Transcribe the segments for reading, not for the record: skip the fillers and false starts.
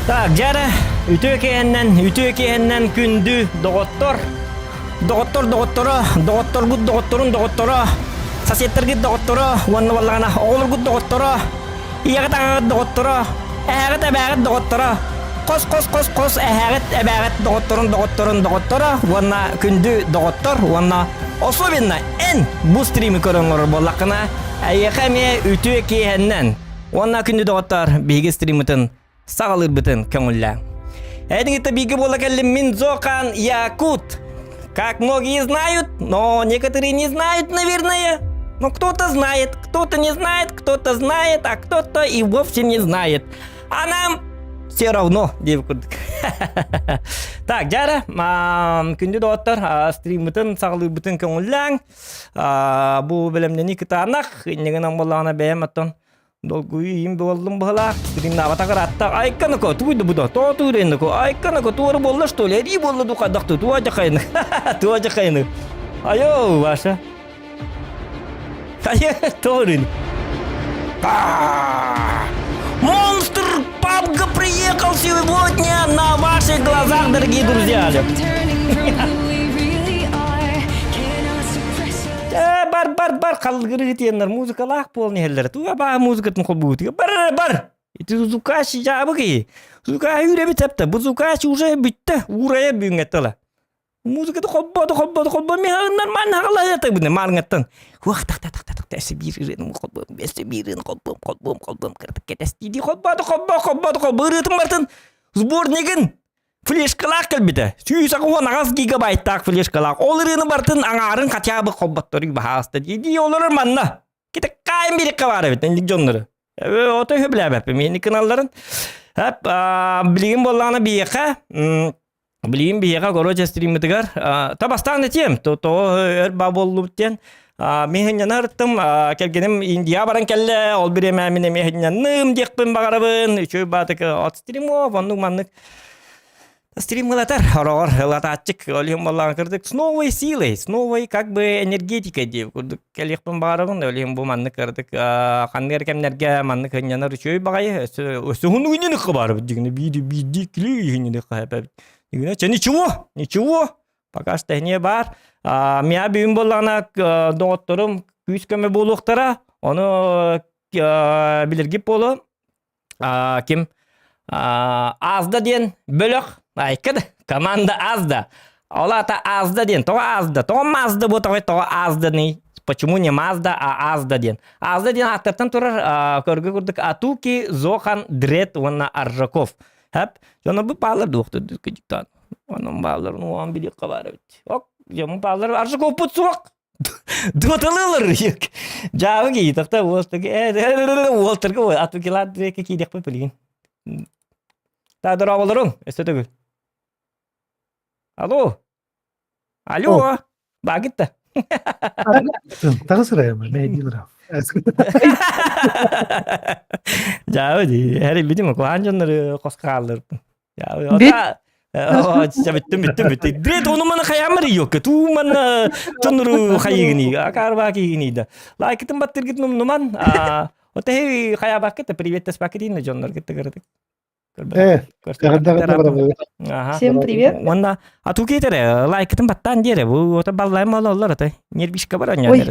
Так, дьара, үтүө киһиннэн, үтүө киһиннэн күндү доҕоттор, доҕоттор доҕотторо, доҕотторгут доҕотторун доҕотторо, соседтаргыт доҕотторо, уонна буоллаҕына оҕолоргут доҕотторо, ийэҕит аҕаҕыт доҕотторо, эһээҕит эбээҕит доҕотторо, хос-хос-хос-хос эһээҕит эбээҕит доҕотторун доҕотторун доҕотторо уонна күндү доҕоттор уонна особенно эн бу стримы көрөн олорор буоллаххына, эйиэхэ эмиэ үтүө киэһэннэн уонна күндү доҕоттор биһиги стриммытын саҕалыырбытын көҥүллээ. Эдиҥитэ бииргэ буола кэллим мин Зокан Якут. Как многие знают, но некоторые не знают, наверное. Но кто-то знает, кто-то не знает, кто-то знает, а кто-то и вовсе не знает. А нам все равно, диэбит курдук. Так, дьара, күндү доҕоттор, стриммытын саҕалыырбытын көҥүллээҥ. Бу бэлэмнэнии кытаанах, иннигинэн буоллаҕына бэйэм оттон Долгуйуу буоллум быһалаах, стримнаабатах ыраатта. Айканако, тугуй да буда, тоҕо туурайнако, айканако, туора буолла что ли, эрии буолла ду хайдахты, туа дьахайны, туа дьахайны. Айо, Ваша. Айо, тоорын. Монстр Папка приехал сегодня на ваших глазах, дорогие друзья. Э, бар, бар, бар, халгыры тиэннэр музыкалаах буолан иһэллэр. Туга баа музыкатын холбуутуга. Бар, бар! Ити звукач жаабы киһи. Звукач үүрэбит септе. Бу звукач уже бүттэ. Уурайа бүгүҥҥэ Музыкаты холбоду, холбоду, холбо. Мен нормально хагалаһыата быны маарыҥаттан. Уах, так, так, так, так, так, эссе биир ырыаны холбуом, эссе биир ырыаны холбуом, холбуом, холбуом, кырдык кэтэс дии холбоду, холбо, холбоду, холбо ырыатын бартын сборнигын флешкалаах кэлбитэ. 188 гигабайттаах флешкалаах. Ол ырыаны бартын аҥаарын хотя бы холботторуй баһаалыста дии олорор манна. Ките каайын биириккэ баар эбит инник дьоннору. Ото сөбүлээбэппин миэни кыналларын. Хап, билигин буоллаҕына биһиэхэ билигин биһиэхэ короче стриммытыгар та бастаан этиэм тоҕо өр баа буоллубут диэн мин сынньана ырыттым кэргэним Индия баран кэллэ ол бириэмэ мин эмиэ сынньанным диэхпин баҕарабын үчүгэй баатык от стримов оннук маннык Стрим ылатар, ороҕор ылатааччык, ол иһин буоллаҕына кырдык с новой силой, с новой как бы энергетикой диэбит курдук кэлиэхпин баҕарабын. Ол иһин бу маннык кырдык ханнык эрэ кэмнэргэ маннык сынньанар үчүгэй баҕайы. Өссө уһуннук баарбыт дигини биири биирдии кили иһиннини хаһапабит. Дигине чэ ничего, ничего, пока что не баар. Миа бүгүн буоллаҕына доҕотторум күүс көмө буолуохтара. Ону билиргип буолуо. ким Азда диэн бөлөх айка да команда Азда ол аата Азда диэн тоҕо Азда тоҕо Мазда буотаҕай тоҕо Азданы почему не Мазда а Азда диэн Азда диэн ааттартан турар көргө курдук Атуки Зохан Дред уонна Аржаков хэп дьоно бу баалар дуохту дьиктан онон баалар уон билиэххэ баар эбит ок дьоммут баалар Аржаковпут суох Дуоталыылар дьаабы кии тохто уолтарга уолтарга атукилаат диэки киириэхпит билигин. Та дорооболоруҥ өссө төгүл. Алло. Алло. Баагытта. Таҕыс ырайым, мэйдиир Дьаабы дии, эрийбитим куһаан дьоннору хос хаалларбын. Бүттүм, бүттүм, бүттүм. Дред ону маны хайаамар ийокка. Туу манна тоннуру хайыгыни. Акарба кигини да. Лайкытын баттыргыт нумнуман. Ота хаябакка та привет таспакы дьоннор кытта кырдык. Всем привет. Уонна атуу кетере лайкытын баттаан диэре. Бу ота баллайм ололлор ата. Нервишка бар Ой.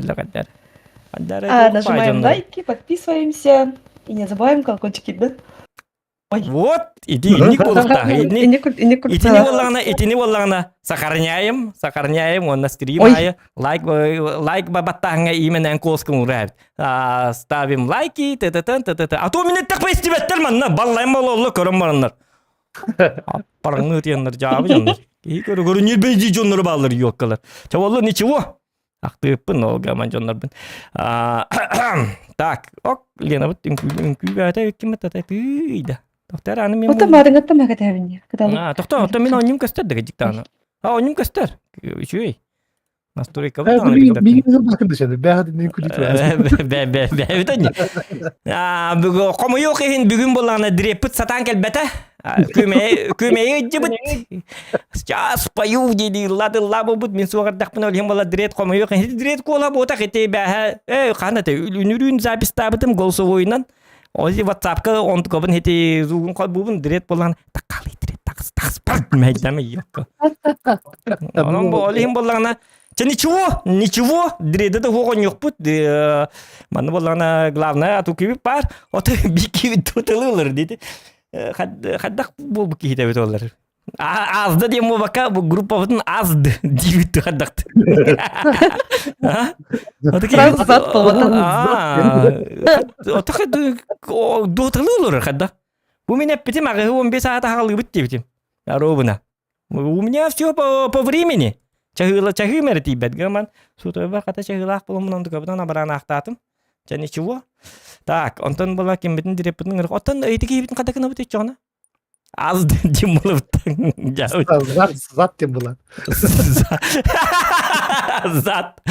Нажимаем лайки, подписываемся и не забываем колокольчики, да? Вот, ити инник буолуохтаах. Итини буоллаҕына, итини буоллаҕына сохраняем, сохраняем уонна стрим аайы лайк лайк баттааһыҥҥа именэн куоскун уурайбыт. Ставим лайки, т-т-т, т-т-т. А то мине тахпа истибэттэр манна баллайм ололло көрөн бараннар. Аппараңны тиэннэр жаабы дьоннор. Киһи көрө көрө ньирбэйдии дьоннору бааллар юоккалар. Чабалла ничего. Ахтыыппын ол гаман дьоннорбун. Так, ок, Ленабыт үҥкүү бээтэ ким это тыйда. Тохтор аны мен Ота маарыҥаттан макатаабин. А, тохтоо, ото мин онньум көстөр да дьиктааны. А, онньум көстөр. Үчүгэй. Настройка Хомойуох иһин бүгүн буоллаҕына дреппит сатаан кэлбэтэ. Күмэйи ыдьыбыт. Сейчас пою дии ылла буолбут мин суох эрдэхпинэ ол иһин буолла дрет хомойуох иһин дрет куола буотах ити бээһэ э хаан этэ үнүрүүн запистаабытым голосовойунан. Ози WhatsApp-ка онтукабын хити зугун холбуубун дирет болан таккалы дирет такс такс пар мэйдаме йокко. Онон бу ол иһин боллаҕына Чэ ничего, ничего, дреде да хуоҕонньукпут манна боллаҕына главное ату кибит бар, ото би кибит тутылылар диди. Хайдах буолбут киһитэ эбит олар. Азда диэн буолбакка бу группабытын азд диибит хайдахты. Сразу зад буолбата. Ото дуоталыы олорор хайдах. Бу мин эппитим аҕыһы 15 саата хаалыыбыт диэбитим. Ровно. У меня все по, по времени. Чаһыыла чаһыым эрэ тиийбэт гынан сутуйбар хата чаһыылаах буолуммун онтукабытын абаранаахтаатым. Чэ ничего. Так, онтон була кимбитин диреппитин ырых. Оттон эти киһибитин хата гынабыт иччоҕуна? Аз дим булыбыттан. Зат, зат деп була. Зат.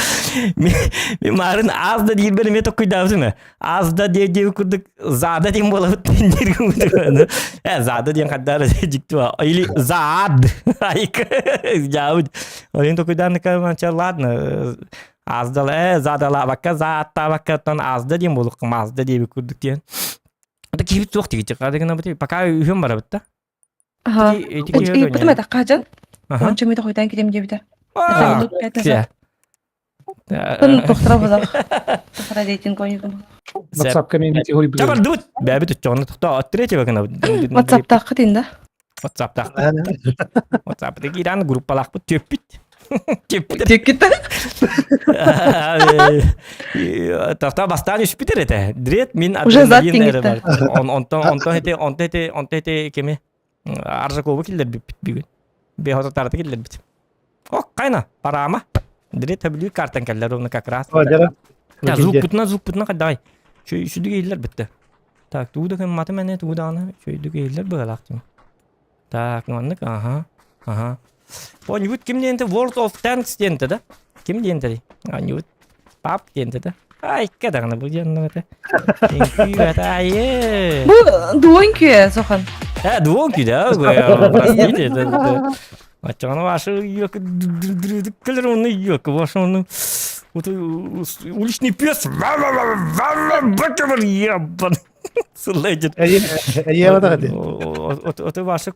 Мен марын аз да диир бер токкуйдаабытым э. Аз да диэ диэбит курдук зада диэн буолабыт диир Э, зада диэн хаддара дьикти ба. Или заад. Айка. Жаабыт. Олин токуйдаанныка манча ладно. Аздала э задалаабакка зааттаабакка оттон азда диэн буолуккум азда диэбит курдук диэн. Это киһибит суох тигичи. Кадыгына пока үһүн барабыт да. Аха. Ити ити киһи Ыйыппытым этэ хаһан? Онча мүтэ хойутаан кирем диэбитэ. Это минут пять назад. Тохтора булах. Тохтора рейтинг ойугум. WhatsApp-ка мен категория билем. Чабардыбыт. Бэбит өччөҕүнэ тохтоо от третьего гына. WhatsApp-тааххыт инда. WhatsApp-таах. WhatsApp-ты киирэн группалаахпыт түөппүт. Түөппүт. Түөккүт. Тохтоо бастаан үспүтэр этэ. Дрет мин Уже зат адреналин эрэ тиҥиттэ. бар. Онтон онтон эти онтон эти онтон эти кими Аржакову киллэрбиппит бүгүн. Бехототарты киллэрбит. Ок, кайна, парама. Дрет төбүлүү картан кэллэр ровно как раз. Я звук путна, звук путна давай. Шүдүг иһиллэр битте. Так, тугу да кымматым эне, тугу даҕаны шүйдүг иһиллэр быһалаах дим. Так, маннык, ага, ага. Онньубут ким диэнте World of Tanks диэнте да? Ким диэнте Онньубут пап диэнте да? Айка даҕаны бу диэн это. Айы. Бу дуон күйэ сохан. Э, дуон күй да, простите. Оччоҕуна ваши кэлэр онно йөк, ваша оны уличный пес ебан сыллайдет. Ото ваша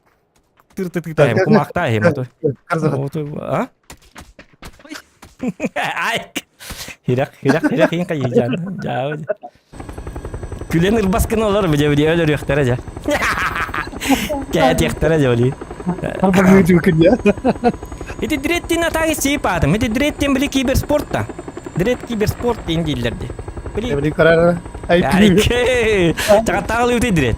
тыр-тыр-тыр кумахтаахым ото. А? Айк. Хирак, хирак, хирак иин кайыжан. Жаа. Күлэн ырбас гына олор бile бile өлөрүөхтэрэ дьэ. Кээтиэхтэрэ дьэ оли. Ити Дреттин атаги сиипаатым. Ити Дреттин били киберспорт та. Дрет киберспорт диэн дииллэр ди. Били Били карара. Чагаттаалы үтэй Дрет.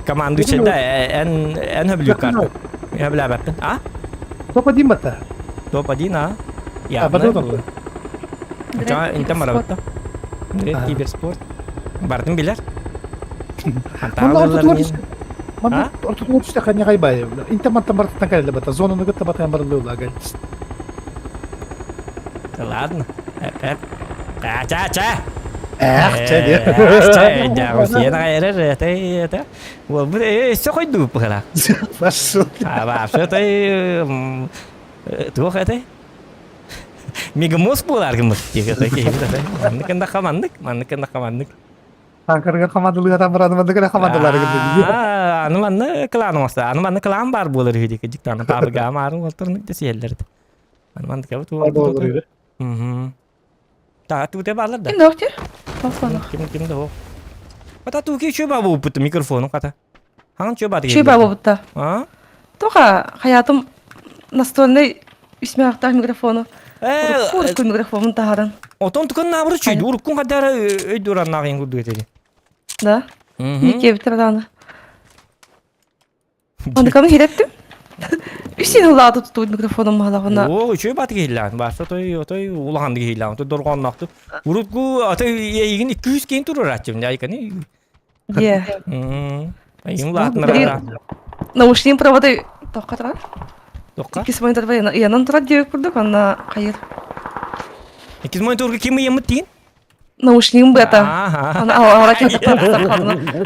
Команду да эн эн хөблүү карта. Хөбләбәппин. А? Топ-1 бата. Топ-1 а? Явно. Интен барабытта. Дрет киберспорт. Бардым билер. Манна ортотугар түстэххэ ньаҕай баайы. Интэ мантан бартыттан кэлэллэ бата. Зонаны кытта батайан барыллыылаа гэл. Ладно. Ча ча. Эх, чэ диэ. Чэ, дьаҕусиен аҕайарар это это. Уолбут өссө хойдубут быһыла. Пошел. А вообще ты туох этэй? Мегамозг буолар гыммыт диэки киһибит этэй. Маннык ында хаманнык, маннык ында хаманнык. Танкарыгар хамандылыга бараны маннык эрэ хамандылары Аа, аны манна кылаан оҥосто. Аны манна кылаан баар буолар үһү диэки дьиктааны паабыга маарын уолтарнык да сиэллэр. Аны маннык эбит уолбут. Мгм. Так, тугу баалар да? Ким да охтер? Микрофон. Ким ким да Хата туки чү ба бууппут микрофону хата. Хаҥан чү бааты Чүй ба бууппутта. А? Тоха хаятым настольный үсмэхтаах микрофону. Э, Урукку микрофонун таһаран. Отон тукан наабыры чүйдү. Уруккун хадара өйдүран нааҕын курдук этери. Да. Нике битер Андыканы хирэттим. Үс ылааты тутубут микрофоном маһалаҕына. Оо, үчүгэй бааты киһиллээн. Бааса той отой улахан киһиллээн. Отой дорҕоонноохтук. Урукку аты эйигин 200 киин туруорааччым. Айканы. Дьэ. Айым улаатынара. Наушник провода тоққа турар. Тоққа? Иккис монитор ыйанан турар диэбит курдук, онно хайыр. Иккис мониторга ким ыйаммыт диин? Наушнигым быата. Ага. Аны алара кэлбит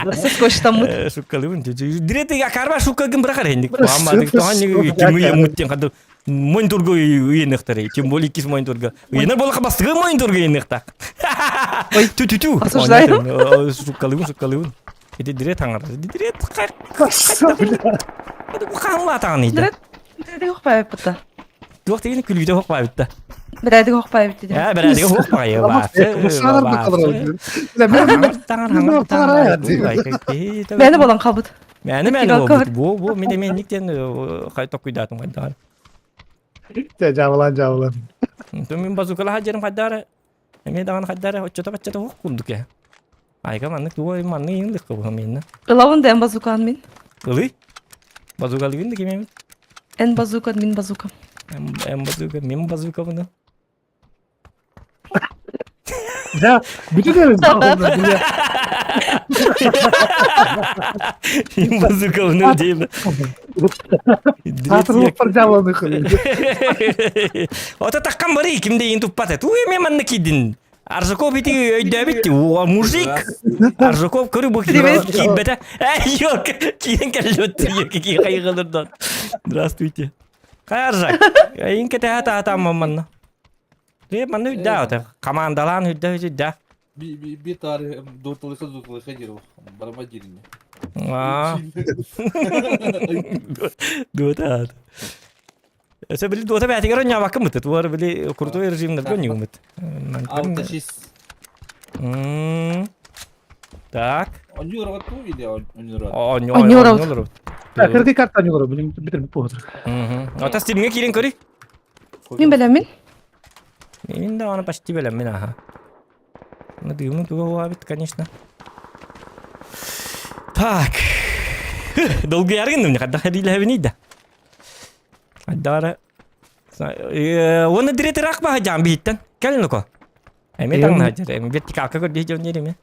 Өссө Шуккалыбын. Дирети акарба шуккагын бырахар хендик. Амадык тохан ким ыйаммыт диэн хады мониторга ыйыныктар. Тем более иккис мониторга. Ыйынар болаха бастыгы мониторга ыйыныктак. Ой, Ту-ту-ту. Осуждаю. Шуккалыбын, шуккалыбын. Ити дирет хаҥар. Дирет хаһылаатаҕын Дирет бэрээдэги хоппаабыппыта. Туох дегени күлүүтэ хоппаабытта. Бэрээдэги хоппаабыт дии. Ээ бэрээдэги хоппаайы. Мээнэ болон қалбыт. Мээнэ мээнэ болбут. Бу бу мин эмиэ инниктен хай токуйдаатым хайдаар. Жабылан жабылан. Мин базукалаха жерим хайдаары. Эмиэ даҕаны хайдара оччото баччата уох курдук ээ. Айга маннык тугу маннык иҥлик кыбыһым инна. Ылабын да эн базукан мин. Ылый? Базукалыгын да ким эмит? Эн базука, мин базука. Эн базука, мин базукабын. Да, бүтүн эрин Мин базукабын дейм. Саатырылыктар жабыланы Ото таккан бары ким дейин туппат. Туй мен манна кидин. Аржаков ити өйдөбүт мужик. Аржаков көрү бу киирбэтэ. Эй, yok, киирэн кэллэт ки хайгылырдан. Здравствуйте. Кай Аржак? Эйин кэтэһэ таатаам манна. Э, манна үрдэ ота. Командалаан үрдэ үрдэ. Би тары дуртылыха дуртылыха дир барама дирини. Аа. Дуота. Өсө били дуота бээтигэр онньообаккын быт. Туар били крутой режимнерге онньугумут. Алта шесть. Так. Онньуурабат туу или онньуурабат? Онньуурабат. Кыргый карта онньуурабат. Билим битир бу. Ата стимге киирин көрүй. Мин бэлэммин. Мин да аны почти бэлэммин аха. Ну дымы туга уабит, конечно. Так. Долгуйаргын мне хадда хадилэбини да. Аддара. Оны директор акба жам биттен. Кел нуко. Эми таңна жер. Эми вертикалка көр дии жон ереме.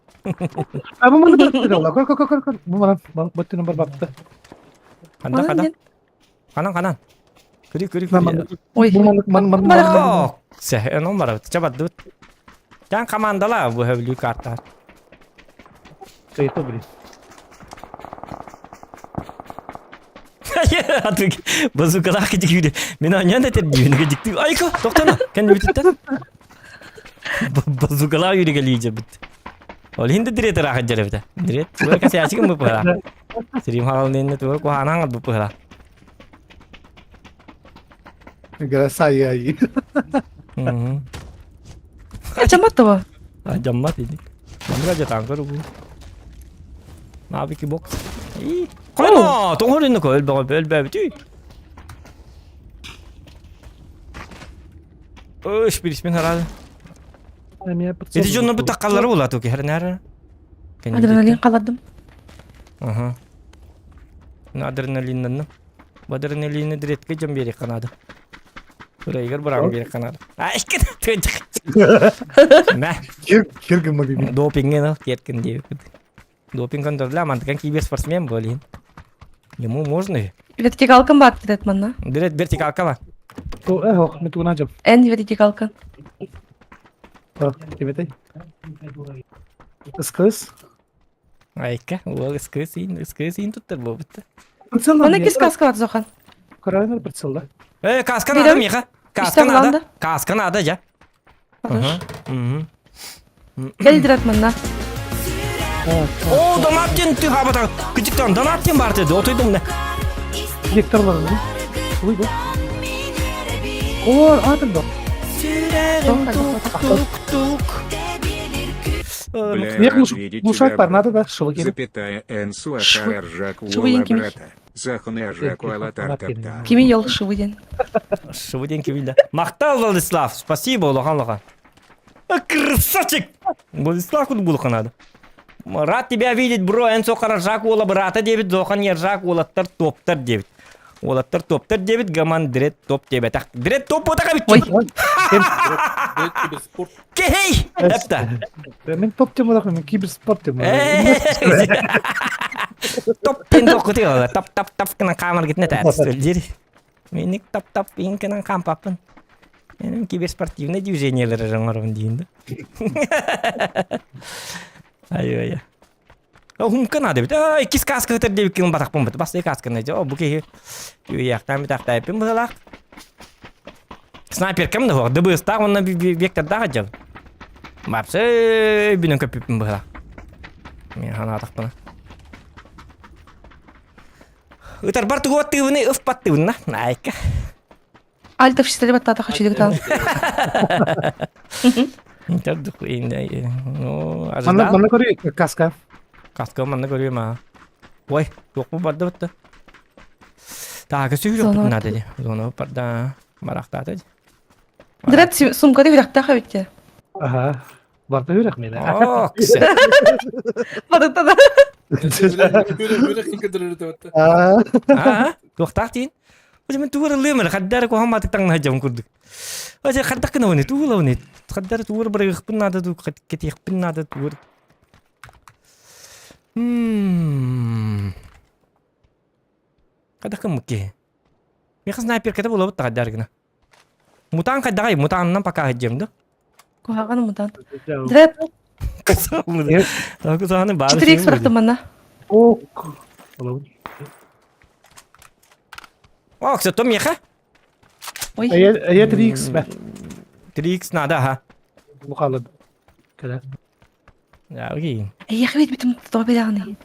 А бу маны баттын Көр көр көр көр. Бу маны баттын бар батты. Ханда ханда. Ханан ханан. Көрү көрү көрү. Ой. Бу маны маны маны. Сэ, он бар. Чабадды. Тан командала бу хөблүү карта. Кайто блин. Базукалаах китикүүрэ. Мен аньян да тердүүнү китиктүү. Айко, токтоно. Кэнни бүтүттэн. Базукалаах үүрүгэлии бит. Ол хинде дирет ыраах дьэребитэ. Дирет туга касяачыгын бу пыһара. Сирим хаалнeenне туга куһаанан бу пыһара. Грасай. Жаммат Жаммат иди. Манга жатаан көрү бу. Мабики бокс. И. Койно, тоңорину көл бөгө бөлбөбүтүй. Өш бирисмин харады. Ити дьонно бу таккаллары була туки хернер. Адреналин қаладым. Ага. Адреналиннан. Бу адреналинни диретке дьон биэриэх канаада. Ырайгар быраҕан биэриэх канаада. Айкын Мэ. Кир гыммагы. Допингин тиэркин диэбит. Допинг контролля мантыкан киберспортсмен болин. Ему можно. Вертикалкам бар дед манна. Дирет вертикалка бар. То э мен тугунан жап. Эн вертикалка. Тибетэй. Ыскыс. Айка, уол ыскыс иин, ыскыс иин туттар буолбут. Прицел Оны кис каска бар Зохан. Карайнер прицел да. Э, каска надо, Миха. Каска надо. Каска надо, я. Хорош. Кел дират манна. О, донаттен ты хабата. Кычыктан донаттен бар деді. Отойдум не. Гектар бар. Ой, бу. О, атын да. Тук-тук. Бля, Мне рад видеть глушак тебя, бар брат. надо да, шылы керек. Запятая Н суахар ржак Швы уола кими. брата. Захун ржак уала тар-тап-та. Кими йол шывыден. Шывыден кибилде. Мактал Владислав, спасибо, улахан улахан. Красавчик! Владислав куд булхан Рад тебя видеть, бро, эн соқара жак ола брата дебит, зохан ержак олаттар топтар дебит. Олаттар топтар дебит, гаман дрет топ дебет. Дрет топ отака бит. Ой. Дрет киберспорт. Кей! Эпта. Мен топ тем болақ, мен киберспорт тем. Топ тен тоқыты ола. Топ топ топ кынан камыр гитне тәтсөлдер. Меник топ топ инкынан кампапын. Менин киберспортивный движениелер жаңырын дейін да. Ай ай. Хумка надо бит. Ай, кис каска өтер деп ким батақ бит. Басты каска не. О, бу ки. Яқтан бит ақтайпын бұлақ. Снайпер кім да ДБС тақ онна вектор дағы жап. Бапсы бинен көппін бұлақ. Мен хана атақпына. Ытарбар тугу аттыыбыный, ыфпаттыыбын на. Айка. Альтов читали баттата хочу дегтан. Ну, Манна манна көрүй каска. Каска манна көрүөм аа. Ой, туох бу барда бытта. Так, сүүрүк надо ди. Зона барда. Барахтаата ди. Драт сумкада үрәхтәх бит. Ага. Барда үрәх мені. О, кісі. Барда да. Аа, туохтаах диин. Оже мен тугар ылыым эрэ, хаддара куһаҕан маатык таҥнаһа дьон курдук. Оже хайдах гынабыный, тугу ылабыный? Хаддара тугар барыахпын наада дуу, кэтиэхпин наада тугар. Мм. Хайдах гыммыт киһи? Миэхэ снайперката булабыт да хаддара гына. Мутаан хайдаҕай, мутаанынан пока сылдьыам да. Куһаҕан мутаан. Дреп. Кусааны баар. 4x бырахтым манна. О, О, кстати, меха. Ой. Я 3x бе. 3x надо, ага. Бухалы. Кэлэ. Окей. Эйиэхэ биэрбитим тоҕо бирэҕиний?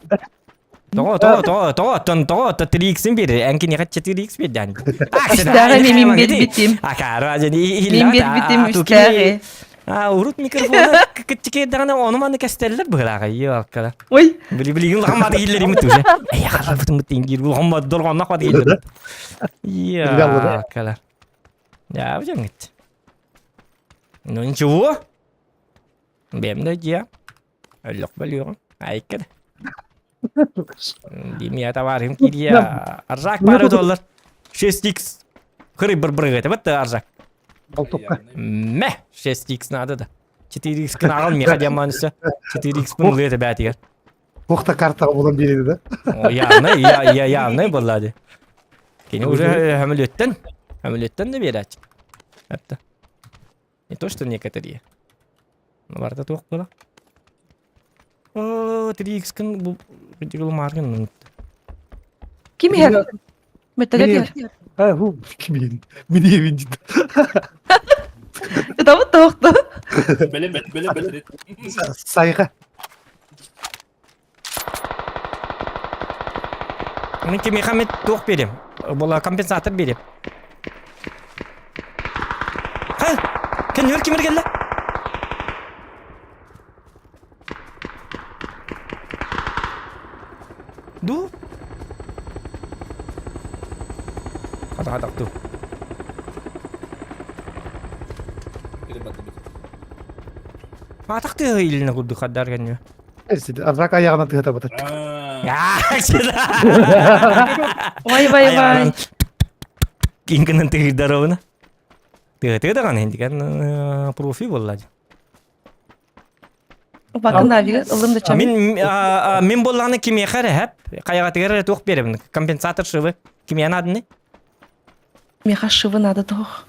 Тоҕо, тоҕо, тоҕо, тоҕо, оттон тоҕо, оттон 3x-ин биэрэр, эн киниэхэ 4x биэрдээн. Үстээҕи эмиэ мин биэрбитим. Акаара, Мин биэрбитим үстээҕи. А, урут микрофона кытчыкейдаҕына ону маны кэстэллэр быһылааҕа, ёккала. Ой. Били билигин улахан баты иһиллэрим уже. Эй, халабытым бытын улахан бат дорҕоннох баты иһиллэр. Ёккала. Я, бу Ну ничего. Бэйэм да дьиэ. Өллөх бөлүөҕүм. Айка да. Димия товарым кириэ. Аржак бары доллар. 6x. Хырый бір бір это вот аржак. Мэ, 6x надо да. 4x кынағыл меха диаманысы. 4x пын это бәтигер. Бохта картаға болан береді да. Явно, я, я, явно болады. Кені уже хамилеттен, хамилеттен де берәч. Это. Не то, что некоторые. Барда туох була. О, 3x күн бу бу маргын. Ким иһэр? Металлет иһэр. А, бу ким иһэр? Мин иһэбин дит. Табыт тоохто. Бэлэ бэлэ бэлэ. Сайга. Мин кимиэхэ эмит туох биэриэм? Була компенсатор биэриэм. Ха! Көннөр кимир кэллэ? Ду? Хата хата ду. Атах тыа илинэ курдук хаддар кэннү. Арак аяғына тыһата батат. Ой, вай, вай. Кингынан тыгырдаровна. Тыгы даҕаны индиган профи буолла. Убакын навига ылым да чам. Мин мин буоллаҕына кимиэхэ эрэ хэп хайаҕатыгар эрэ туох биэрэбин компенсатор шивы кимиэхэ наадыный? Миэхэ шивы надо тоох.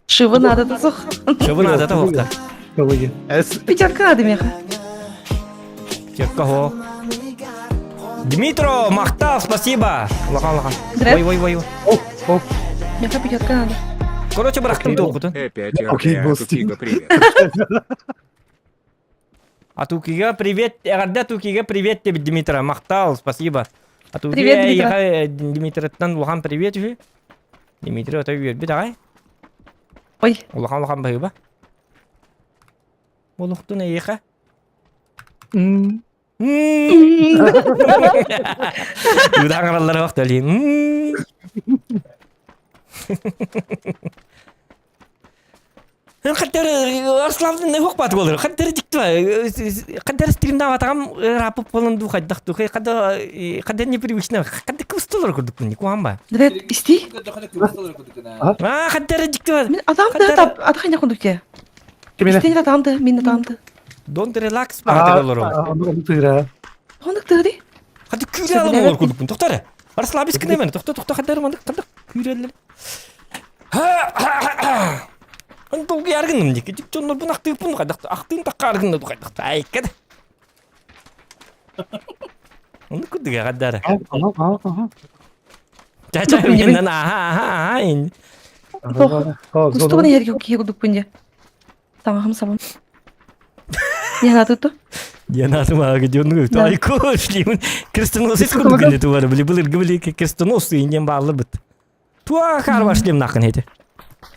Шивы надо тосох. Шивы надо тоохта. Пятерка надо меха. Пятерка хо. Дмитро, махтал, спасибо. Улахан, улахан. Ой, ой, ой. Меха пятерка надо. Короче, бырахтым туохутун. Опять Атукига привет. Атукига привет, эҕэрдэ Атукига привет тебе, Дмитро. Махтал, спасибо. Атукига, Привет, Дмитро. Дмитроттан улахан привет үһү. Дмитрий ото үөрбүт аҕай. Ой. Улахан-улахан баһыыба. Олохтун эйиэхэ. Ыдаан араллара бах төлейін. Хаттар Арсландын хук бат болор. Хаттар дикти Хаттар стримда атагам рапып болон ду хайдах ду. Хадда хадда непривычно. Хадда кустолор курдук мин куамба. Дред исти. А хаттар дикти Мин адамды тап атахын якын дукте. Исти атамды, мин атамды. Don't relax багаты болор. Хондук тыгри. Хадда күрә алым болор курдук мин. Токтар. Арслан бис кенемен. Токта токта хаттар мандык хадда күрәлер. Антолги аргынным дики. Дьоннор бун ахтыыппын хайдах ахтыын такка аргынна ду хайдах айка да. Ону курдуга гаддара. Чача менен аха аха аха ин. Кустугун эрге кие курдукпун же. Тамахым сабам. Не надо то? Диэн атымааҕы дьону Да. айко шлемин крестоносец курдук гынны тувары били былыргы били крестонос диэн бааллар быт. Туа харва шлем нахын эти.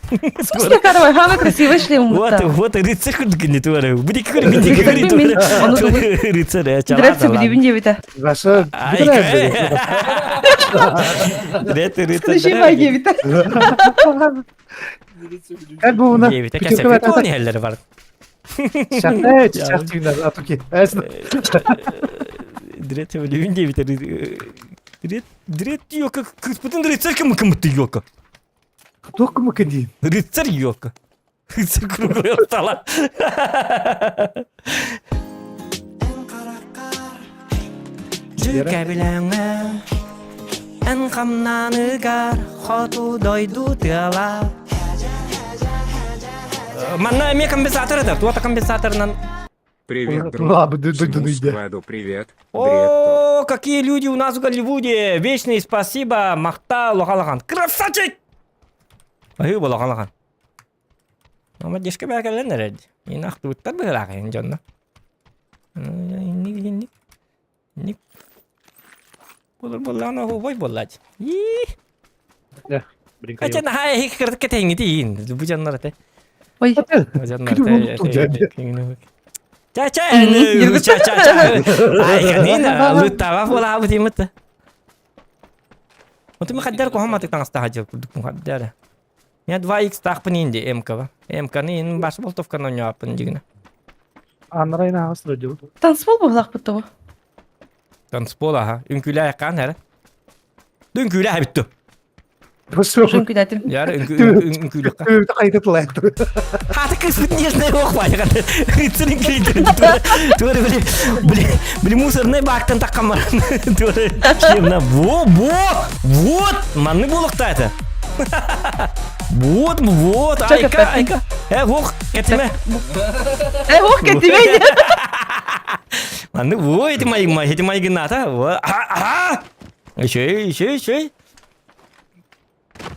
В смысле, Карвай, самый красивый шлем Вот, будто. вот рыцарь курдук гынны тувары. Били курдук Мен ону думаю. Рыцарь, Драться билибин диэбитэ. Ваша Рет рыцарь. Скажи, диэбитэ. Как бы у нас Диэбитэ кэсэпи туон иһэллэр бар. Шахта, шахтыгна, а туки. Дрет билибин диэбитэ. Дрет дрет ёка кыспытын рыцарь кым кымытты ёка. Туох кымыкын дии? Рыцарь ёка. Рыцарь круглый остала. Дьүкэбилэҥэ эн хамнаныгар хоту дойду тыала. Манна эмиэ компенсатор это, туота компенсаторынан. Привет, друг. Ладно, ду- ду- Всему ду- ду- складу привет. О, какие люди у нас в Голливуде! Вечный спасибо, Махта Лохалахан. Красавчик! Аһыы Лохалахан. Ама дешке бэкэлэн эрэр. Ин ахтыбыттар быһыылаах ин дьонно. Инник инник. Инник. Булur буллаан оһуобай буоллач. Ии. Хотя наһаа эһи кырдык кэтэҥҥити иин. Бу дьоннор этэ. Ой, Бу дьоннор Күтүр буолуп этэ. Ча ча ча ча ча. Ай, канина, лыттава буолаабыт иммит. Оту махаддар кохоматык таҥастаха дьыл курдук мухаддар. Я 2x таахпын инди МК-ва. МК-ны ин баш болтовканы ойнооппун дигинэ. Аннарайын ааҕас дойдубут. танцпол буоллахпыт того. Танцпол аха. Үҥкүүлээ хаан эрэ. Үҥкүүлээ бүттү. Үҥкүүлээтим. Яр үҥкүүлүххэ. Хайда тылайты. Хаты кыспыт нежный ох баайган. Рыцарин кейдер. Туары били били били мусорный бактан таккан баран. Туары шлемна во во вот манны буолуохта это. Вот вот айка айка. Э ох кетиме. Э ох кетиме. Манны во эти мои эти мои гната. Ага. Еще еще еще.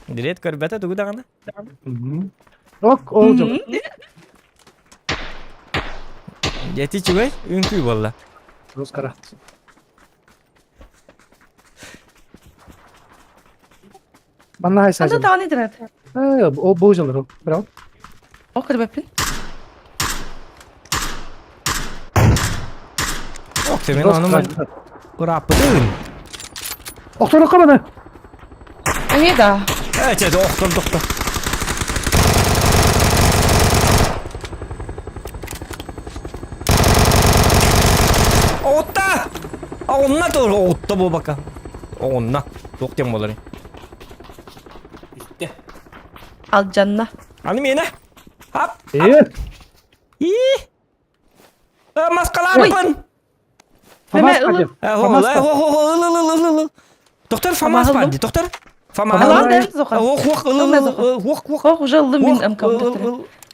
Билет көрбөтө тугу даҕаны. Ок, ол жок. Дети үчүгэй үҥкүү буолла. Рускара. Манна Анда хайсажын. даҕаны дырат. Э, о бу жылыр. Браво. О көрбөппүн. Ох, мен ону Кураппытын. Охторокко маны. Эмиэ да. Э, чэ, охтор тохто. Оҕутта! Оҕунна тур, оҕутта буолбакка. Оҕунна. Туох диэн буоларый? Истэ. Алдьанна. Аны миэнэ. Ап! Э, И! Маскалааппын! Фамас Мэ, ылы. Фамас Фамас. Доктор Фамас бар ди, доктор. Фамас. Ылан да зохан. Ох, ох, ыл, ыл, ох, ох. Ох, уже ыллым мин МК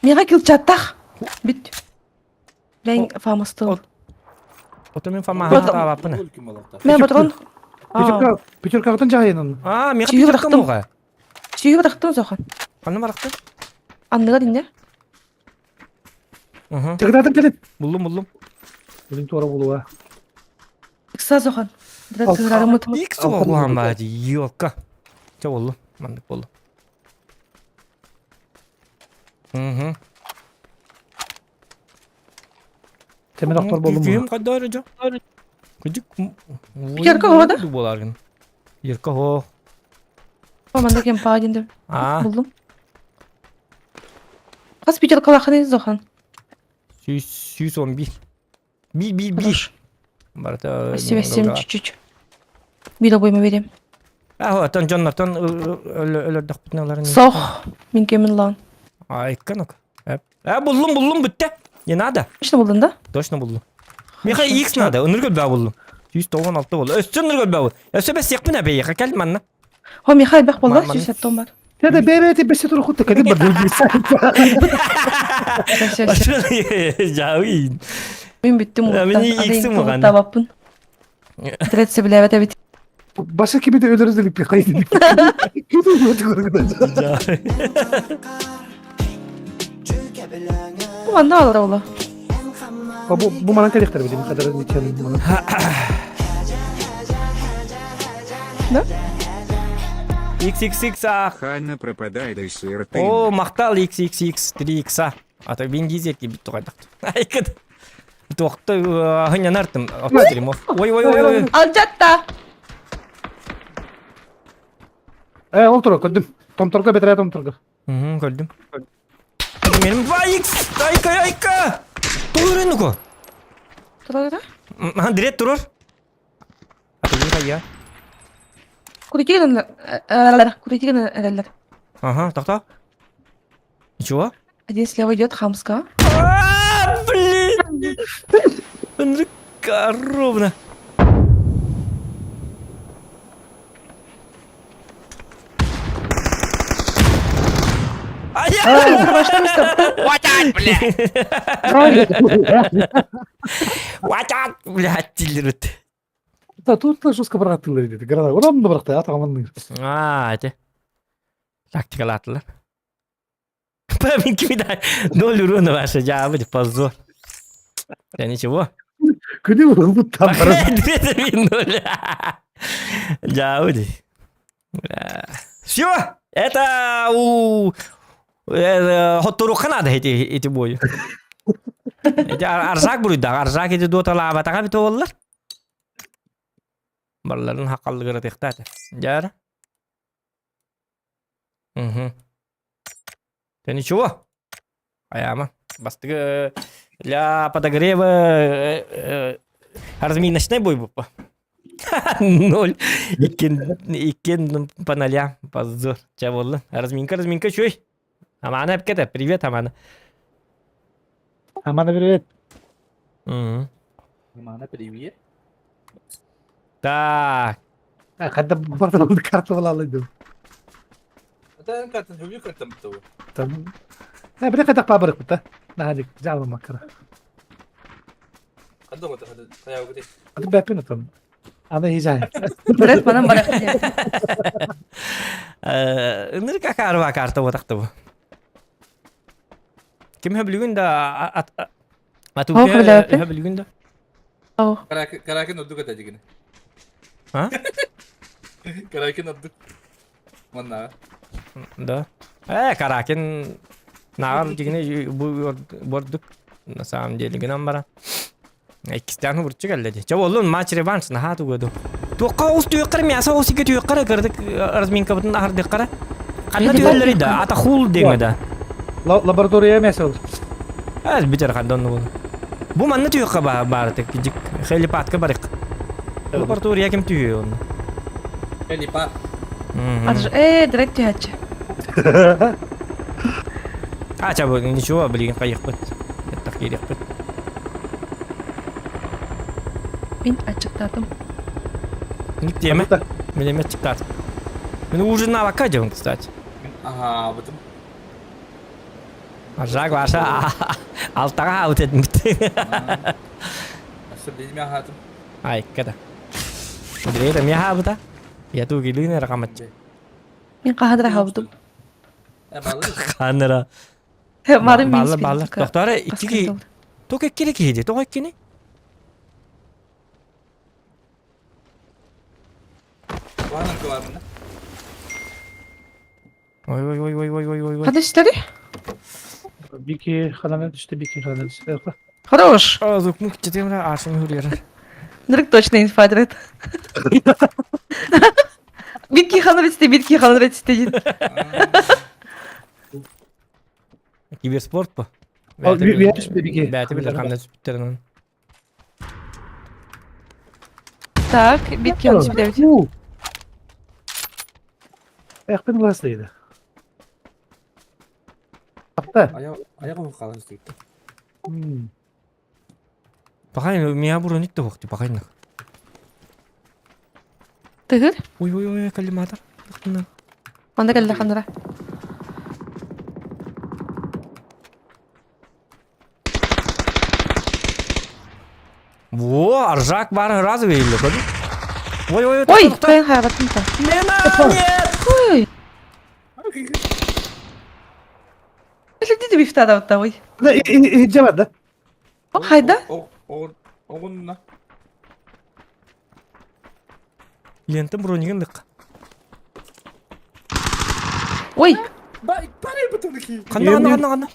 Мига килчаттах. Бүт. Ләң Фамасты. Ото мен Фамаһа таабаппын. Мен батрон. Пятерка, пятеркагытын жайынын. А, мига Сүйү пятерка барахтым. муга. Сүйү барахтым зохан. Ханна барахтым? Анныга динне. Угу. Тыгдатын келет. Буллум, буллум. Булин туара болуа. Икса зохан. Дра тыгырарымыт. Икс оҕуһан баа дии, ёлка. Чэ боллу, маннык боллу. Угу. Темен доктор болдум. Күйім қайда жо? Күдік. Пятерка хода? Боларгын. Ерка хо. Манда кем паа динде. А, Булдум. Хас пятеркалаханы зохан. 111. Би би би. Хорош. Барта. Спасибо всем чуть-чуть. Биир обойма берем. А, тон дьоннортон өлөрдөхпүтүн Сох. Мин кемин лан. Айкка ну А, буллум, буллум бүттэ. Не надо. Точно булдun да? Точно буллум. Миха X надо. Ыныргөл баа буллум. 196 болду. Өссө ыныргөл баа буллум. Өссө бес сиэхпин эбэйиэхэ кэл манна. Хо Михаил бэх болла Маманы. сүүсэт том бар. Теде бебе те бесе тур хутта кеде бар. Все, все. Жауин. Мин бүттүм. Ә, мин иксим уган. Табаппын. Третсе билебет эбит. Баша кимиде өлөрүз делик бе кайды. Бу анда алар ола. Бу, бу манан кэлиэхтэр билим хадары ничем манан. Да? XXX Ханна пропадает из О, махтал XXX 3X. А то Вин Дизель кибит тугайдак. Айкыт. Туохта хынянартым стримов. Ой ой ой ой. Алдьатта! Э, ол тура көрдүм. Томторго бэтэрээ томторго. Угу, көрдүм. Меним 2X! Айка, айка! Тур ну-ка! Турар Андрей турар. А ты я. Куритигин куритигин эрэллэр. Ага, так-так. Ничего? Один слева идет хамска. А, блин! Он же коровна. Watch блядь, тиллерит. Да, тут жестко бырааттылар dedi. Гранат. Онон да бырахты, атаҕаманныыр. Аа, ити. Тактикалаатылар. Памин кимида ноль урона ваша, дьаабы, позор. Да ничего. Күнү ылбыттан баран. Ноль. Дьаабы. Все, это у хотторуха надо эти эти бои. Эти аржак буруйда, аржак эти доталаабатаға бит оллар. Барыларын хақаллыгыра тихтааты. Дьара. Угу. Да ничего. Аяма. Бастыгы для подогрева разминочный бой буппа. Ноль. Иккен, иккен по нолям. Позор. Ча болла. Разминка, разминка, чуй. Амана эпкете. Привет, Амана. Амана привет. Угу. Амана привет. Так. Хадда бартан карта балалыйды. Это карта, люблю карта бутову. Там. Э, бля, кадак пабрык бута. Наадик, жабы макара. Хадда гота, хадда, хая гути. Аты бәпин там. Ана хижай. Брат, манан барах. Ыныр как арба карта вот бу. Ким хөблүгүн да ату хөблүгүн да. Каракен ордук это дигини. А? Каракен ордук. Манна. Да. Э, Каракен наар дигини бу бордук на самом деле гынан бара. Иккистээн хубурчу кэллэ дии. Чэ буоллун матч реванш наһаа тугу Туохха оҕус түһүөххэ мясо оҕус икки түһүөххэ кырдык разминкабытын аһардыаххара. Ханна түһэллэрий да? Ата хул диэҥҥэ да. Лаборатория мясо ол. Аз битер ханна онну буолу. Бу манна түһүөххэ баарытык дик хелипадка барык. Лаборатория ким түһүө онно? Хелипад. Э, директ түһээччи. А, ча, ничего, билигин хайыхпыт. Эттах киириэхпит. Мин аччыктаатым. Ник тиэмэ. Мин эмэ аччыктаатым. Мин ужинавакка дьон, кстати. Ага, бутум. Жак Ваша алтаға аут этмит. Асы билме ахатым. Ай, када. Удреда мя хабыта. Я ту гилин ракаматчы. Мин кахадра хабытым. Ханара. Марын мин Балла балла. Доктора икки Тока кире киһи тоҕо иккини? Ой ой ой ой ой ой ой ой. Хады истери? Бики ханана түстэ, бики ханана түстэ. Хорош. Азык мук четемре ашым хүрер. Нырык точно инфадрет. Битки ханрет битки ханрет дейт. Киберспорт по. Бәті билер қандай түспүттерин. Так, битки он түспүтер. Эх, бен ласлыйды. Апта. Аяғы қалан істейді. Пахай, меня буроник то вахти, пахай на. Тыгыр? Ой ой ой, коллиматор. Манда кэллэ ханара. Во, аржак бар разы верили, көрдүң? Ой ой Ой, кайын хайабаттым та. Мена, нет! Ой. Следите бифтада вот ой. Да, иджа бар да. Хайда? Оҕунна. Лента бронигын лыкка. Ой! Ханна ханна ханна ханна?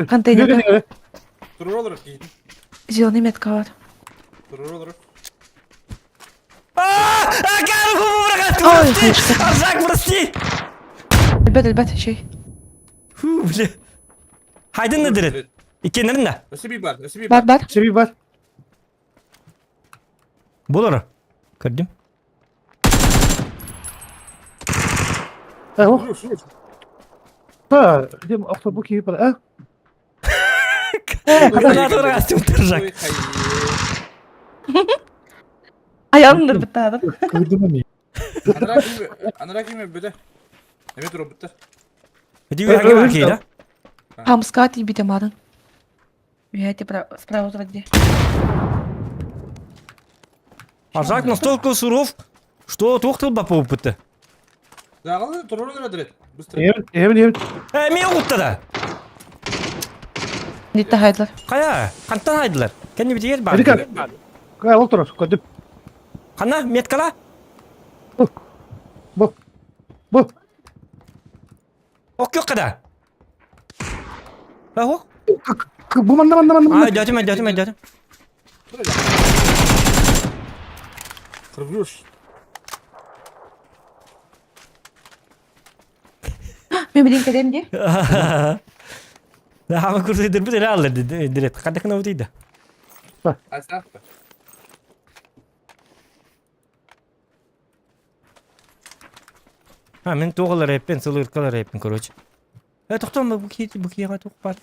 Контейнер. Зеленый метка бар. Ой, Арзак, прости! Ребят, ребят, чей. Фу, бля. Хайдын да Иккеннерин да. Бар, бар. Себи бар. Болор. Көрдүм. Э, ох. Та, дем автобус киһи бар. Э? Гранаталар астым тұржак. Аялыңдар бітті Көрдім мен. Анара киме бите. Эме туруп битте. Дию Хамска тибите мадын. Я тебе справа где. Аржак настолько суров, что туох тылбапа опыты. Дагы турурун эдирет. Быстро. Эбин, эбин, эбин. Э, мен угутта да. Нитте хайдылар. Кая, кантан хайдылар? Кенни битигер бар. Эрика. Кая ол турар, көрдүм. Кана, меткала? Бу. Бу. Ок yok када. Ох. Бу манна манна манна. А, дядя, дядя, дядя. Кыргыз. Мен билин кедем ди. Хама курсы дирбит эле алыр дирет. Кандакына утыйды. Асафта. А, мен тоғылар эппен, сылыркалар эппен, короче. Э, тоқтон, бу ки бу кига тук бар.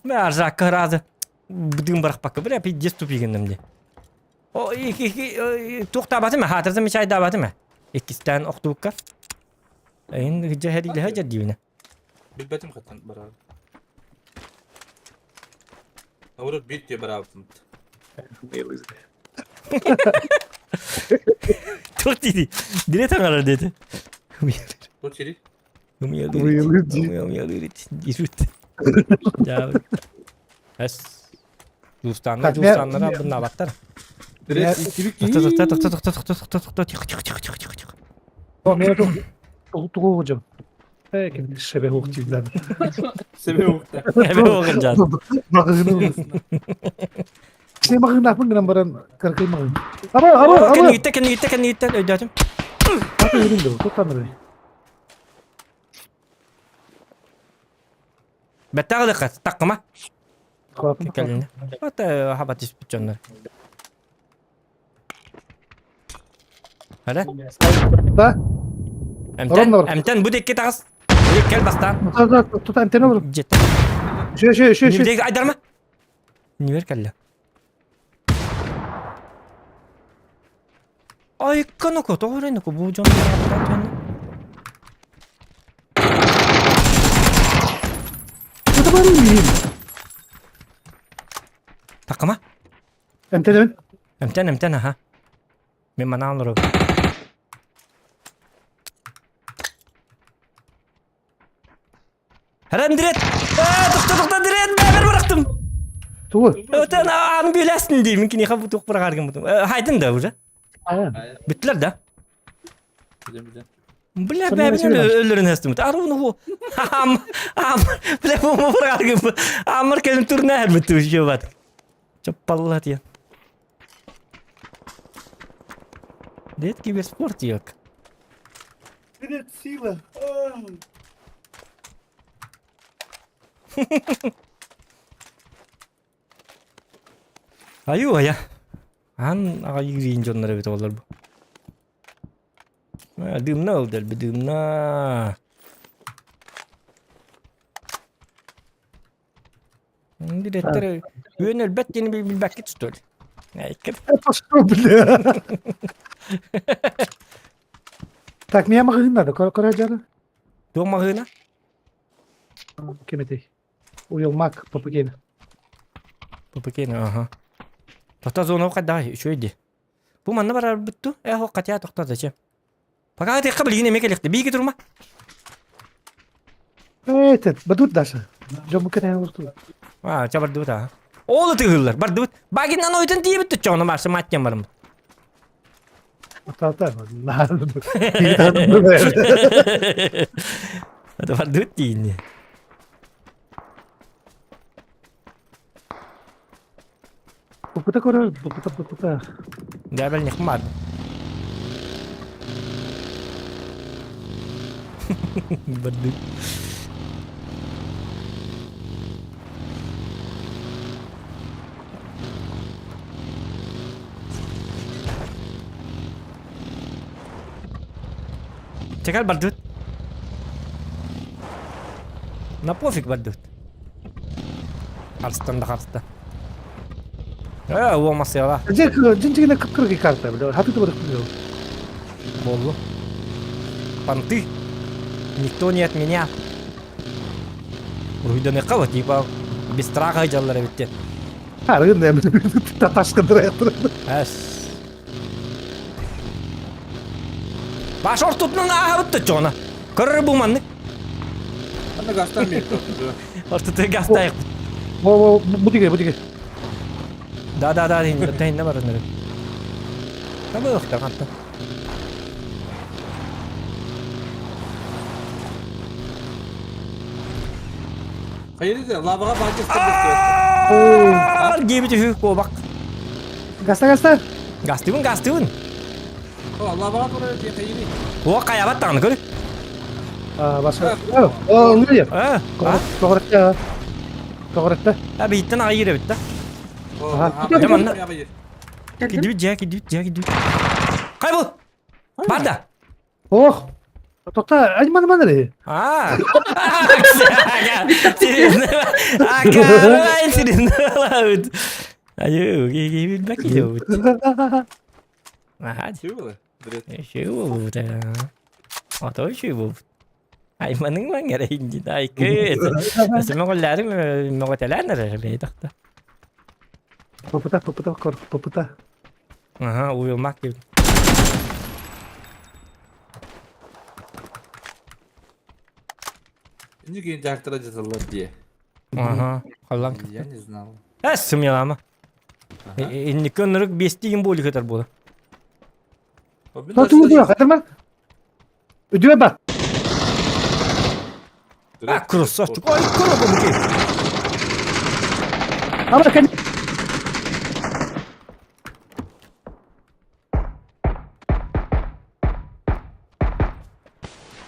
Мә аржак разы. Бдым барак бля, пиздец тупигендим де. О, тоқтабаты ма, хатырзы ми чайдабаты ма. Иккистен оқтуукка. Эйин жахери ле хажар дибине. Билбетим хаттан барар. Аврот бит те барабытым. Тук диди. Дире таңарар деди. Тут сири. Жустанlar, жустаннар абынна баттар. Тоқта, тоқта, тоқта, тоқта, тоқта, тоқта, тихо, тихо, тихо, тихо, тихо, тихо. О, мен тугу хожам. Э, ким шебе хук тигден. Себе укта. Эбе оғын жан. Магын. Сен магын апын гынан баран каркай магын. Аба, аба, аба. Кенни гитте, кенни гитте, кенни гитте, өйдөтүм. Аты өрүндө, токтаныр. Бәттәгы дыкка, таккыма. Кәліне. Ата хаба түспүт дьоннор. Хара? Да. Эмтен, эмтен бу декке тагыс. Бу кел бастан. Тут антенна бар. Жет. Шө, шө, шө, шө. Нибдеги айдарма. Нибер кәлле. Ай, канако, тоҕоренеко бу дьон. Тут бар ми. Такыма. Антенна. Эмтен, эмтен, аха. Мен манаан олору. Харам дирет! Тоқта, тоқта, дирет! Бәбір бұрақтым! Тугу. Өтен аны бөләсін деймін, кіне қабы тоқ бұрақ аргын бұтым. Хайдын да уже. Біттілер да. Бля, бәбін өлерін әстім. Аруны ху. Ам, ам, бля, бұ бұрақ аргын. Амыр келін турна әр бітті уже бат. Чоппалла тия. Дет киберспорт yok. Привет, сила. Аю ая. Ан аға игрин дьоннор эбит олар бу. Дымна ол дэлби дымна. Директор үөн өлбөт диэни билбэккит что ли? Айкыр. Это что, бля? Так, меня магазин надо, кора жары. Туох маҕыына? Кеметей. Уял мак, папагейна. Папакейна, аха. Тоқта зона қайда үчүгэй дии. Бу манна барар бүттү. Э, хо катя тоқта зачем? Пока текка билигин эме келехте. Биги турма. Этот, бадут Даша. Дьоммут кэтэһэн олордулар. А, ча бардыбыт аа. Ол ытыгыллар, бардыбыт. Багинан ойтон тиийбит түччоҕуна Марса маттен барыммыт. Атаата. Это бардыбыт тиийинни. Попыта көрөр, попыта, попыта. Да, бэл нехмар. Бардыбыт. Чекал бардыбыт. На пофиг бардыбыт. Харыстан да харыста. Э, уомасыала. Дьэ, дьин-дьигинэ кып-кыргый карта, бля, хаты да барык Боллу. Понты. Никто не от меня. Уруйданыхха вот, типа, без страха дьаллар эбиттер. Арыгын таташкындыр. Эс. Баш ортутунан ааһабыт чоҕуна. Көрөр бу маннык. Аны гастан берді. Ортуту гастайық. Во, во, бу диге, бу диге. Да, да, да, инне бар өнөрү. Табыахта ханта. Хайыр лаваға баки Диэбит үһү куобак. Гаста, гаста. Гастыбын, гастыбын. Лаваға тура хайыр. О, хайабат даҕаны көрү. А, баса. О, ылгы. А, Тоҕырытта. Тоҕырытта. а бииттэн аҕай киирэбит да. Кидибит дьэ, кидибит дьэ, кидибит. Хай бу! Бар да! Ох. Тоқта, айман ман эрэ. А, серьезно? А, карай, серьезно? Аю, билбэк киһи Ага, еще буолбут. Ото еще буолбут. Айманың маңара инди айкы. Мөҕөлләрим мөҕөтэлээн эрэр бэйдахта. Попыта, попыта, кор, попыта. Ага, уйулмак диэбит. Инди кейін жақтыра жасалар дие. Ага, халлан. Я не знал. Эс сымьялама. Инники өнөрүк биэстиин буолу көтөр буола. Тоту дура, хатырма. Үдүө ба. А, красавчик. Ой, круто, буки. Ама кэн.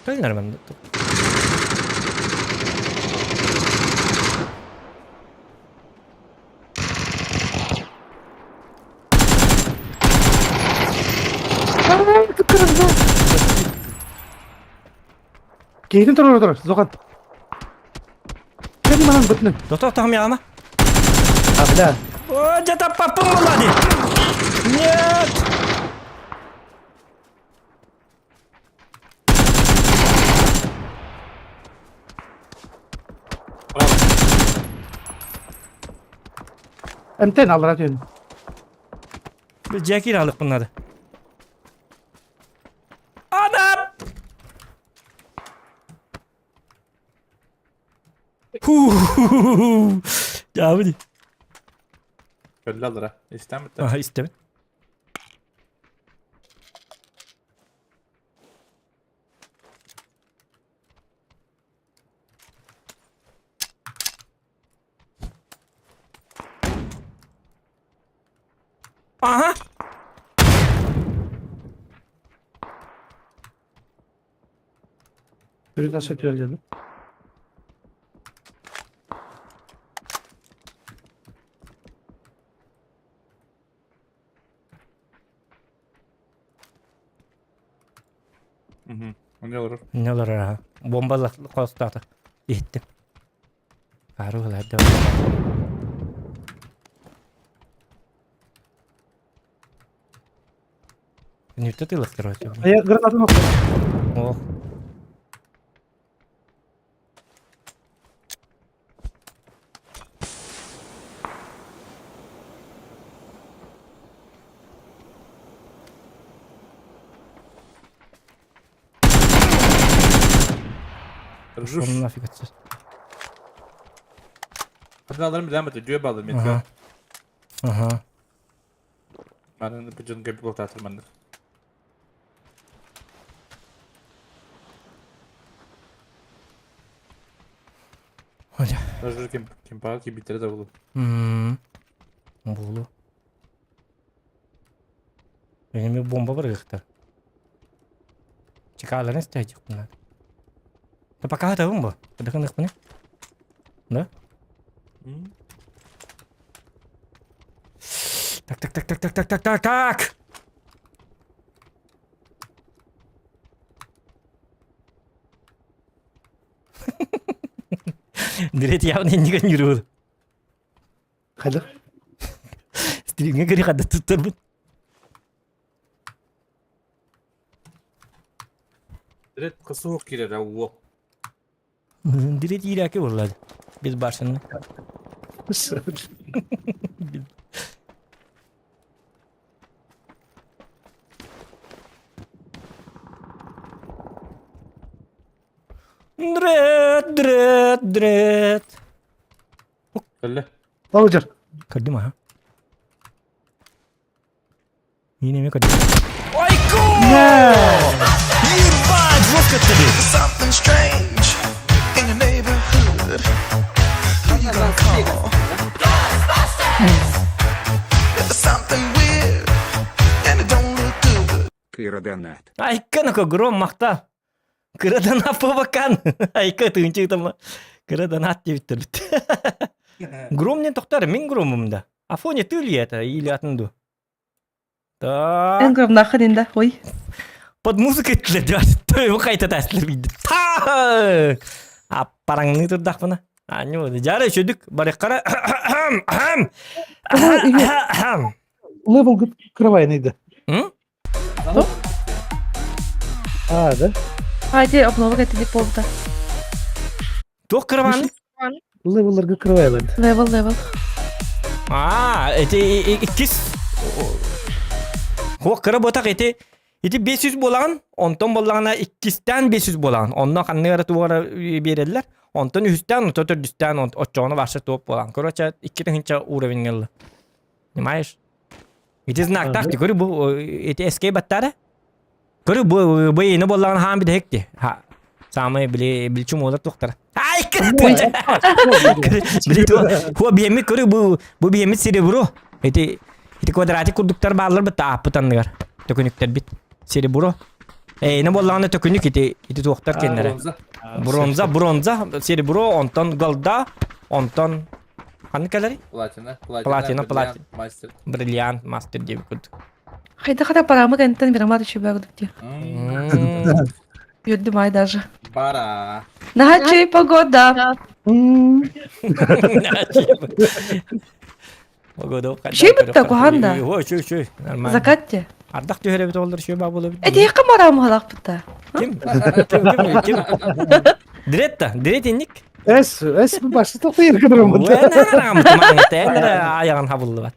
Той нормально. Кейтин турар турар, зохан. Кэни манан бытны. Доктор тахмяма. А, бля. О, где-то папа Мулади. Нет. Эмтен аллара түн. Джеки алып bunları. Anam! Hu. Ya bu Көллі алыра. Истен бітті. Aha istedim. Aha! Бүрүн аса түөл дедим. Не olur? Ne olur ha? Bomba kostata. Gittim. Karular da. Нүтэ тылых короче. Я гранату Ох. Жуж. Нафиг отсюда. Аларым билэн бата дьүө балым метка. Ага. Манын бу дьон көп буолтаатыр маннык. Оля. Даже ким ким паа кибитере да булу. Мм. Булу. Эми бомба быргыктар. Чекаларын истээчик буна. Да пока это бомба. Подохнах буна. Да? Так, так, так, так, так, так, так, так, так. Дирет явно иннигэн юруу. Хайдах? Стримҥэ кири хадда туттарбын. Дирет кысуох кирер уо. Дирет иирээки буоллады. Без башенный. Дрет, дрет, дрет. Кэллэ. Балыжар. Көрдүм аха. Мин эмиэ көрдүм. Ойку! Ебать, жестко тебе! Something strange in your neighborhood. Who you gonna call? If there's something weird and it don't look good. Кыра донат. Айка гром махта. Кыра донат бакан. Айка тыынчы там. Кыра донат диэбиттэр Гром не тохтар, мин громум да. Афоня ты ли это или атын ду? Так. Эн громнахын инде, ой. Под музыкой төбө хайта таслар биди. Так. Аппараңны турдахпына. Аню, жара шөдүк барыккара. Левел кровайный да. М? А, да? Хайди обнова кэтили полта. Туох кырабаны? Левелларга кровайлар. Левел, левел. А, эти иккис Хуох кыра ботак эти ити 500 буолаҕын, онтон буоллаҕына иккистээн 500 буолаҕын. Онно ханнык эрэ туора биэрэллэр. Онтон үһүстээн, онтон төрдүстээн оччоҕуна вообще топ буолаҕын. Короче, 2000 уровень ылла. Понимаешь? Ити знактаах ти көрү бу ити эскей баттара. Көрү бу бу ини буоллаҕына хаан бидэһик Ха самый били билчүм уолар туохтара. Ай Били туо биэммит көрү бу бу биэммит серебро. Ити ити квадратик курдуктар бааллар бит ааппыт анныгар. Төкүнүктэр бит. Серебро. Эйне буоллаҕына төкүнүк ити ити туохтар кеннere. Бронза. Бронза, бронза, серебро, онтон голда, онтон ханнык кэлэрий? Платина. Платина, Платина, платина. Мастер. Бриллиант, мастер диэбит курдук. Хайда хата парамы кэнтэн бирамат үчүбэ курдук дии. М. Үөрдүм ай даже. Бара. Наһаа погода. Погода Үчүгэй бытта, куһаҕан да. Ой, үчүгэй, үчүгэй. Нормально. Закат Ардах түһэр эбит оллар үчүгэй баа буолабыт. Этиэххэ мараамыһалаах бытта. Ким? Ким? Ким? Ким? Дирет та, дирет инник. Эс, эс башы тоқтайыр кыдырым. Аяғын хабыллыбат.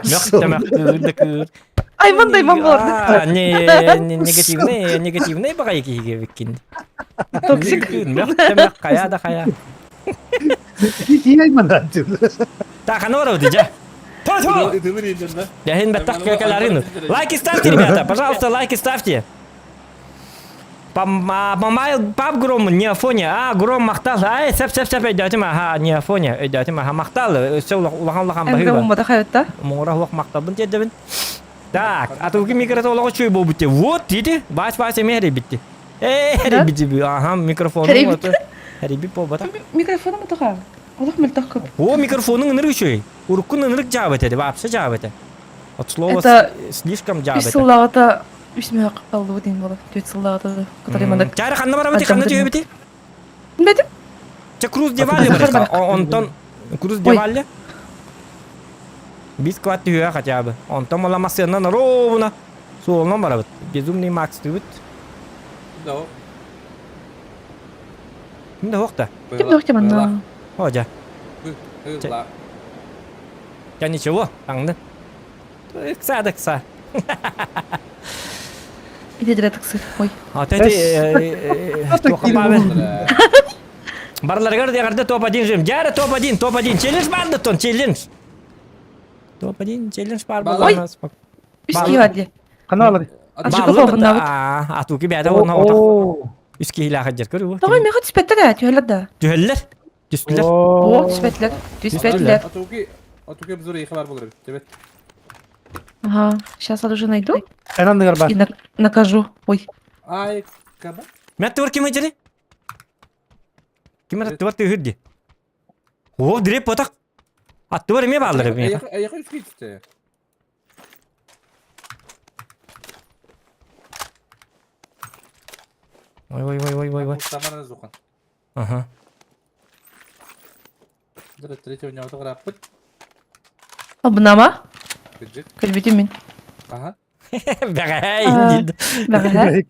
Мөх кыыр. Айман да айман болар. Не, негативный, негативный бағай киһиге биккин. Токсик. Мөх мөх хая да хая. Ки айман да. Так, а ну жа. Яхин баттах каларину. Лайки ставьте, ребята, пожалуйста, лайки ставьте. Памайл пап гром не афоня, а гром махтал. Ай, сәп сәп сәп өйдөтүм, аха, не афоня, өйдөтүм, аха, махтал. Өссө улахан улахан Эн баһыыба. громмата хайытта. Муҥура хуох махталбын тиэрдэбин. Так, а туги микротолого чуй буолбут Вот, дите, баас баас эмиэ эрийбитти. Э, эрийбити, аха, микрофонун Эрийбит. оту. Эрийбит буолбата. Микрофону матаха. Олох мөлтөх көп. О, микрофонун ынырык үчүгэй. Уруккун ынырык жаабыт этэ, вообще жаабыт этэ. От слова Это слишком үс жаабыт этэ. сыллаҕыта үс мөһөк аллыбы дейин боло. Төрт сыллаҕыта который мандак. Чары ханна барабыт, ханна түһэбити? Билбэтим. Ча Круз Девалли Захар барыха. барах. Онтон Круз Ой. Девалли. Бис кват түһүө хотя бы. Онтон мала массыаннан ровно суолунан барабыт. Безумный Макс түбүт. Да. Ким да хуохта. Ким да хуохта манна. О, жа. Ыла. Я ничего, таҥны. Ыкса да ыкса. Иди дирет ыксыр. Ой. А ты туохха баабын. Барларыгар эҕэрдэ топ-1 жим. Дьээрэ топ-1, топ-1. Челлендж баар да тон, челлендж. Топ-1, челлендж баар буоллаҕына. Үс киһи бар дии. Ханаалар. Ачыкы побуннабыт. Атуки бэйэтэ уонна отох. Үс киһилээх дьэр көрүү. Тоҕо миэхэ түспэттэр ээ, түһэллэр да. Түһэллэр. Түстүлэр. О, түспэтилэр. Түспэтилэр. Атуки, Атуки обзор ехе бар болар бит. Ага, сейчас оружие найду Эн анныгар бар. и накажу. Ой. Ай, каба. Мэтт тур ким ичери? Ким эрэ аттыбар тыыһыр дии. О, дреп потах. Аттыбар эмиэ бааллар эмиэ. Эйэхэ үс киһи Ой ой ой ой ой ой. Тамара Зухан. Ага. Третьего дня отыграппыт. Абынама? Кырдьык. Көрбүтүм мин. Аха. Бэҕэһээ Бэҕэһээ.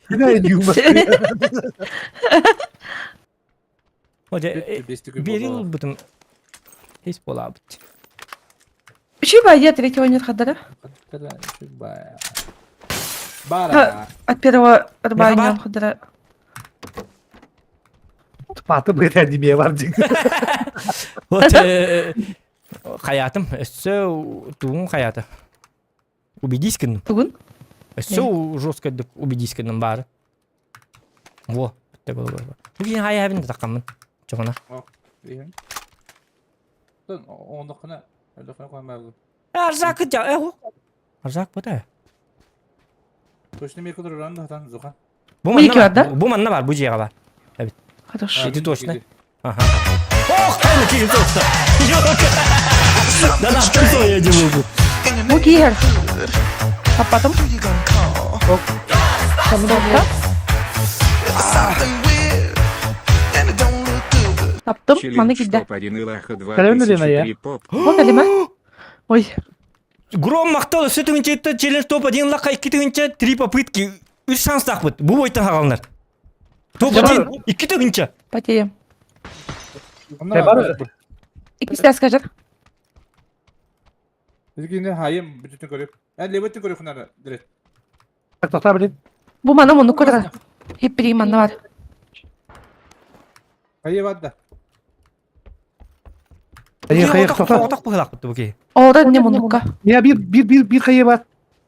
Биэрил ылбытым ис буолаабыт. Үчүгэй баайа третьего нет хадара. Бара. От первого рыбания хадара. Паты быта димие бар дии. Вот хайатым өссө тугун хайата. Убедись гынным. Тугун? Өссө жестко убедись гынным баары. Во, Бүгін хайа да таққанмын. Чоғына. Арзак кытя, Арзак бата. Точно ми кудуран да хатан зухан. Бу манна бар, бу манна бар, бу жиэҕэ бар. Эбит. Хорошо. Ити точно. Ага. Ох, кайна киһи тоста. Да нахуй я не могу. Бу киһэр. Таппатым. Таптым, маны киирдэ. Бу кэлимэ. Ой. Гром махтал өссө тыһыынча челлендж топ-1 лакка 2 тыһыынча три попытки үс шанстаахпыт. Бу бойтан хагалынар. Топ-1 2 тыһыынча. Потеем. Иккисте скажет. Билгини хайым бүтүн көрүп. Эн лебеттин көрүп хунара дирет. Тоқта блин. Бу мана муну көрөр. Хиппири манна бар. Хайы бадда. Хайы хайы тоқта. Отақ быһылаахпыт бу киһи. Оора не муннукка. Я бир бир бир бир хайы бар.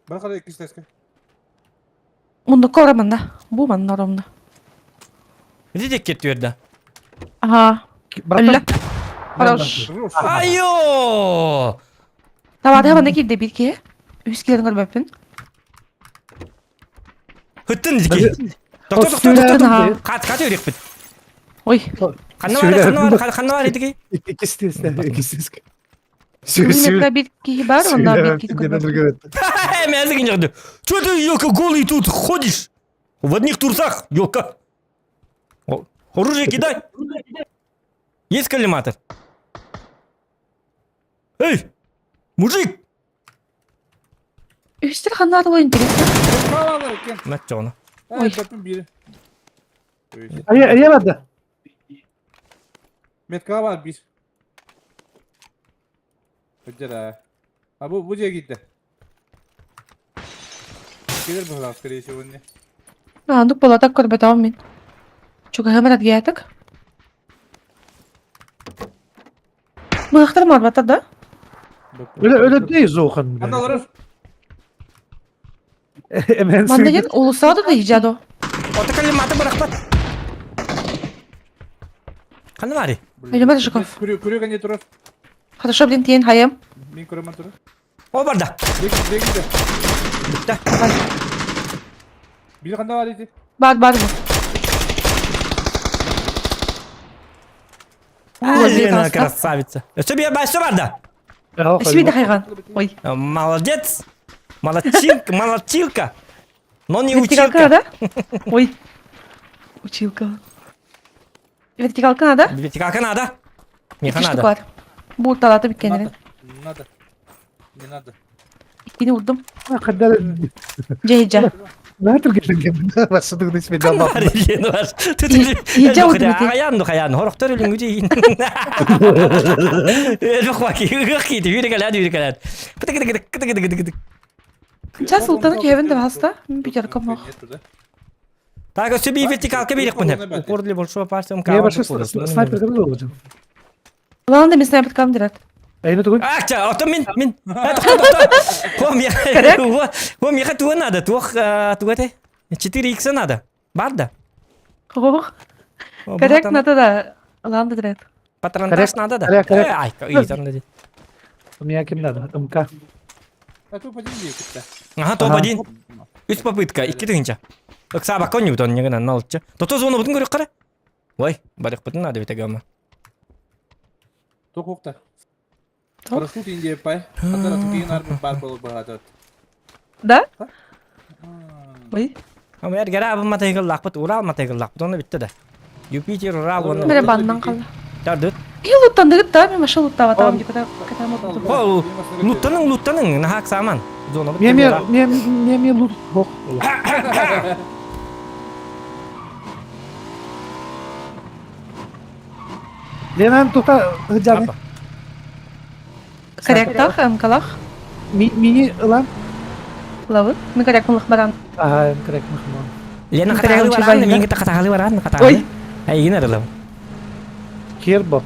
Бар иккистеске. Муннукка ора манна. Бу манна оромна. Ити декке түөрдэ. Ага. Өллө. Хорош. Айо! Табаатыга манна киирдэ биир киһи. Үс киһини көрбөппүн. Хыттын дики. Токтор токтор токтор. Кат кат өрекпит. Ой. Ханна бар ханна бар ханна бар итики. Иккистесте иккистеске. Мына бир киһи бар, онда бир киһи көрбөппүн. Мязыгин жагды. Чё ты, ёлка, голый тут ходишь? В одних трусах, ёлка. Оружие кидай. Есть коллиматор? Эй, мужик! Үстер ханна арылы интересно. Мэтчону. Ой. Айа барды. Метка бар бир. Өджера. А бу бу жерге gitti. Келер бу скорее всего не. Андук болатак көрбөтөм мин. Чугаһымар атгиятык. Быһахтар марбаттар да? Öyle öyle değil Zohan. Аналар. Hemen Манна диэн улусаада да ижадо. Ота коллиматор барахпат. Ханна бари? Өлөмөр Жуков. Күрү күрү не турар. Хорошо, блин, тиен хайым. Мин көрөмөн турар. О барда. Бек бек Бүтті. Бир кандай бар ити? Бар бар бу. Лена красавица. Өссө бия бәсі барда. Өссө хайган. Ой. Молодец. Молодчинка, молодчилка. Но не Вертикалка училка. надо? Ой. Училка. Вертикалка надо? Вертикалка надо. Не Икки штук надо. бар. Бу талаты биккенерин. Надо. Не надо. Иккини урдум. Kadar Жейжа. Ne tür gelin Başladık ismi Лена бар. Ижа урдум ити. Аян хаян хорохтор үлүнгү жейин. Элбэх баки ыгых кийди үйрекелер үйрекелер. Кытык кытык кытык кытык кытык. Сейчас султаны күйөбүн деп хаста. Пятерка мох. Так, өссө бии вертикалка биэриэхпин сөп. Упор для большого пальца Я вообще снайпер кырды olacağım. Ладно, мен снайпер кам дират. Эйне тугун? А, ча, ото мин, мин. Тохто, тохто. О, меха, о, меха туга надо, туох, туга те. 4 икса надо. Бар да. Ох. Коррект надо да. Ладно, дират. Патронтаж надо да. Ай, ыйтан да. У меня кем надо? МК. А топ-1 диэкитте. Ага, топ-1. Үс попытка, икки тыһынча. Ыксаабакка онньубут онньугунан налычча. Тото зонобутун көрүк кара. Ой, барыхпытын надо бит агама. Тохуохта. Парашют индия пай. Хатара тутиин армы бар болу баһатат. Да? Ой. Ама эргere абын матайгыллаахпыт, Урал матайгыллаахпыт, онно бүтте да. Юпитер, Урал, онно. Мере баннан қалды. Тардыт. И луттандыгыт да, мен машина луттаватам, когда О, луттаның, луттаның, нахак саман. Зона Мне мне мне мне лут бог. Ленан тута жаны. Корректах, МКлах. Мини ылан. Лавы. Мен коррект мылых баран. Ага, коррект мылых баран. Лена хатагалы баран, мен кете хатагалы баран, хатагалы. Ой. Айгин арылым. Кер бо.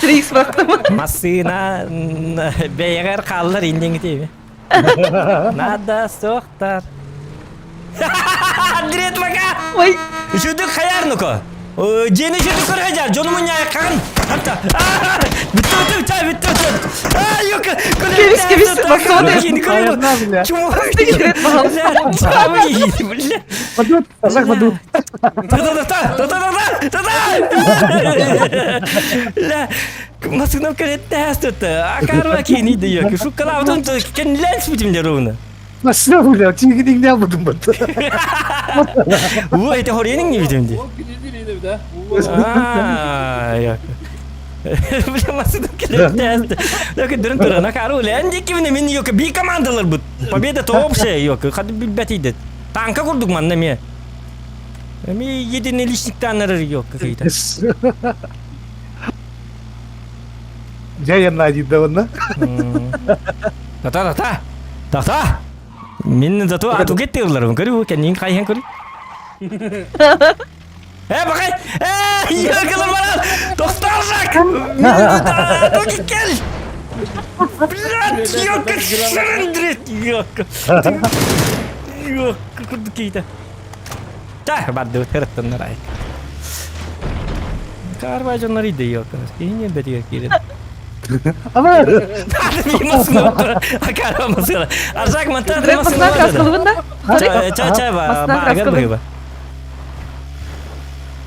Трикс бақтым. Массына бәйгәр қаллар индеңі тейбі. Надо сохтар. Андрет пока! Ой. Үшүдүк хаяр нуко. Жени үшүдүк көргө жар, жонумун яй кагын. Хатта. Бүттү бүттү чай бүттү бүттү. А, yok. Кебис кебис баксана. Чуму. Бля. Бадут, азак бадут. Та-та-та-та, та-та-та-та, та-та. Масынам калетте тут. Акарва кини да yok. Şu kalabdan kendilen спутим ровно. Nasıl бля, тиги не албадым бат. Ой, это хоренин не видим ди. Ол кини да. А, yok. Бля, масынам калетте. Yok, дөрөн тура, накару лен дикимне мен yok. Би командалар бут. Победа то общая yok. Хады билбет иде. Танка курдук манна ме. Ми единоличниктан yok какие-то. Жай на да онна. Та-та-та-та. Та-та. Мен зато ату кетти ылларым. Көрү, кеннин кайхан көрү. Э, бакай! Э, якылы баран! Токтаржак! Мен ату кел! Блядь, ёка, шырындрет, ёка. Ёка, курду кейді. Та, барды, тераттаннар ай. Карбай жоннар иде ёка. Кейне бетиге кирет. Ама Аржак мантар Масына краскалыбын да? Ча ча ба багар быба.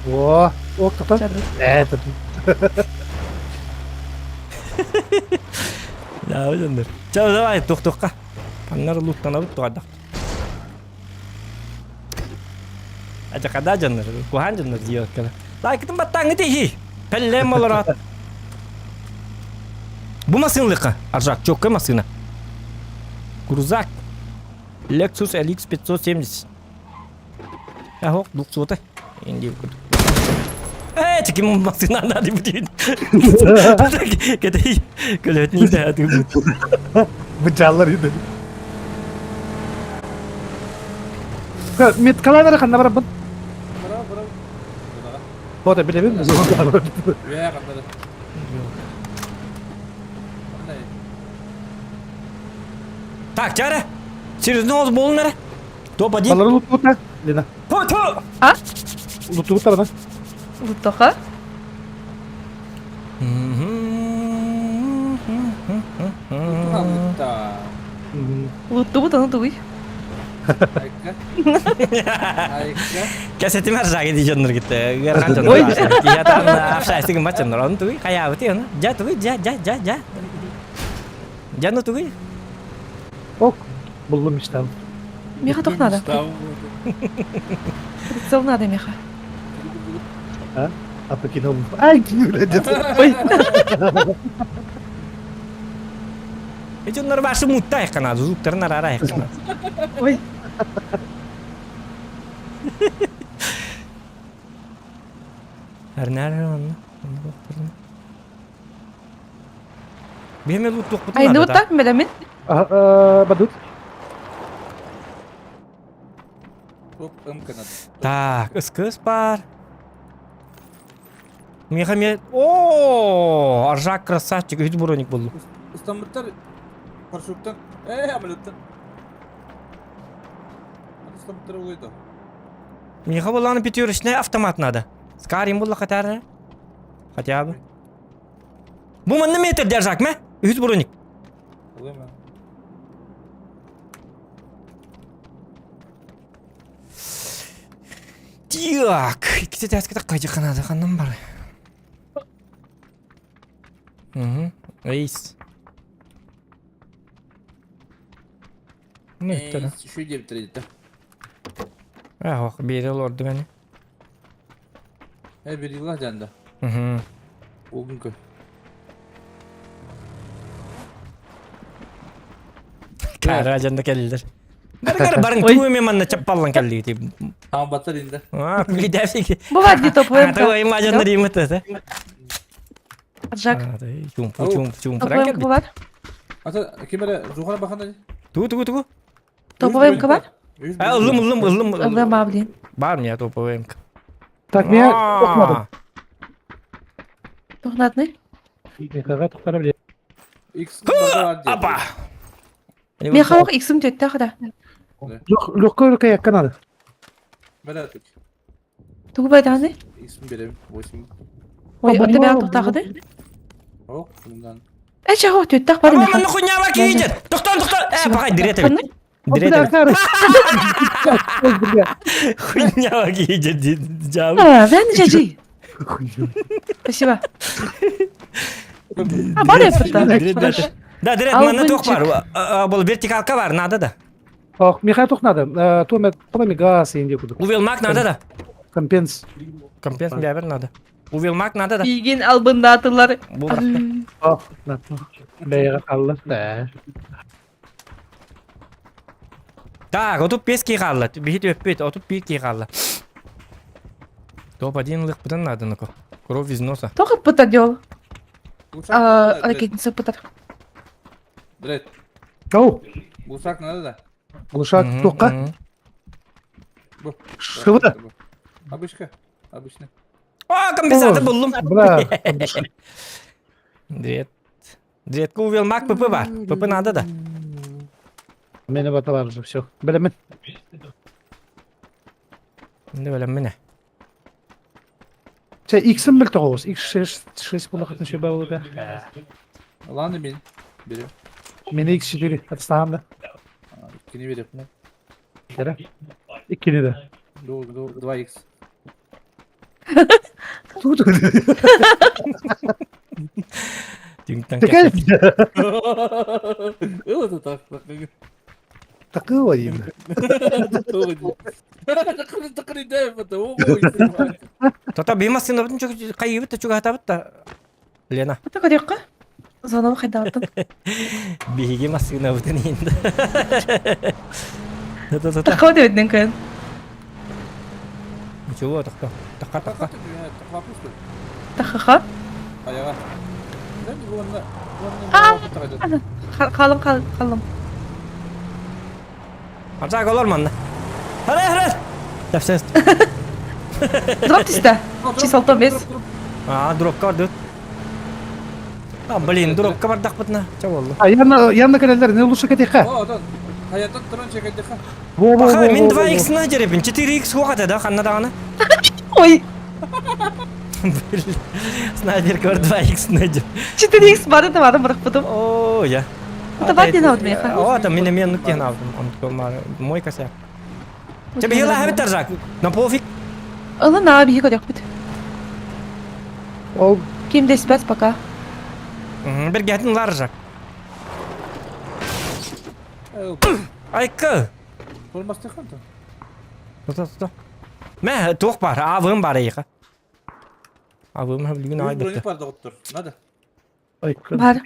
О, ок тоқта. Этот. Да, өзендер. Ча давай тоқтоққа. Паннар луттанабыт туғадақ. Ача қада жаннар, кухан жаннар диyor. Лайкытын баттаңы тейхи. Пеллем олар. Бу масынлыка. Аржак, чокка масына. Крузак. Lexus LX 570. Ахок, двухсотый. Инди Э, таким машина надо будет. Кете, көлөт не да ты. Бычалар иде. Мет каланар ханна барабын. Браво, браво. Бота билебин, зона. Ве кандары. Так, чара. Серьезно, ол болнара. Топ-1. Балар лутута, Лена. Ту-ту. А? Лутута бана. Луттаха? Да. Луттубут, аны тугуй. Айка. Айка. Кәсетим ар жагы ди жоннор кетти. Герхан жоннор. Я там общайсы гымбат жоннор. Оны тугуй, каябы оны. Жа тугуй, жа, жа, жа, жа. Жа ну тугуй. Ок, буллум иштам. Меха тох надо. Прицел надо, меха. А? А покинул. Ай, где-то. Ой. Эти жоннор башы мутта айкана, зуктарын арара айкана. Ой. Беме луттук бутун. Ай, ну вот так, медамин. Бадут. Оп, МК надо. Так, СКС бар. Миэхэ эмиэ... О, Аржак красавчик, үһүс броник буллум. Ыстаммыттар парашюттан. Э, амулеттан. Ыстаммыттар улуйда. Миэхэ буллаҕына пятерочный автомат надо. Скарим булла хотя Хотя бы. Бу манна метр держак мэ? Үһүс броник. Улуйма. Так, иккитэ тээскэ таккайдьыхха наада ханнан бар. Угу. Эйс. Ну, это Еще 9 Ах, биэри олорду мени. Э, берила дянда. Угу. Угунка. Кара дьанда кэллилэр. Бары барын тугу мен манна чаппаллан кэллигит. Там батар инде. А, күлидәфик. Бывает где топовый МК. Ата ой мажандар имыты. Жак. Чумпу чумпу чумпу. Топовый МК бар. Ата кемере жугара баханда. Тугу тугу тугу. Топовый МК бар. А, ыллым ыллым ыллым. Ыллым, а, блин. Бар мне топовый МК. Так, меня тохмадым. Тухнатный. Михаға тохтара биле. X Апа. Михаил иксим төттө хада. Легко рука якка надо. Бәрәтик. Тугу байданы? X берем 8. Ой, аты бәл тохтагыды. О, bundan. Э, чаго төттөх бар Ама Михаил. манна хуйня киидет. Тоқтон тоқтон. Э, пағай дирет эбит. Дирет Бля, эбит. короче. Хуйня киидет. Жабы. А, вен жажи. Спасибо. А, бар это. Да, дирет манна тоқ бар. Бұл вертикалка бар, надо да. Ох, Михаил тох надо. Томе, томе газ инде куду. Увелмак надо да. Компенс. Компенс бәрібір надо. Увелмак надо да. Билген албындатылар. Бұл брақты. Ох, надо. Бәйге қалды. Да. Так, отуп 5 кей қалды. Бихит өппет, отуп 1 кей қалды. Топ-1 лық бұдан надо, ну-ка. Кровь из носа. Тоқып бұта дел. Ракетница бұтар. Дред. Ау, Гусак надо да? Глушак тоққа. Шывы. Обычка. Обычный. О, компенсатор булдум. Бля. Дред. Дредка увел мак ПП бар. ПП надо да. Мені баталар уже все. Білемін. Енді білем міне. Че, X-ім біл тоғыз. X6 6 болақытын шөбе болу бе. Ладно, мен берем. Мені X4 атыстағам да. Иккини берем. Кері. Иккини де. 2x. Тут. Түңтан Это так. Такого деймін. Тота беймас сен өтін чөк қайыбыт та чөк атабыт та. Лена. Бұта көрек Звонок хайдабытын. Биһиги массыынабытын иһинде. Та-та-та. Таққа өтөбүтүнөн көөн. Ничего, тақта. Таққа, таққа. Тахаха. Қалым, қалым. Аржак олар манна. Хара, хара. Тәпсәс. Дроп түсті. Чисалтон бес. А, дропка бар А, блин, дропка бар дақпытна. Ча болды. А, явно, явно кәлелер, не лучше кетеха. Во, во, Баха, во, мен во, во. 2x на жерепин, 4x хоғата да, қанна дағаны. Ой, Снайпер көр 2x на жер. 4x бары да бары бұрық О, я. Это бар ден алдым меха. О, там мен мен нүктен алдым. Он мой косяк. Тебе ела хабит таржак. На пофиг. Ылы на биһи көрөкпүт. Ол Ким деспес пока. Бір гәтін ларжак. Айкы. Тота, тота. Мә, тоқ бар, авым бар иха. Авым бүгін ай бітті. Надо. Бар.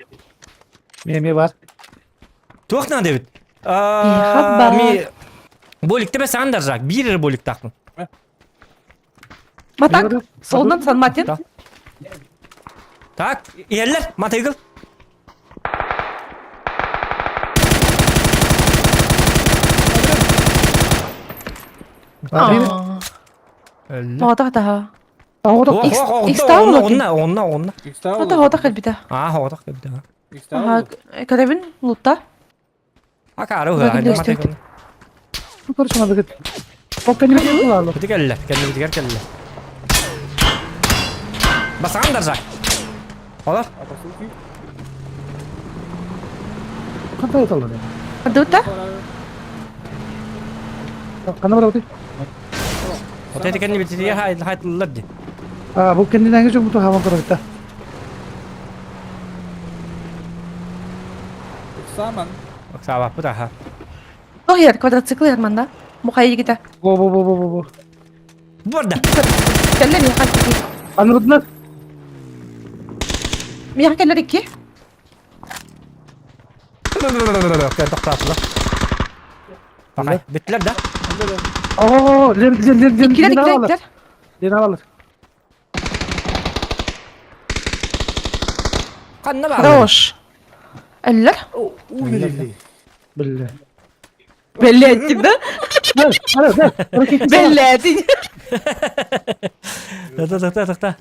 Меме бар. Тоқ надо бит. Иха бар. Ми Боликте бе сан даржак, бир болик тақпын. Матак. Солунан сан матин. Да. Так, ерлер, матайгыл. Өллө. Оҕотох таһа. Оҕотох. Икстаал Онна, онна, онна. Ота оҕотох кэлбитэ. Аа, оҕотох кэлбитэ. Аха, көрөбүн, лутта. Акаары уһа, Короче, надо говорить. Пока не видел, Ити кэллэ, кэннибитигэр кэллэ. Басаҕан даржак. Олор. Ханта эталлар. Дута? Ханна барабыт? Вот эти кэннибитигэр хайтыллар ди. А, бу кэннинээҥи дьон буту хааман турабыта. Саман. Ыксаабаппыт аха. Тоһуйар, квадроцикл ярманда. Мухай игите. Бу бу бу бу бу бу. Барда. Кэллэ миэхэ. Анырдылар. Миэхэ кэллэр икки. Тохтоотулар. Пахай, бүттүлэр да? Оо, лер лер лер лер. Иккилэр иккилэр иккилэр. Лер алалар. Ханна баар? Хорош. Өллөр. Билле. Бэллээтин да? Бэллээтин. Та-та-та-та-та.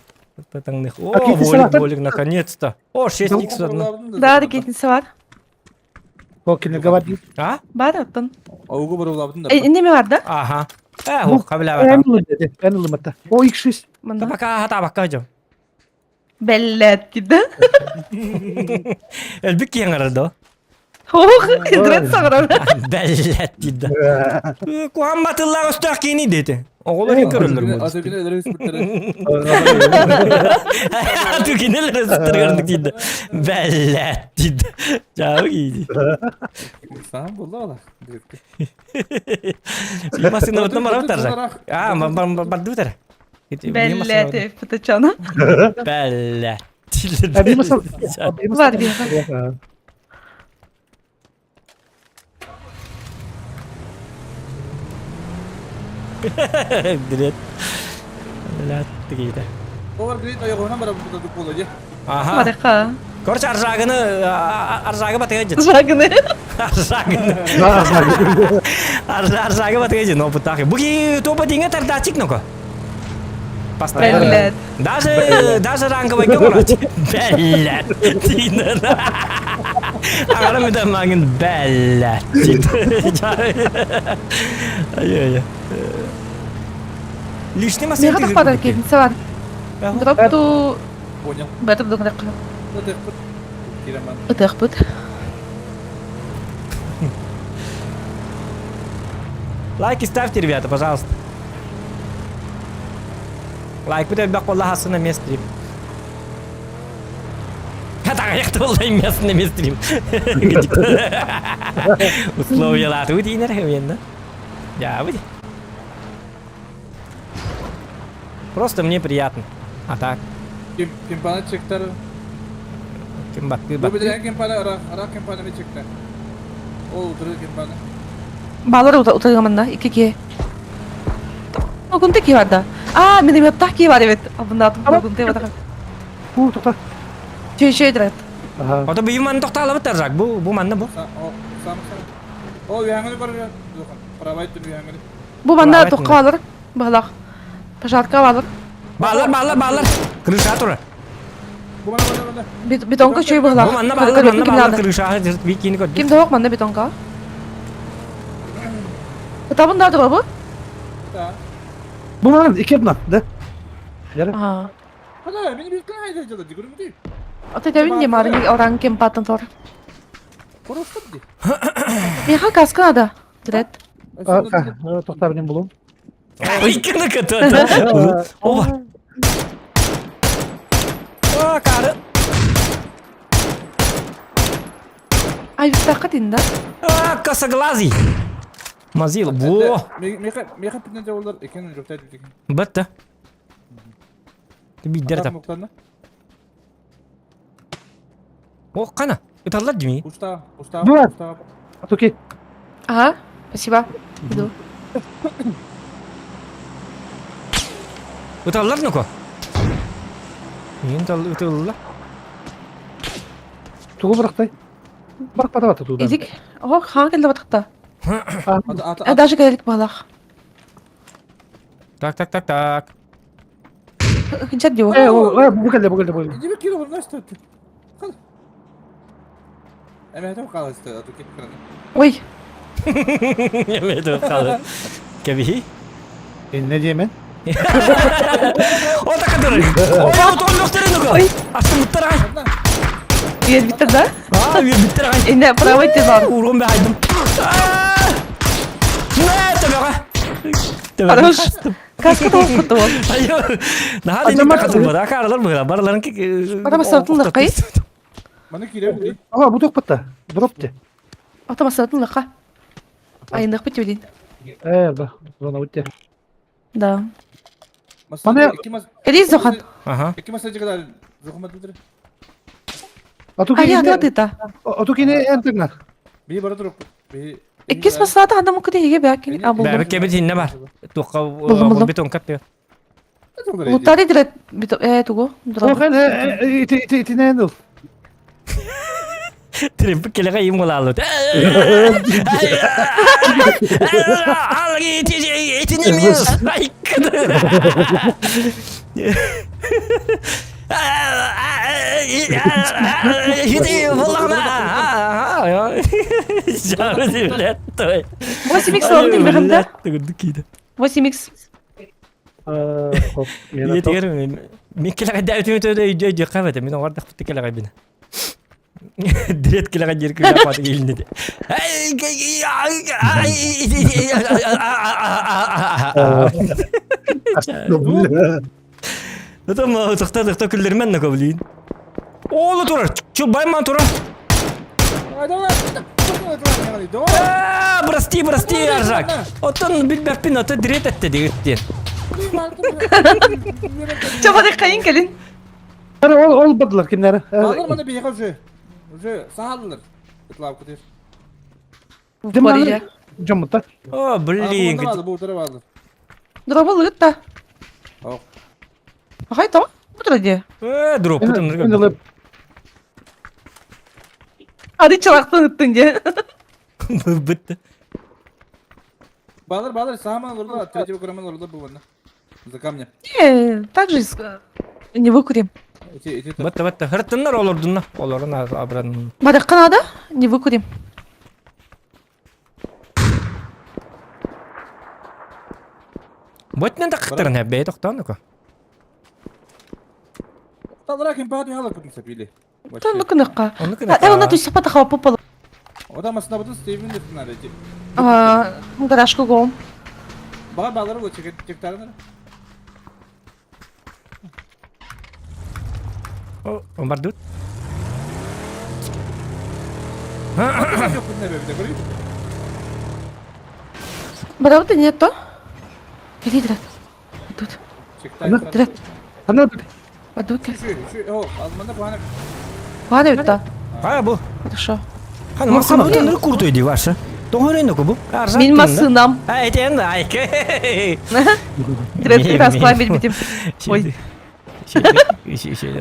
О, Волик, Волик, наконец-то. О, 6 икс одна. Да, ракетница бар. О, кинеге бар. А? Бар оттон. Аугу барылабытын да. Неме бар да? Ага. Э, о, кабля. Эн ылыматта. О, X6. Да пока хата бакка жо. Бэллээтин да? Элбик киэҥ арардо. Ох, идрет саҕарар. Бэллэт дида. Куһан батыллаах өстөөх киини дети. Оҕолор көрөллөр буолду. Атыгын өлөрө үспүттэрэ. Атыгын өлөрө үспүттэрэ дида. Бэллэт дида. Жабы кииди. Саам булла ола. Масына бутна барап таржак. А, барды бутар. Бэллэт пытачана. Бэллэт. Бар бир. Билет. Билет тигиде. Овар грейд айгона барап бутады була же. Аха. Барыха. Короче, аржагыны аржагы батыга жет. Аржагыны. Аржагыны. Аржагы батыга жет, но бутахы. Буги топа динге тардачик ноко. Постоянно. Бэллэт. Даже даже ранговый говорят. Бэллэт. Агара мен маңын бэллэт. Ай-ай. Лишний Меха тахпадар кетинсе бар. Дроп ту Понял. бәтіп дыңрак. Ытыхпыт. Кираман. Ытыхпыт. Лайки ставьте, ребята, пожалуйста. Лайк будет бак Аллах на месте. Атағаяқты болдай место на стрим. Условиялар өтейінер енді. Я выйди. Просто мне приятно. А так? Кемпана чектар. Ким батты Бу батты. билен кемпана ара ара кемпана ми чекта. Ол утыры кемпана. Балар утыргамында икки Огунте ки бар да. А, минометтах ки бар эбит. Абында огунте бар. Бу тохта. Чөй чөй дырат. Аха. Ото бу манны тоқталып таржак. Бу бу манны бу. О, сам сам. О, үйәңгіні бар ya. Правай түн үйәңгіні. Бу манна тоққа алыр. Балах. Пожарка алыр. Балар балар балар. Крыша тура. Бу мана мана мана. Бетонка чөй балах. Бу манна балар манна балар крыша бикини көрдүк. Ким тоқ манна бетонка? Табын да бу? Да. Бу мана икебна, да? Яра. А. Хада, мени бир кына айда жада дигүрүм ди. Ата табын не марын оран кем патын тор. Короступ ди. Меха каска надо. Дрет. Тохта билен булум. Иккини көтө. Оба. А, кары. Ай, тақы дейін да. А, косоглазый. Мазил, во. Меха меха питнен жабылдар экен жок тайды деген. Бітті. Биддер тап. О, қана. Ыталлар деми. Уста, уста, Бар. уста. Атуки. Ага, спасибо. Иду. Ыталлар нуко. Мен тал ыталлар. Тугу бырактай. Барак бата бата тугу. Идик. О, хан келді батықта. Ата ата Ә, даже келдік балах. Так, так, так, так. Дьэ дио. Э, э, бу кэллэ, бу кэллэ, бу кэллэ. Иди киир олорно что ты. Эмэһэтэ хаалысты, а то кип кыраны. Ой, Эмэһэтэ хаалысты. Кэбиһи. Инне диэмэн. О, такадыр. Ой, отоннохторын уга. Астымыттар ай. Үөрбүттэр да? Аа, үөрбүттэр ай. Инне правый тизар. Урон бэйдим. Нэ, төбөҕө. Хорош. Каска тоҕуппут ол. Айо. Наһаа да катылбада акаарылар быһыла. Барыларын Атамасатын лыккай. Маны киирэ Ала бу тохпатта. Дроп те. Атамасатын лыкка. Айындык бит билин. Э, да. Зона утте. Да. Маны Элиз Зохан. Ага. Икки масса жыгыдар. Зохумат битир. Ату Ай, кини. ата тыта. Ату кини энтегнар. Би бара турук. Би Иккис массата анда мукы деге бәкин. А булдум. Бәбе кебит инне бар. Туққа Булдум, булдум. бетон кап. Лутари дирет бит э тугу. Охен ити ити ити нендил. Трепик келеге им болалу. 8x алдым биргәндә. 8x. Мен келеге дәүтүмө төдө үйдө үйдө кабет. Мен оңардак бутты келеге бина. Дирет келеге жер күлө паты келинди. Потом тохта тохта күллермен на блин. Оолу турар. Чу байман турар. Прости, прости, Аржак. Оттон билбеппин, ото дирет этте дегиттен. Чабары кайын келин. Ол ол бардылар кимнәре? Балар мана бейге уже. Уже саалылар. Ытлап күтер. Бария. Жомута. О, блин. Бу утара барды. Дробы лыгыт та. Ок. Ахай то. Бу де. Э, дроп путын. Ады чалактан ыттың де. Бітті. Балар балар сааман олордо, третьего кураман олордо бу ванна. За камня. Не, так же не выкурим. Эти эти Бітті, бітті. Хырттыннар олордунна. Олорун абран. Барыкка надо, не выкурим. Бөтнен да кыттырын әббей тоқтан ука. Талра ким баду халак бутун сапили. Та ну кыныкка. Оны Та она түс сапата хава попала. Ода масына бутун Стивен деп надо эти. А, гаражка гом. Бага балар бу чек чектарына. Бардут. Yok bu ne be bir de göreyim. Барабыта нет то. Иди, драт. Тут. Чектар. Драт. Ана Падут. Şu şu о алманда bu hani Бана битта. Ха бу. Хорошо. Хан масына бутын куртуй ди ваша. Тоңорын бу. Мин масынам. А, этен айке. Драт раскла бит Ой.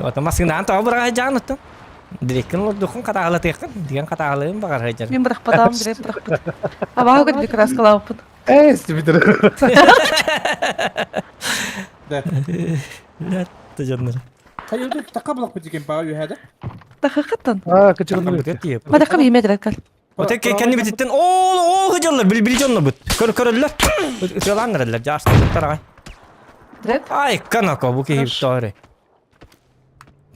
Ото масына та бара жан оттон. Диреккен лордухун катаалы тыйкын, деген катаалыын багар хайжар. Мин бирах падам, драт бирах пад. А бага көт краскалаппын. Э, Стивен. Да. Латта жаннар. Hayır dur takka bulak bir diken bağı yuhada. Тахакаттан. А, кычырын. Бадакка биме драт кал. Оте кенни бититтен ол ол гыжаллар бил бил жоннор бут. Көр көрөллөр. Ытыланнар жашты тарагай. Драт. Ай, канако бу ки торе.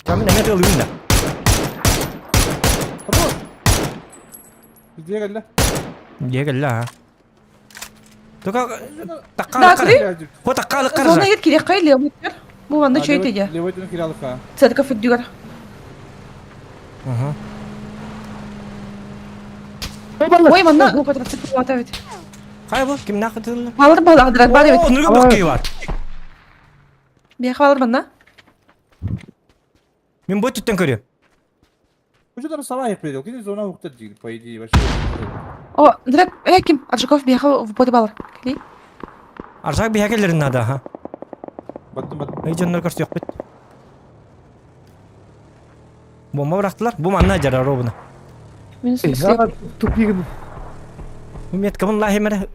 Камин эме тылын да. Хорош. Diye geldi. Дегелла. Тока Да, такка. смотри. Хо такка Зона каржа. егет кирек кай левый Бу ванда чөй теге. Левой түнү киралык ha. Церковь дюгар. Ага. Ой, манна квадроцикл ата бит. Кай бу ким накытылы? Балар балар драт бар бит. О, нурга бир кий бар. Бияха балар манна. Мен бу түттен көрөм. Hocalar sabah yapıyor. Kini zona hukukta değil. По идее вообще. О, драт, э ким? Аржаков бияха в боде балар. Кели. Аржак бихакелерин нада ха. Баттым баттым. Эй жоннор көрсө бит. Бомба бырактылар. Бу манна жара робуна. Мин Тупигин. Бу метка бун лахимере.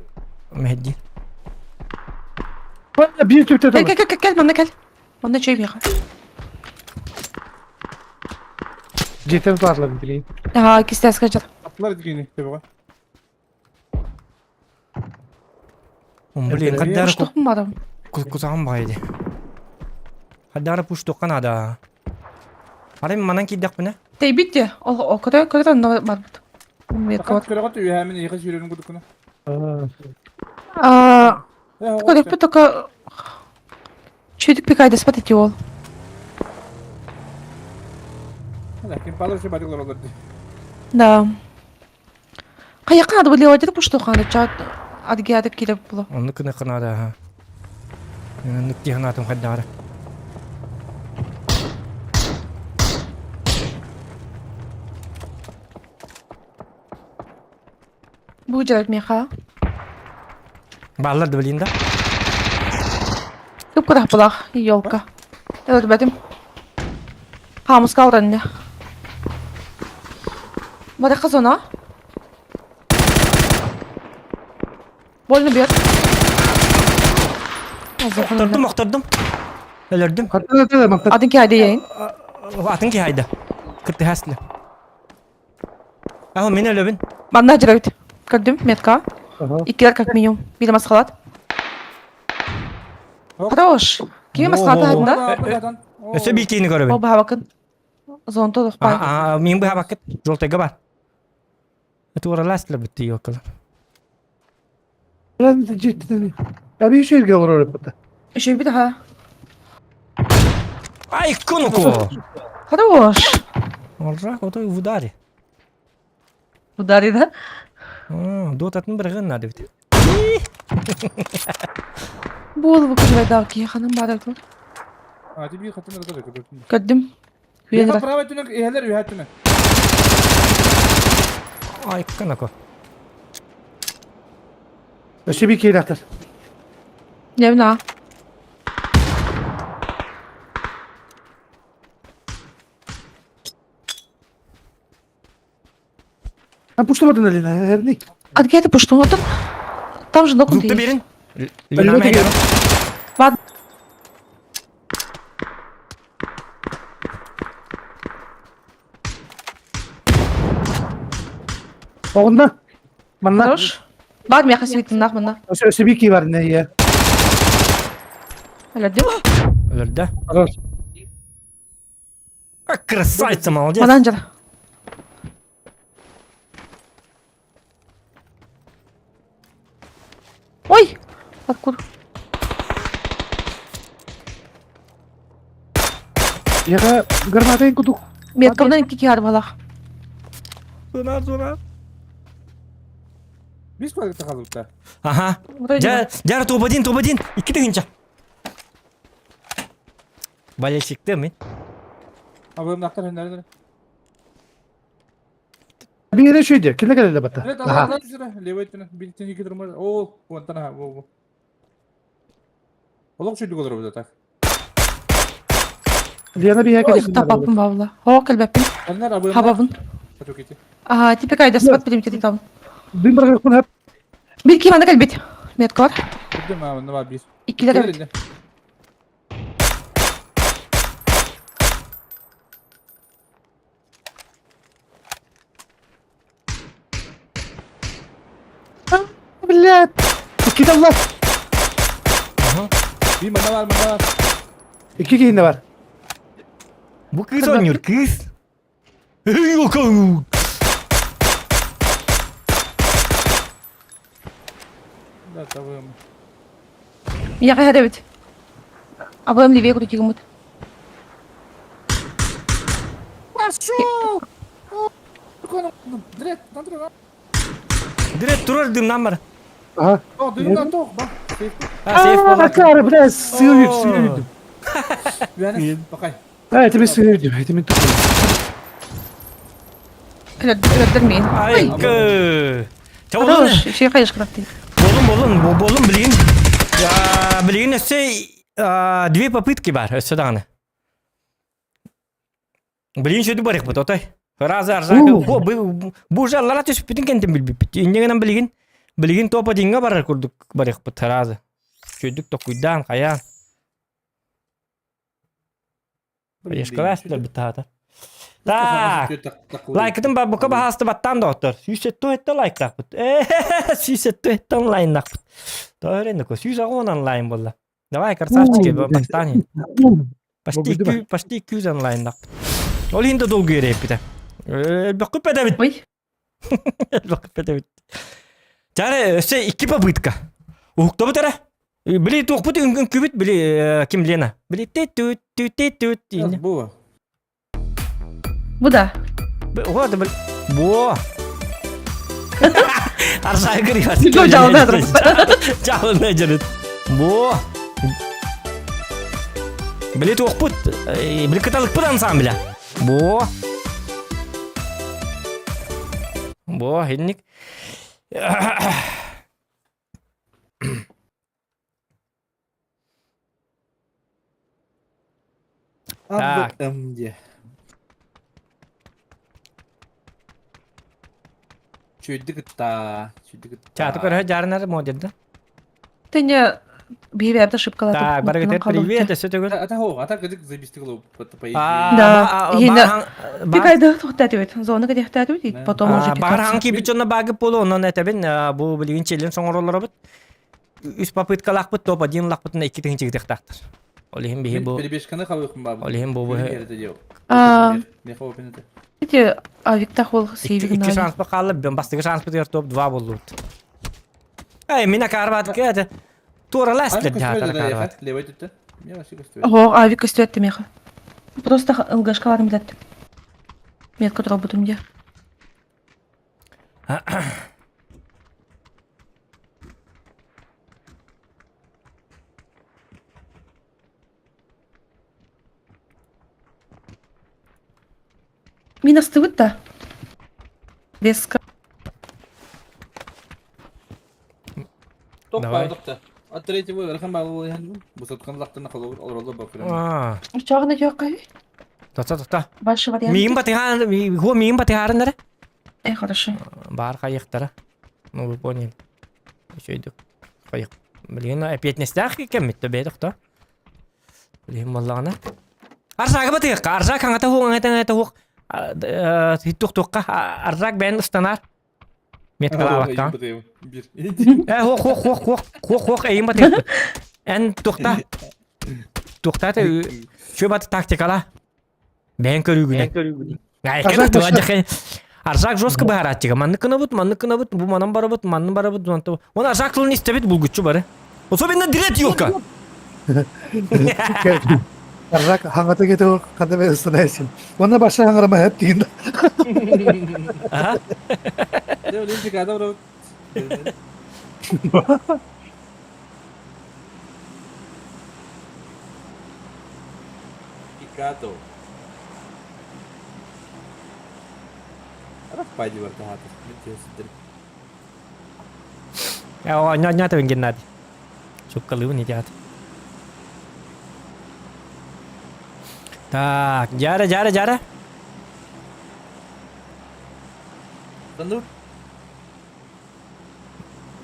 Мехди. Биир түптэ Кэл, кэл, кэл, кэл, манна кэл. Манна чэй миэхэ. Дьиэтэн туарлабын билигин. Аа, кистээскэ дьар. Атлар дигини тебеҕэ. Блин, хаддара Пуштухпун барабын. кусаҕым баҕайы дии. Хаддара пуштухха наада. Арай манан киирдэхпинэ? Тэйбит де. Ол көрө көрө онно барбыт. Метка бар. Көрөҕө түһээмин эйиэхэ сүүрэрин курдуккуна. Аа, көрөппүт только чүдүк пикайдаспат ити ол. Ким палыр бадылар олар ди. Да. Хайака надо было одет пуштуханы чат адгиадып килеп було. Оннук гына наада аха. Оннук дии санаатым хайдаҕара. Бу дьарык миэхэ. Бааллар да билин да. Кып-кырах булах, елка. Өлөрбөтүм. Хаамыска алранна. Барахха зона. Больно бьет. Охтордум, охтордум. Өлөрдүм. Атын киһи айда Атын киһи айда. Кыртыһаслы. Аһо мин өлөбүн. Манна дьарабит. Көрдүм, метка. Иккилэр как минимум. Биир масхалат. Хорош. Кими масхалата да? Өсө биир киһини көрөбүн. О баһабакын. Зонто дохпай. Аа, мин баһабакыт. Жолтайга бар. Туоралаастылар бүттü йоккалар. Я bir şey olur öyle Еще bir daha. Ай, кунуку! Хорош. Олжак, отой в ударе. Удари, да? Дотатын бір гын надо бит. Буолу кырбайдаах киһи ханан баарар тур. А, ти бии хатын да көрдүм. Көрдүм. Үһэ право түнэ иһэлэр үһэ түнэ. Ай, кынако. Өссө биир киилэхтэр. Дьэбин А пуштубатын Алина, эрник. А где ты пуштун? Там, там же нокнутый Зукты есть. берин. Лина Лина Ладно. Оҕунна. Манна. Хорош. Бар миэхэ свитиннах манна. Өссө өссө биир киһи бар не Өлөрдүм. Өлөрдө. Хорош. А, красавица, молодец. Манан дьара. Ой! Паркур. Яга граната кудук. Меткабынан икки киһи арбалах. Зона, зона. Бис квадрат халыбыта. Ага. Дьэ, дьэ, топ-1, топ-1. Икки тыһыынча. Болельщикты мин. Абыымнахтар хөннөрөр. Биире шүйде, киле келе бата. Лет Аха. алла түсүрэ, левой түнэ, билтин iki durma. О, онтан ha, бу. Олох шүйдүк олор бу так. Лена бия Ой, келе. тапаппын бабла. О, кэлбэппин. Элнер абыымнах. Хабабын. Атукити. Аа, типа кайдаспат билим тетик там. Дым бар кун хап. Бир ким анда кэлбит. Метка бар. Күрдүм а, онно бар бир. Иккилер эбит. Блядь. Икки далла. Би манна бар, манна бар. Икки киһинне бар. Бу кыыс оонньуур, кыыс. Эй, окау. Да, табыым. Миэхэ эбит. Абыам левее крутигымыт. Пошел! Дрет, надо. Дирет турар дымнан бар. Аха. О, дымнан тох, ба. А, сейф А, болар. кары, блядь, сыйып, сыйып. Үәне, бакай. А, это мен сыйып, это мен туп. Өлөрдөр миин. Ай, кы. Ча болун. Хорош, шей хайыш кыраттый. Болун, болун, бу- болун билигин. Я, билигин өссө а, две попытки бар, өссө даҕаны. Билигин сөйдү барыхпыт, отой. Разы арзак. Уу. Бу бу бу уже аллара түспүтүн кентин билбиппит. Иннегенен билигин билигин топа динге барар курдук барыхпыт разы. Үчүгэйдик токуйдаан, хайаан. Хаешкалаах силэрбит таһата. Так, лайкытын барбыкка баһаасты баттаан доҕоттор. 170 лайктаахпыт. 170 онлайннаахпыт. Тоөренеко 180 онлайн буолла. Давай, красавчики, бастаан. Почти, почти 200 онлайннаахпыт. Ол иһин да долгуйар эппитэ. Элбэххүп этэбит. Ой. Элбэххүп этэбит. Чары, өссө икки попытка. Уһуктабыт эрэ. Били туохпут үҥкүүбүт били ким Лена. Били ти-түт түт-түт. Бу. Бу да. Вот, бил. Бу. Арсай кырыйбат. Жалына Жалына жүрүт. Бу. Били туохпут, били кыталыкпыт ансамбля. Бу. Бу, инник. Так. МД. Чүйдү кытта, чүйдү кытта. Чаты көрө жарынар модерда. Ты не бейберді ошибкалады. Так, барыгытер привет, өсө төгөл. Ата хо, ата кыдык забисти кылып, по идее. Да, Пикайды тоқтатып зона кадехтатып и потом уже Бар ханки бичонна багы полу, онон этебин бу билигин челен соңоролоробут. Үс попыткалаахпыт топ один лахпытына икки тыһынча гытыахтаахтар. Ол иһин биһи бу Перебежканы хабыхын бабы. Ол иһин бу бу Эти авиктах ол сейвигин Икки шанс бакалла, бастыгы шанс битер топ 2 боллут. Эй, мина карбат кете. Тура ластер дьаатар карбат. Левой түттэ. Мен вообще көстүбэт. Ого, авик көстүөттү меха. Просто ылгашкаларым билет. Метка тура бутум де. Мин астыбыт да. Резко. Топ Давай. бардыкта. От третьего верхом балыл ян. Бу саткан лактына калыр олороло бакырым. Аа, Чоғына жоқ тоқта тоқта. Ваши варианты. Миин батыхан, го миин батыхарыннара. Э, хорошо. Бар хайықтара. Ну, вы поняли. Еще Хайық. Блин, опять кеммит бе тоқта. Блин, маллағына. Арзагы батыхқа, арзак аңата хуқ, аңата аңата хуқ. Туқ туққа, арзак бән ұстанар. Меткалабаттан. Бир. Э, хуқ, хуқ, хуқ, хуқ, хуқ, хуқ, эйин батыхқа. Ән тоқта. Тоқта та шө баты тактикала. Бән көрүгүнэ. Арзак Арзак жестко быһарааччыга. Манны кынабыт, манны кынабыт, бу манан барабыт, манны барабыт, манты. Он Арзак тылын истебит булгуччу бары. Особенно дирет юлка. Арзак хаңата кетіп қандай мен ұстанайсың. Оны баша хаңырама хеп дейін. Аха. Picado. Рафпади вартахата. Ня ня табын Геннадий. Чуккалыбын идиат. Так, жара, жара, жара. Тандыр.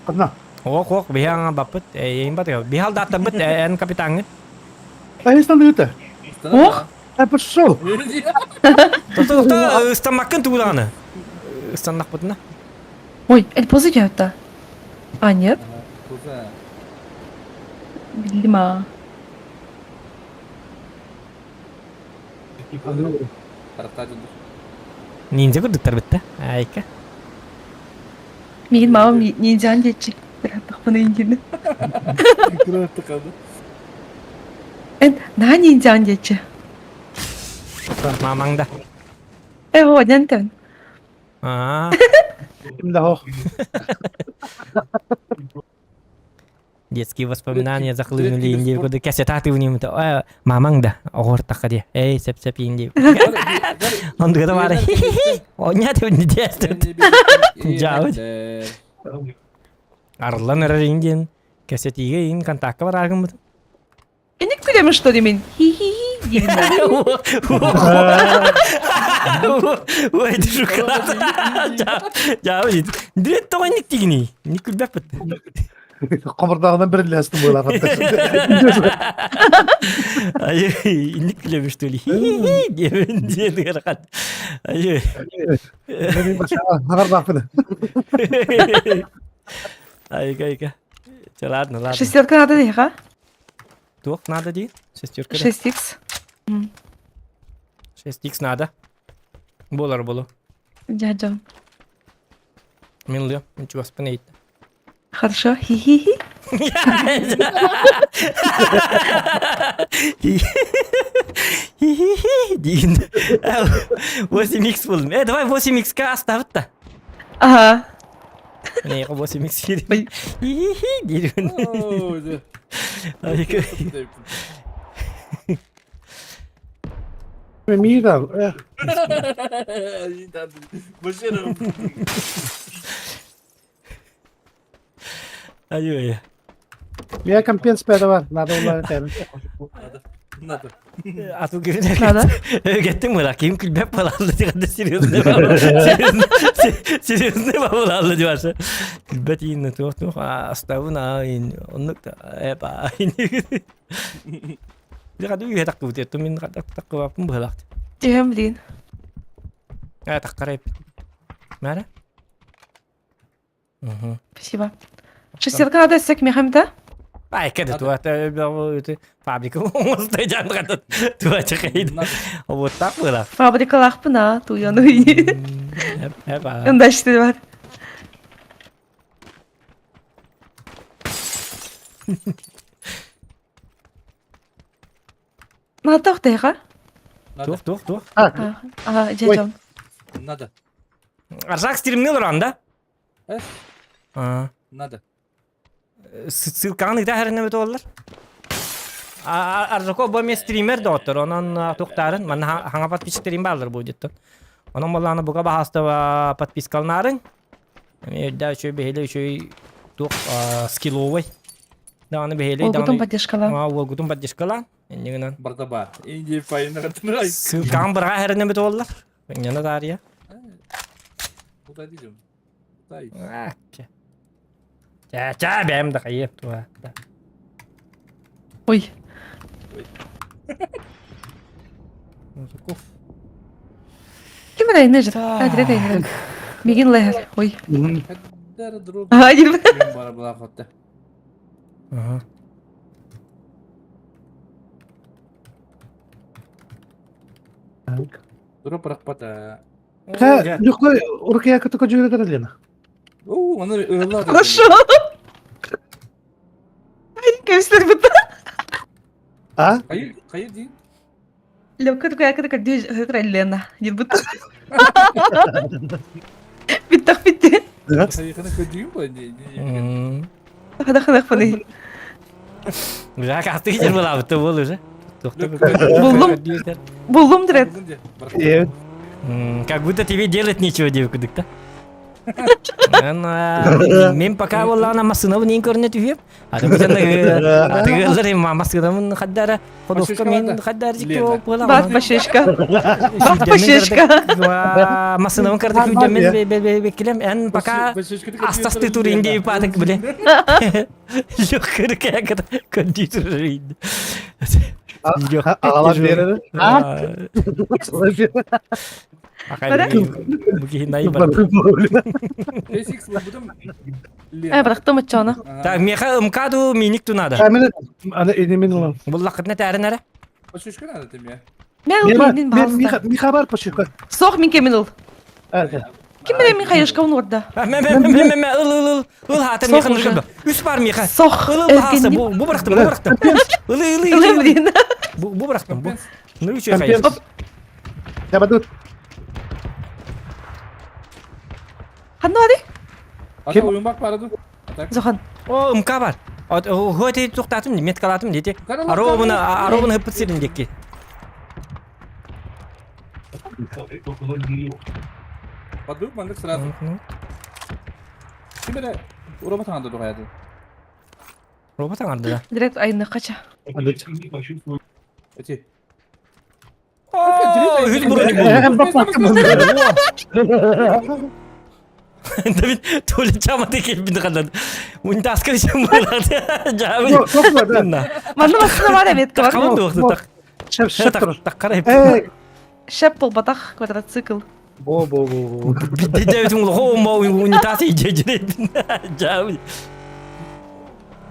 Қына. Ох, ох, биһаҥа баппыт, эйин бат, бихал даттабыт, эн капитаҥҥын. Айыстан өті. Ох! Ә, пошел. Тоқта, тоқта, ыстанмаккын тугуданы. Ыстаннахпытына. Ой, это позы да. А, нет? Куза. Видимо. Ниндзя курдуктар битте. Айка. Мигин мамам ниндзян детчик. Бираттахпын индини. Эн, на ниндзян детчи. Мамаңда. Э, о, нентен. Аа. Детские воспоминания захлынули инди куды кассета ты в нем то мамаңда оҕортахха ди эй сеп сеп инди ондугада бары оня ты не детство Жабыт. Арлан эрэр индиэн кассетиге ин контактка бараагыммыт Эник күлемин что демен. Хи-хи-хи диэн. Ой, ты шукалат. Жабыт. Дирет тоҕо ник тигини. Ник күлбэппит. Хомурдааҕынан бэриллээстим буолаах. Айы, инник күлэбиш что ли? Диэбин диэн ыарахан. Айы. Хагардаахпын. Айга, айга. Чэ, ладно, ладно. Шестерка надо диэхэ? Туох надо дии? Шестерка. 6х. 6х надо. Болар болу. Дядя. Мин ылыам. Мин чугаспын эйт. Хорошо. Хи-хи-хи. Хи-хи-хи диин. 8x булдум. Э, давай 8x-ка оставит да. Ага. Міне 8x киирин. Хи-хи-хи диирин. Мира. Ай-ой. Мия компенс бар, надо улар этэрин. Надо. А тут говорит, Надо. Кеттим була, ким күлбэп балалды дигәндә серьезный серьезный балалды дибашы. Күлбэт иинне туох туох астабын а оннук та эпа. Дигәдү үйе таккы бут, мин таккы бапым быһалакты. Түһэм блин. Э таккарай. Мәре? Угу. Спасибо. Шестерка надо сек мехамда. Ай, кеде туа фабрика оңостой жандыгата туа чыкайд. Вот так было. Фабрикалаахпына туйону. Эп, Ындашты бар. Надо тохтайга. Тух, тух, тух. Ага, дядям. Надо. Аржак стримни олорон да? Эс. А. Надо. Ссылканы ыта хэринэ бит Аржако бу эмиэ стример доҕоттор, онон туохтаарын манна хаҥа подписчиктерим бааллар бу диттон. Онон буоллаҕына бука баһаастаба подпискаланаарыҥ. Эмиэ үрдээх үчүгэй бэһиэлэй үчүгэй туох скилловый. Даҕаны бэһиэлэй Уолгутун даҕаны поддержкалаан. уолгутун поддержкалаан. Инньэ гынан. Барда баар. Индия файнагатынай. Ссылкаҕын быраҕа хэринэ бит уоллар. Инньэ таарыйа. Куда дидим? Куда Чэ, чэ, бэйэм да хайыам туга. Ой. Музыков. Ким эрэ инне жит. Әдірет әйнерен. Мигин лэхэр. Ой. Хаддар друг. Ага, дим. Бара була хотта. Ага. Дура бырахпата. Ха, Легко уркая только жүгірер Лена. Оо, аны ылла. Хорошо. Кемсер бит. А? Хайыр, хайыр дин. Легко такая, как Лена. Не будто. Биттах битте. Хайырхана көдүйүн бу не. Хада хада фаны. Бля, касты жер булабыты бол уже. Булдум. Булдум дирет. Как будто тебе делать нечего деп кудук да. Мен пока боллаана массыынабын ең көрүнө түһүөм. Атыгылар массыынабын хаддара ходовка мен хаддар Бат башешка. Бат башешка. Массыынабын кырдык күндө мен беккилем. Эн пока астасты тур инде патык биле. Жоқ кыркая кондитер Агалар берер. Э, бырахтым оччону. Так, меха МК-ду миник ту надо. Буллакытна тәрін әрі. Пашушка надо ты мне. Мен ыл мен баалыста. Миха бар пашушка. Сох мин кемин ыл. Ким биле мин хаешка он орда. Мә мә мә мә мә ыл ыл ыл ыл хатын меха нұржы. Үс бар меха. Сох. Ыл ыл баалыста бу бу бырахтым бу бырахтым. Ыл ыл ыл ыл. Бу бу бырахтым бу. Ну үчө хаешка. Табадут. Ханна ади? Ким уйунбак барады? Зохан. О, МК бар. Хоти туктатым, меткалатым дети. Аробуны, аробуны хыппыт сирин декки. Бадук мандык сразу. Ким эле робот аңды дугаяды. Робот аңарды да. Директ айны кача. Эти. О, үл брони болду. Давид, толи чаматы келбин кандан. Унитазка Жабы. Манна массыына бар эбит Таххалын дуохту тах. Шеп шеп тур. Таххара Э, Шеп буолбатах квадроцикл. Бо бо бо бо. Биддебитин улахо унитаз ижежиребин. Жабы.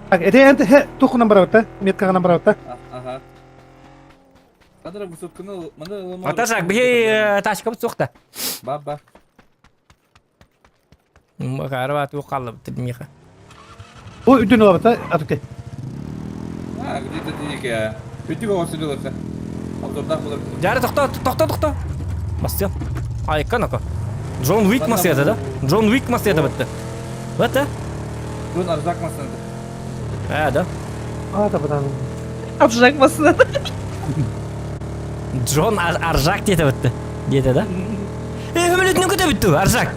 Так, это энте тухунан барабыт, меткаганан барабыт. Ага. Кадра высотканы маны Аташак биһи тачкабыт суохта. Ба ба. Макарова туох хааллыбыт миэхэ. Бу үрдүн ылабыт, атыкы. А, где-то тиеке. Үрдүк оҕо сүрүлэрсэ. Обзордаах булар. Дьары тохто, тохто, тохто. Бастыам. Айка нака. Джон Уик масыята да? Джон Уик масыята бытты. Вот, Джон Аржак масыната. А, да. А, да, бадан. Аржак масыната. Джон Аржак диэтэ бытты. Диэтэ да? Э, өмөлөтүнэн көтө бүттү, Аржак.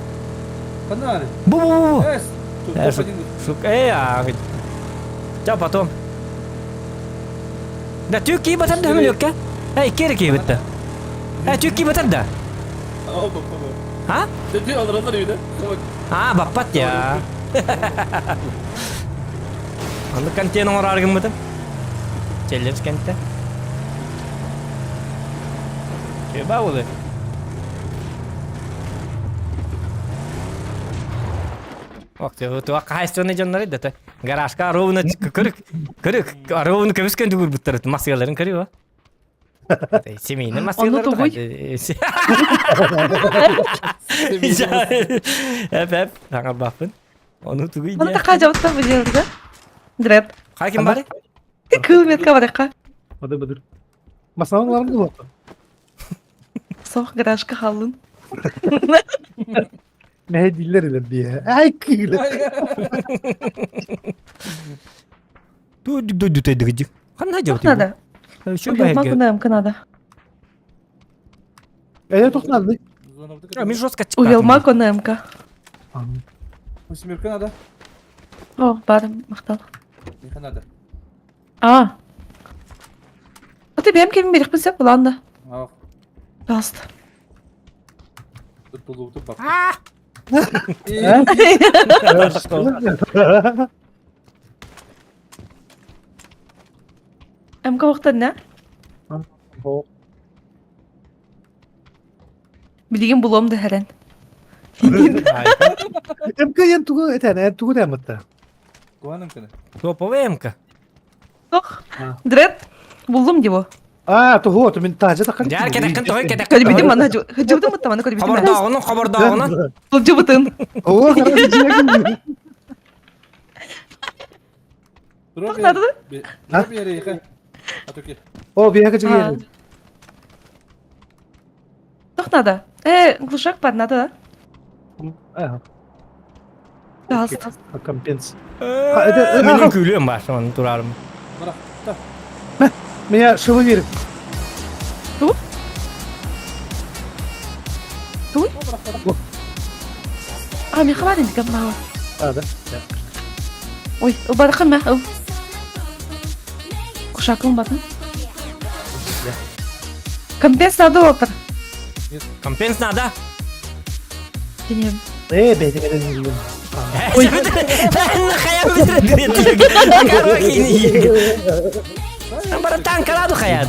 Канары. Бу бу бу бу. Эс. Сука, э, а. Ча потом. Да түк кии батар да өмөлөккө. Эй, кери кии бытты. Э, түк кии батар да. А? А, баппат я. Аны контент оҥорор гыммытым. Челлендж кэнтэ. Чеба улы. Туох хаһайыстыбаннай дьоннор да гаражка ровно көрүк көрүк ровно көмүскөн түгүрбүттэр массыгаларын көрү Семейный массыгалар. Ону тугуй? Эп эп саҥарбаппын. Ону тугуй Ону така жабыттар бу жерде. Дред. Хай ким бары? Кыл метка барыкка. Бадыр бадыр. Масалаларым булуохта. Сох гаражка халлын. Мэһэйдииллэр илэр биэ. Ай кыылы. Ду ду ду Ханна Туох надо? Уйулма кына надо. Э, туох надо? Мин жестко Уйулма кына Восьмерка надо. О, бар, махтал. Миха надо. А. А ты бэм ким берих билсеп буланда. Ах. Пожалуйста. Тулууту бак. МК уохтан не? Билигин булуом да хэрэн. МК ен тугу этэн, эн тугу дэмэтта. Куаным кene. Топовый МК. Тох. Дред. Буллум диво. А, тугу, то мен тажа такар. Дьар кэтэххин тоҕой кэтэххин. Көрбүтүм манна хыдьыбытым бытта манна көрбүтүм. Хобордооҕунун хобордооҕунун. Сылдьыбытын. Оо, хорошо. Туох надо? О, биэхэ жигиэн. Туох надо? Э, глушак бар надо, да? Пожалуйста. Компенс. Менин күлүөм баар, оны турарым. Меня шилы Ту? Ту? А, мен хабар енді кім А, да? Ой, барахын мә. Кушакым батын. Компенс надо отыр. Компенс надо. Денем. Э, бәйте кәден. Ой, Бара танкаладу хаяд.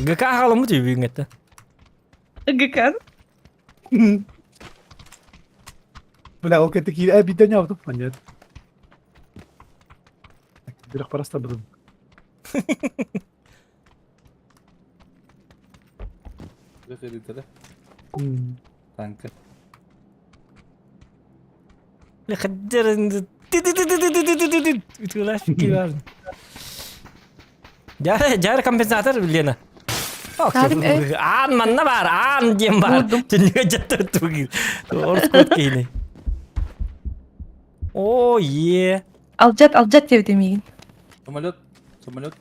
ГК халамы түйбүң этте. ГК. Бля, ол кетті кейін әбиден явдым. Понятно. Бірақ параста бұдым. Танка. Жары компенсатор Лена. Аан манна бар, аан диэн бар. Түннүгэ жаттар тугил. Орус кот кейни. О, е. Алжат, алжат деп демейін. Самолет, самолет.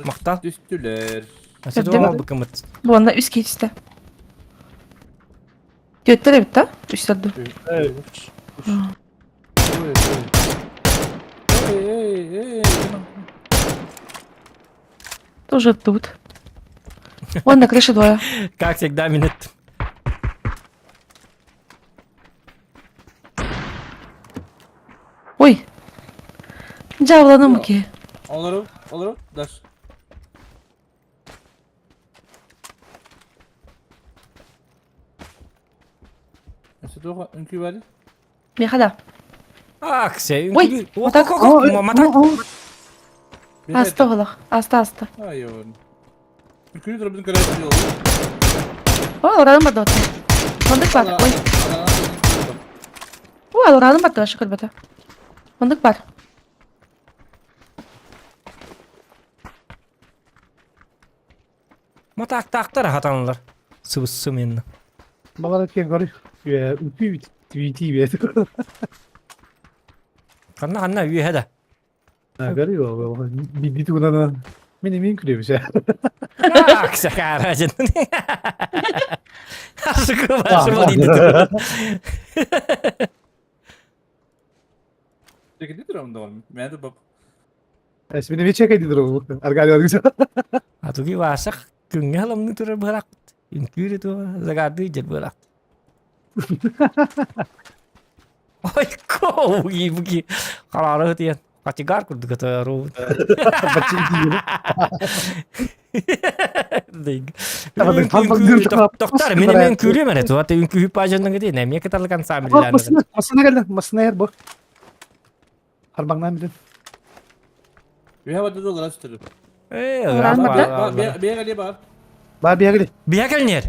Мақтал. Түстүлер. Быкымыт. Буонна үс кейсті. Төттер эбит та? Үс тұрды. Ой, ой, ой. Тоже тут. Вон на крыше двое. Как всегда, минут. Дьаабыланым ки. Олору, олору, даш. Өссө туох үҥкүү баар? Миэхэ да. Акция Ой, үҥкүү. вот так. Матак. Аста олох. Аста аста. Ай, он. Үҥкүүнү турабын көрөөччү ол. О, алраным барды оттон. Мындык бар. Ой. О, алраным барды вообще көрбөтө. Мындык бар. Матаактаахтар хатанылар. Сыбыс-сымыйынна. Балар эткен көрүй. Үпүй твити бет. Ханна ханна үөһэ да. Көрүй ол. Бидди тугунан мен эмин күлөбүс. Так, сакара жын. Ашыгы башы дейді. Чекеди турам да Мен де бап. Эс мен эми чекеди турам. Аргали аргыса. Атуги васах күҥҥэ халамны турар быһалаахпыт. Үҥкүүрэ туо загарды дьэр быһалаахпыт. Ой, коуги буги. Халаары тиен. Катигар курдук это Доктор, мен мен күлүм эрэ туата үҥкүү пажанныгы дии, эмиэ кыталык ансамбльлааны. Масына келді, масына ер бу. Харбаңнан билин. Үһэ барды доллара түстүрүп. Э, Уран барда? Биэгэли бар. Ба биэгели. Биһэ кэлнер.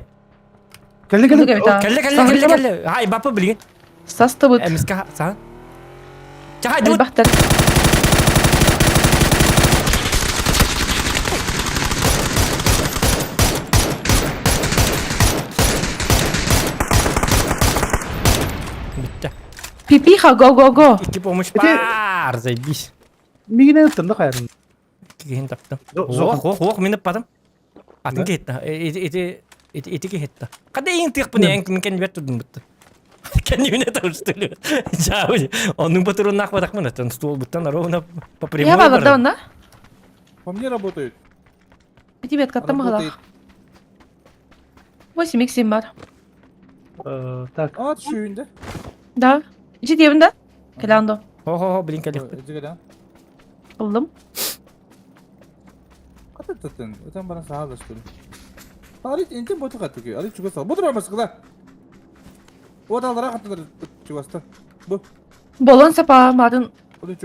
Кэлли кэлли. Кэлле кэлле кэлле кэлле. Хай бапы билигин. Састыбыт. Эмиска са. Чахай дут. Элбэхтэр. Бүтте. Пипиха, го го го. Икки помощь бар. Заебись. Мигинен ыттым да хайрын. Киһин таптым. Ох, ох, ох, минеп бардым. Атын кетті. Ити ити кетті. Қандай ең тыйықпын ең мен кәндібет тұрдым бітті. Кәндібіне табыстырды. Жабы. Оның батырын нақпадақмын. Аттан стол бұттан ровно по прямой. Я бабарда онна. По мне работают. Тебе откаттым Работает. галах. 8 икс бар. Так. А, түшүйінде. Да. Ичи диэбин да? Кэлээн Хо-хо-хо, блин, кэлихпит. Жигеда. Ыллым. Ката татын. Өтен баран саалаштыр. Арит интен боту каттык. Арит чугас. Бу турар баскыда. Вот алара каттылар чугаста. Бу. Болон сапа марын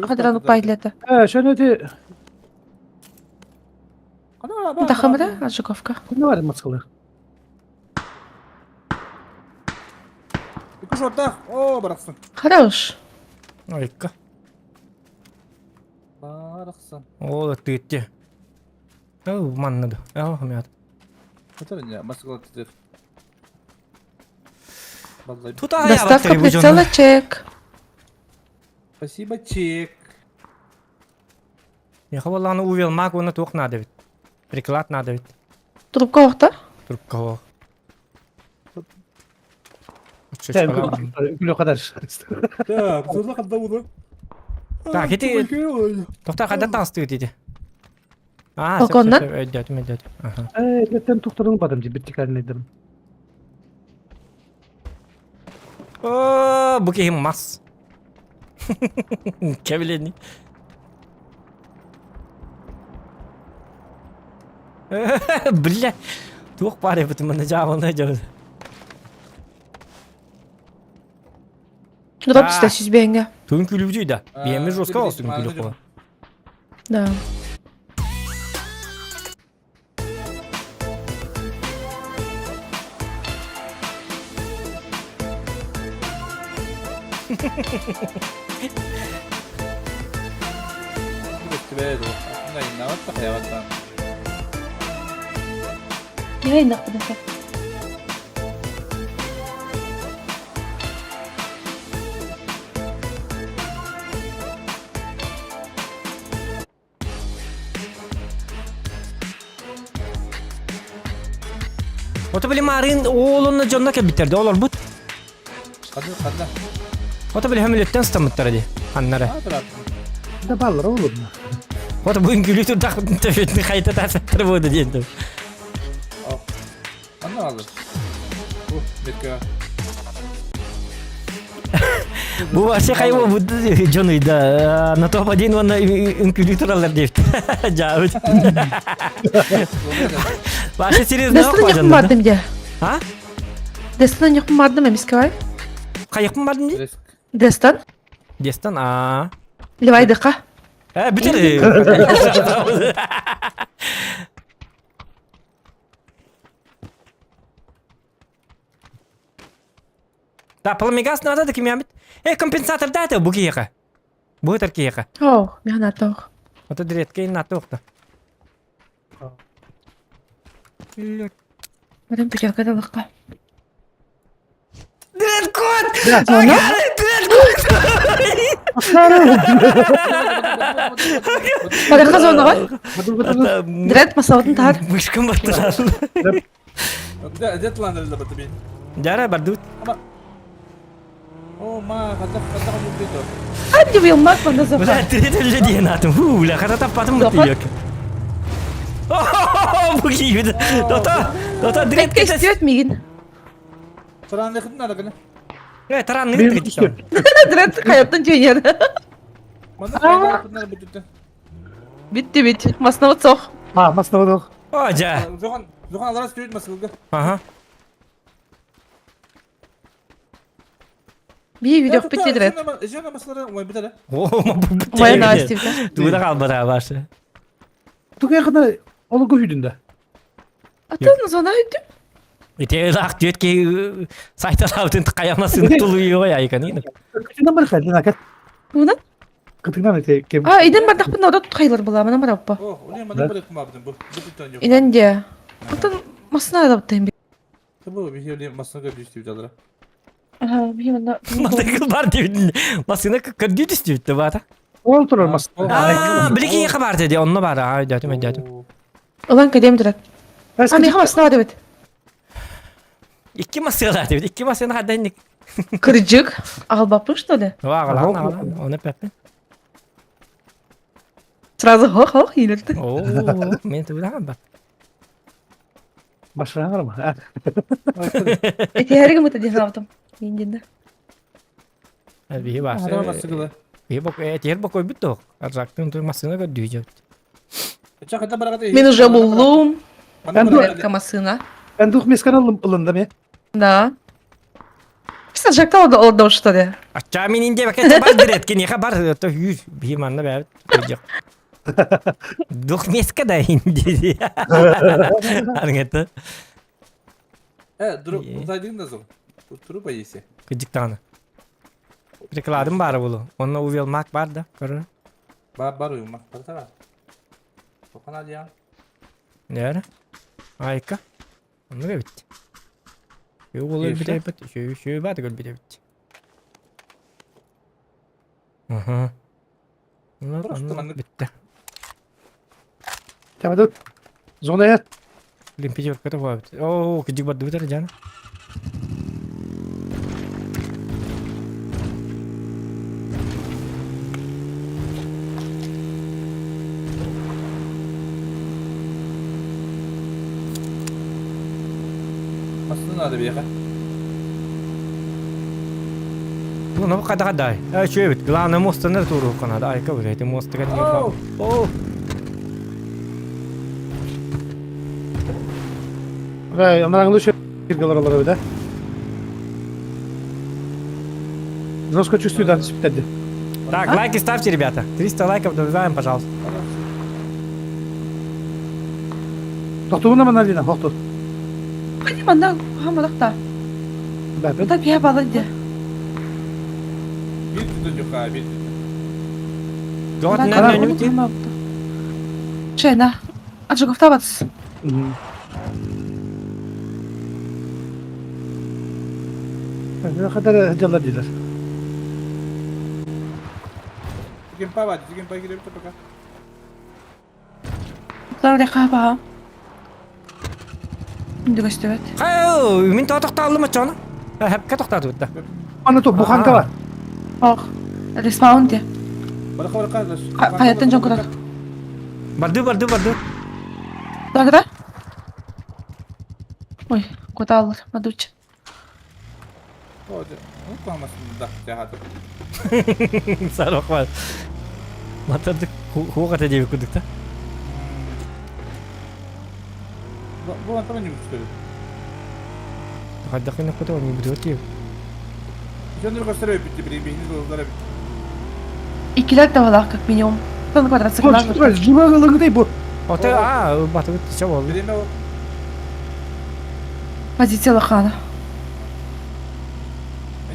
хадран уппайлета. Э, шöne те Тахамра Ажиковка. не бар маскалы. Кушортах. О, бараксын. Хорош. Айка. Бараксын. О, тыытте. Ау, маннады. Ау, мят. Көтөрүн маскыла тетер. Тута Доставка прицела чек. Спасибо, чек. Я хаваланы увел маг, оны туох надо ведь. Приклад надо ведь. Трубка охта? Трубка ох. Күлө кадар. Так, зурла кадда буду. Так, ити Тоқтар қайда танысты дейді? А, Балконнан? өйдөтүм, өйдөтүм. Аха. Э, леттен тухтарын бадым ди вертикальный дым. О, бу киһим мас. Кэбилени. Бля, туох баар эбит манна жаабана жабы. Дроп түстэ сүзбэҥҥэ. Түн күлүбүтүй да. Биэми жестко ол түн күлүп қола. Да. Я иннахпын Ото били марын оолунна дьонно кэлбиттерде олор бут. Ханна ханна. Ото били хөмүлөттен стамыттара ди. Аннара. Да баллар olur. Ото бүгүн күлүү турдах төфөтүн хайта тасаттыр буду диэн. Ханна алыр. Бу метка. Бу вообще хайва бу дьон ыйда на топ один уонна үҥкүүлүү тураллар диэбит. Дьаабыт. Вообще серьезно Дестан ньохпун бардым дьэ. А? Дестан ньохпун бардым эмискэ бай. Хайыкпын бардым дии? Дестан. Дестан а. Левайдыка. Э, бүтэр. Да, пламегаз надо да кимиамит. Э, компенсатор да это бу киһиэхэ. Бу ытар киһиэхэ. Ох, миха натох. Ото диреткей натох да. Потом пятерка далыкка. Дредкот! Зона? Дредкот! Барыха зонаға. Дред масалатын таар. Мышкам баттылар. Дед ландер да баттыбин. Жара бардут. О, ма, хатах хатах бутто. Ханди уйылмак манда Бля, зоха. трет эле диэн атым. Фу, бля, хата таппатым Доха? бутты yok. Бу кийбит. Дота, дота дред Кәтке кетес. істеует мигин. Таран лехтин надо кene. Э, таран нигит кетес. Дред хаяттан түйенер. Манда хайда бутты. Битти бит. Масна сох. А, масна О, жа. Зохан, Зохан аларас түйүт масылга. Ага. Би видео битти дред. Жена масылары ой битер. О, ма бу бутты. Ой, настивда. Тууда калбара башы. Тугай гына олугу хүдүндө. Атын зона үттүм. Ите лак дүйет ки сайталаутын каямасын тулуй ой айкан. Кытынан бар хәлден акат. Мунан? Кытынан эте кем. А, иден бардақпын одот хайлар була, мана бараппа. О, уни манда бар кымабдын бу. Бутты жок. Инен де. Атын масна да бутайм. Табы бихели масылга дүштү жалара. Ага, би манда. Мотоцикл бар дебит. Масына көрдү түстүбүт бата. Ол турар масна. А, билики хабар деди, онно бар. А, дәтүм, дәтүм. Улан кедем дурат. А, меха масна дебит. Икки масыла дебит. Икки масына хадайник. Кыржык. Албаппын что ли? Ва, гала, оны пеппин. Сразу хох-хох илерди. О, мен тууда бар. Башыран карма. Эти мыта ден аптым. Индинде. Би басы. Ара масылга. Би бок, э, тер бок бит ток. Аржактын тур масына көрдү жөт. Чак хата барагата. Мен уже буллум. Мен Камасына. Мен дух мескан ылында ме. Да. Писа жакта олда олда что ли? Ача мен инде бакет бар дирет, кенеха бар, то юр. Би манна бәбит. Жок. Дух меска да инде. Аргета. Э, дуруп, зайдың да зол. Туруп айесе. Кыжыктаны. Прикладым бар булу. Онно увел мак бар да, көрө. Бар бар уймак, бар та. Токана дия. Нәре? Айка. Онно бит. Юу болор Еші? бит бит. Шүү шүү бат гөл бит бит. Аха. Онно Просто онно маннык. битте. Табады. Зона я. Лимпижер көтө бар бит. О, кыжык бар бит жана. Масылны надо бияка. Бу ну када кадай. Э, шүү бит. Главное мостыныр туру канада. Айка бит. Эти мостыга не Оу. О, Рай, анараңлы шө киргалар алар да. Жестко чувствую, да, сүптәде. Так, лайки ставьте, ребята. 300 лайков добиваем, пожалуйста. Токтугуна мана Лина, токту. Хани манда хамадакта. Бәбет. Та бия бала де. Бир түтөн жок, а, бир түтөн. Жогот нәне нәне Чена. Аджыгов табатс. Ne kadar hıcalar diler. Түген па бар, түген па кире бит пока. Тар река ба. Инде көстөбөт. Хау, мен тоқталдым ачаны. Хәпкә тоқтады бит. Аны то буханка бар. Ох. Респаун де. Барака барака. Каяттан жон көрөр. Барды, барды, барды. Дагда? Ой, куда алыр, мадуч. Сарох Матырдык хуох этэ диэбит курдук да. Бу антон ньүгүстөрү. Хайдах гыннахпыта ол ньүгүтүгэр тиийэбит. Дьоннор көстөр эбит бирибиһини тыллар эбит. Иккилэр табалаах как минимум. Тон квадроцикллаах. Жура ылыгытай бу. Оте а батыбыт чэ болду. Бириме ол. Позиция хаана.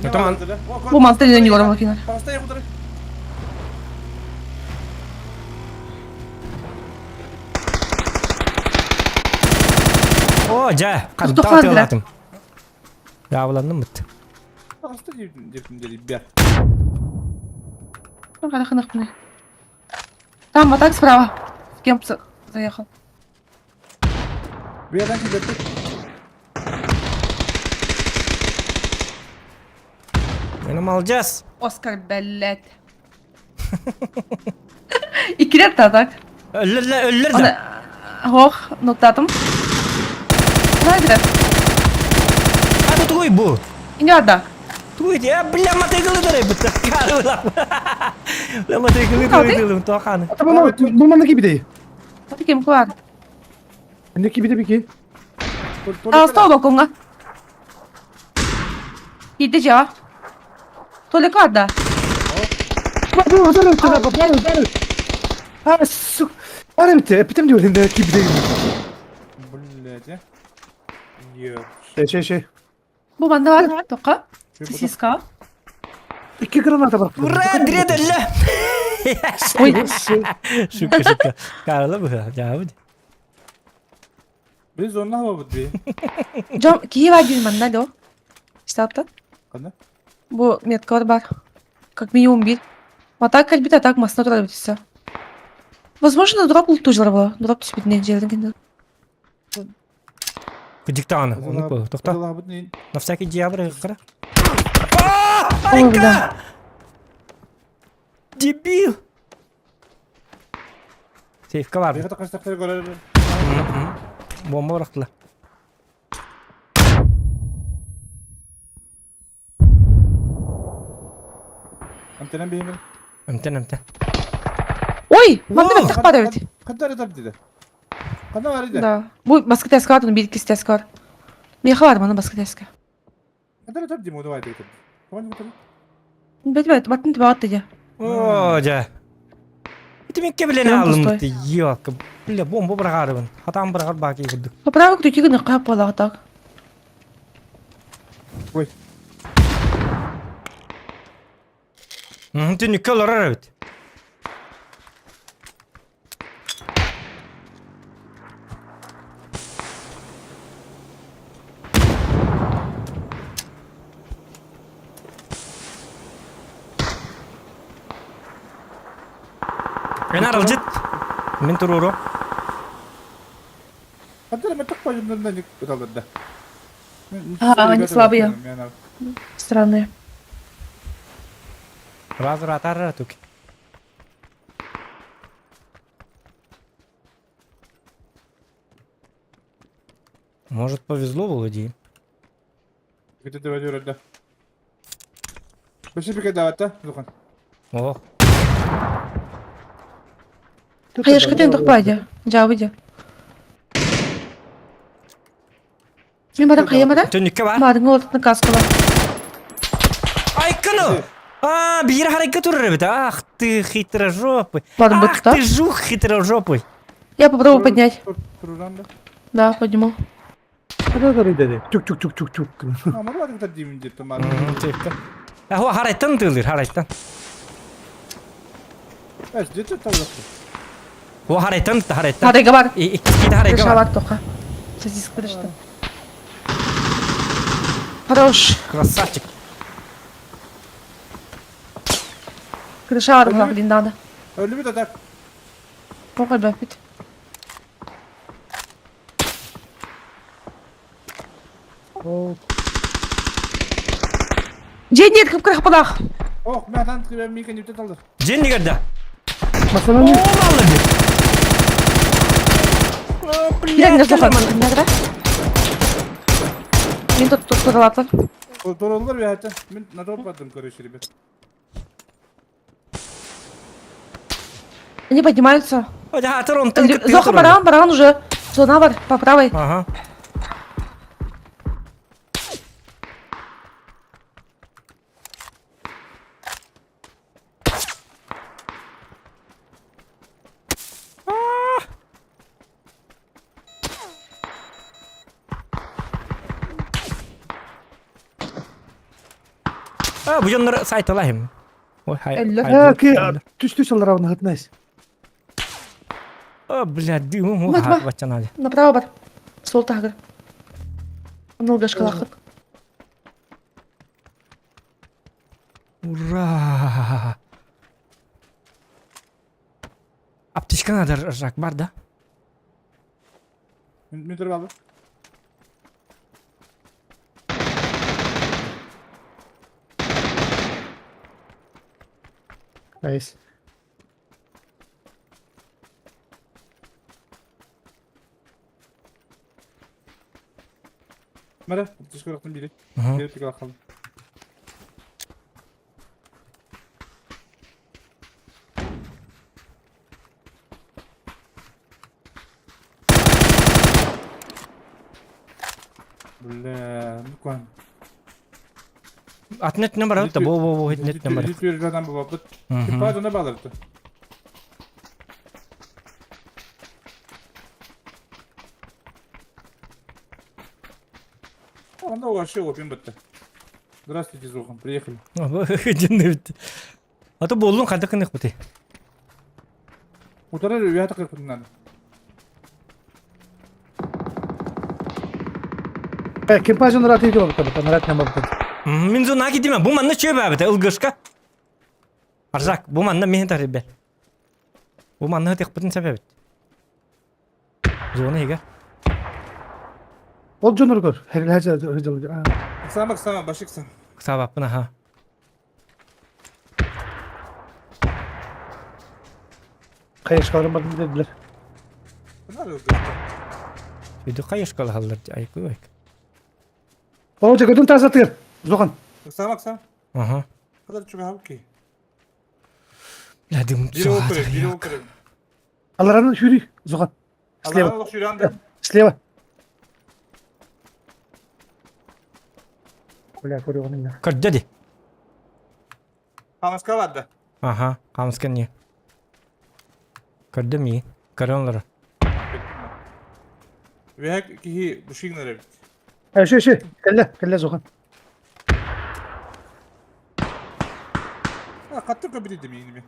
Отон Бу мантан инен юларым лакинар. Паста якутары. О, жа, Тохтоо хантаа тылатым. Даабыланным бит. Паста деп деп Там атак справа. С кем заехал? Биядан кидетти. Мені молодец. Оскар Беллет. Иккилер да так. Өллөр өллөр да. Аны Хох, ноктатым. Найдер. А бу тугуй бу. Иняда. Тугуй я бля матыгылы дөрөй бит. Карыла. Бля матыгылы Калды? дөрөй тохан. Ата бу манна кибидей. Аты кем куар? Не кибиде бики? А, стол балконга. Иди жа. Толик да. Бу бу бу бу. А сук. Ара бит, питем диyor şimdi кибидей. Блядь. Yok. Şey şey şey. Бу манда бар. Тока. Сосиска. İki granata bak. Ура, дределле. Ой, Шутка, шутка. Карыла бу. Жабы. Biz onunla hava bu bir. жом киев один манда до. Штатта. Кана? Бу меткалар бар. Как минимум бир. Атак кэлбит, атак масына турар эбит все. Возможно, дроп лутужлар была. Дроп түспүтүнэн дьиэлэрин кэннэ. Диктаны. Оны бу. Тохта. На всякий дьявол кара. Ой, бля. Дебил. Сейфка бар. Бияда каштактар көрөр. Бомба бырахтылар. Антенен беймин. Эмтен, эмтен. Ой, манна Воу! бэттэх баар эбит. Кантар этап диде. Кана бар иде. Да. Бу баскы тэска бар, бир иккис тэска бар. Миэхэ бар маны баскы тэска. Кантар этап дим, давай деп. Команд бутыр. Бэт бэт, баттын түбэ атты дьэ. О, дьэ. Ити микке билен Прям алым пустой. бит. Ёлка. Бля, бомба бырахарыбын. Хатан бырахар баки курдук. Поправок түтүгү ныкка буолаҕа так. Ой. Түнүккө олорор эбит. Мен аралжыт. Мен турууру. Кантар мен токпай жумдан ыталдырда. А, они слабые. Странные. Раз ратар тук. Может, повезло Володе? Где-то да. Беши бike даватта, Лухан. Ох, Хайышка тохпай дьэ. Дьаабы дьэ. Мин баран хайамара? түнүккө бар. Баарыҥа олортун каскалар. Айкыну! А, бир харайка турар эбит. Ах ты хитрожопый. Барым Ах бытта. ты жук хитрожопый. Я попробую поднять. Туруранда. Да, подниму. Чук чук чук чук чук. Ama bu adamlar дим деп тамар. Текка. Аху харайтан тылыр, харайтан. Эс, где-то там. О харайтан, харайтан. Харайга бар. Икки харайга Крыша бар. бар тока. Сосиска крышта. Хорош. Красавчик. Крыша бар була блин надо. Өлү бит атак. Тока бэпит. Дьэ нет, кып кырах Ох, мен атан тыгып мен нүтө талдыр. Жен дегерде. Масана О, молодец. О, Бирен блядь, не слухай. Мен тут тут туралатар. Туруллар үөһэтэ. Мин на дроп бардым, короче, ребят. Они поднимаются. Хаатыр онтон Зоха, баран, баран уже. Зона бар, по правой. Ага. А, бу дьоннор сайталаһым. Ой, хай. Э, ки түс-түс аллара хытнайс. О, блядь, дым, бачанали. Направо бар. Сол тагыр. Нолгашкалахыт. Ура! Аптечка надо ржак бар, да? Мин турып алды. Найс. Мара, аптечка рахтым бири. Берип тик алып. Бля, ну кан. Атын өттүнэн барабыт да, бу бу бу итин өттүнэн барабыт. Түр адам бабыт. Типа жона балырды. Анда вообще опим бітті. Здравствуйте, Зохан, приехали. Дьоннубит. А то буоллун ханта кынык бути. Утары уята кырпын надо. Э, кемпажын рат иди бабыт, нарат не бабыт. Мин зона кидиме, бу манна чөй бабыт, ылгышка. Арзак, бу манна мehen тарибе. Бу манна тек бутын себебит. Зона иге. Ол жонор көр. Хер хер. Сама сама башик сам. Сабаппын аха. Кайышкаларын бардым dediler. Үйді қайышқалы халлар айкы айк. Ол жекөдүн тазатыр. Зохан. Сама сама. Аха. Kadar çok abi ki. Ладым Biri o kırıyor, biri o kırıyor. Аларанын хүрүй. Зохан. Слева. Allah'ın şurandı. Слева. Бля, көрөҕүн инна. Көрдө Hamaska vardı. Аха, камыска не. Көрдө ми. Көрөн Ve ki bu şeyin nereye? Э, ши, ши. Кэллэ, кэллэ Зохан. Ha kattı köpü dedim yine mi?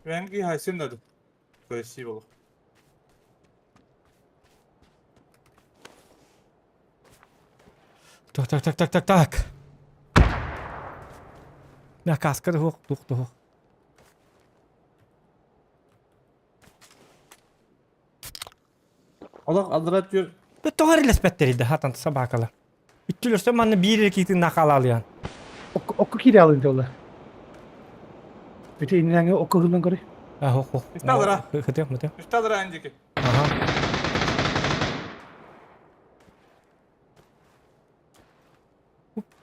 Rengi haysin adı. Красиво. Так, так, так, так, так, так. Мә каска да хух, тух, тух. Allah aldırat diyor. Бу тоҕо эрэлэспэттэрий хатан собакалар. Үттүлөрсө манна биир эрэ киитин накалаалыйан. Окку кире алын диолла. Бите иннеңе окку хылын көрүй. А хох хох. Исталара. Хытык мытык. Üstadra önceki. Аха.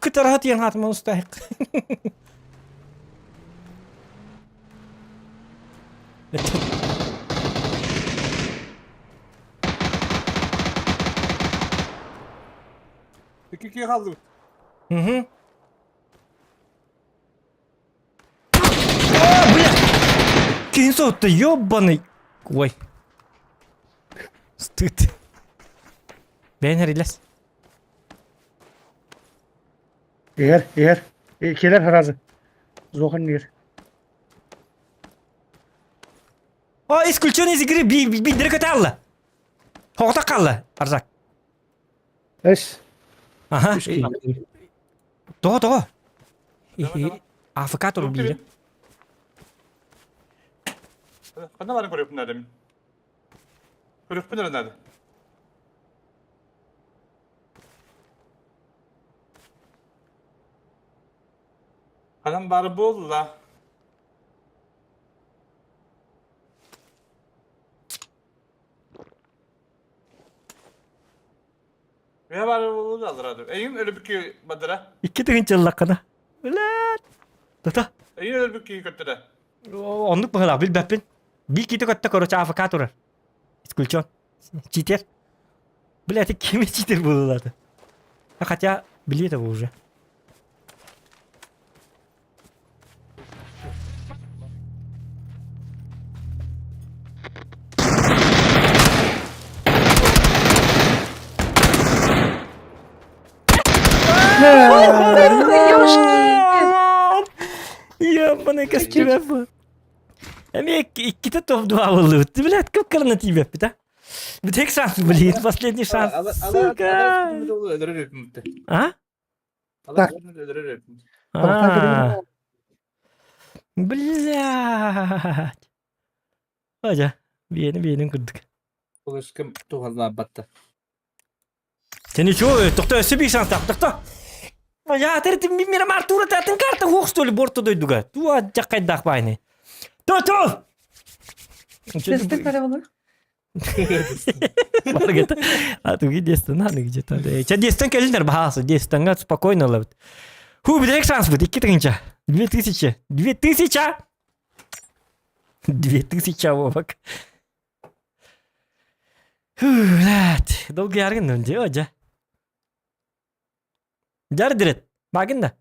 Кытараат диэн хаатым устаайык. İki ikiye kaldı. Угу. А, бля! Кинь ты ёбаный! Ой. Стыд. Бен релес. Эгер, эгер. Келер харазы. Зохан нер. О, исключен из игры, би би дирекоталла. Хоғта қалла, Арзак. Эс. Ага. Тоҕо, тоҕо. Давай, давай. АФК туру биирэ. Ханна барын көрөппүн наада. Көрөппүн наада. Адам бары болла. Үһэ баар буолуо аллараа. Эйин өлбүт киһи бадара. Икки тыһыынча ыллаххына. Блядь. Тута. Эйин өлбүт киһи көттөрө. Оннук быһыылаах билбэппин. Биир киһи көттө короче АФК турар. Исключен. Читер. Блядь, кими читер буолулады? Хотя, билиэ это уже. Ебаный костюм. Эми иккитэ топ-2 боллубут. Блядь, как карна тиибэппит, а? Бүтэк шанс, блин, последний шанс. Сука! А? Так. А. Блядь. Ажа, биэни биэнин курдук. Кылышкым туһалаабатта. Сен ничего, тохто өссө биир шанстаах, тохто. Я терти мирам Артура татын карта хуох что ли борто дойдуга. Туа жаккайдаах баайны. То-то! Дэстэн көрө болор. Маргета. А туги дестен аны где-то. Ча дестен келинер баасы, дестенга спокойно лабыт. Ху, бирек шанс бит, икки тыгынча. 2000. 2000! 2000 вовак. Фу, блядь. Долго яргын дьэ, дьэ. Дьар дирет. Багын да.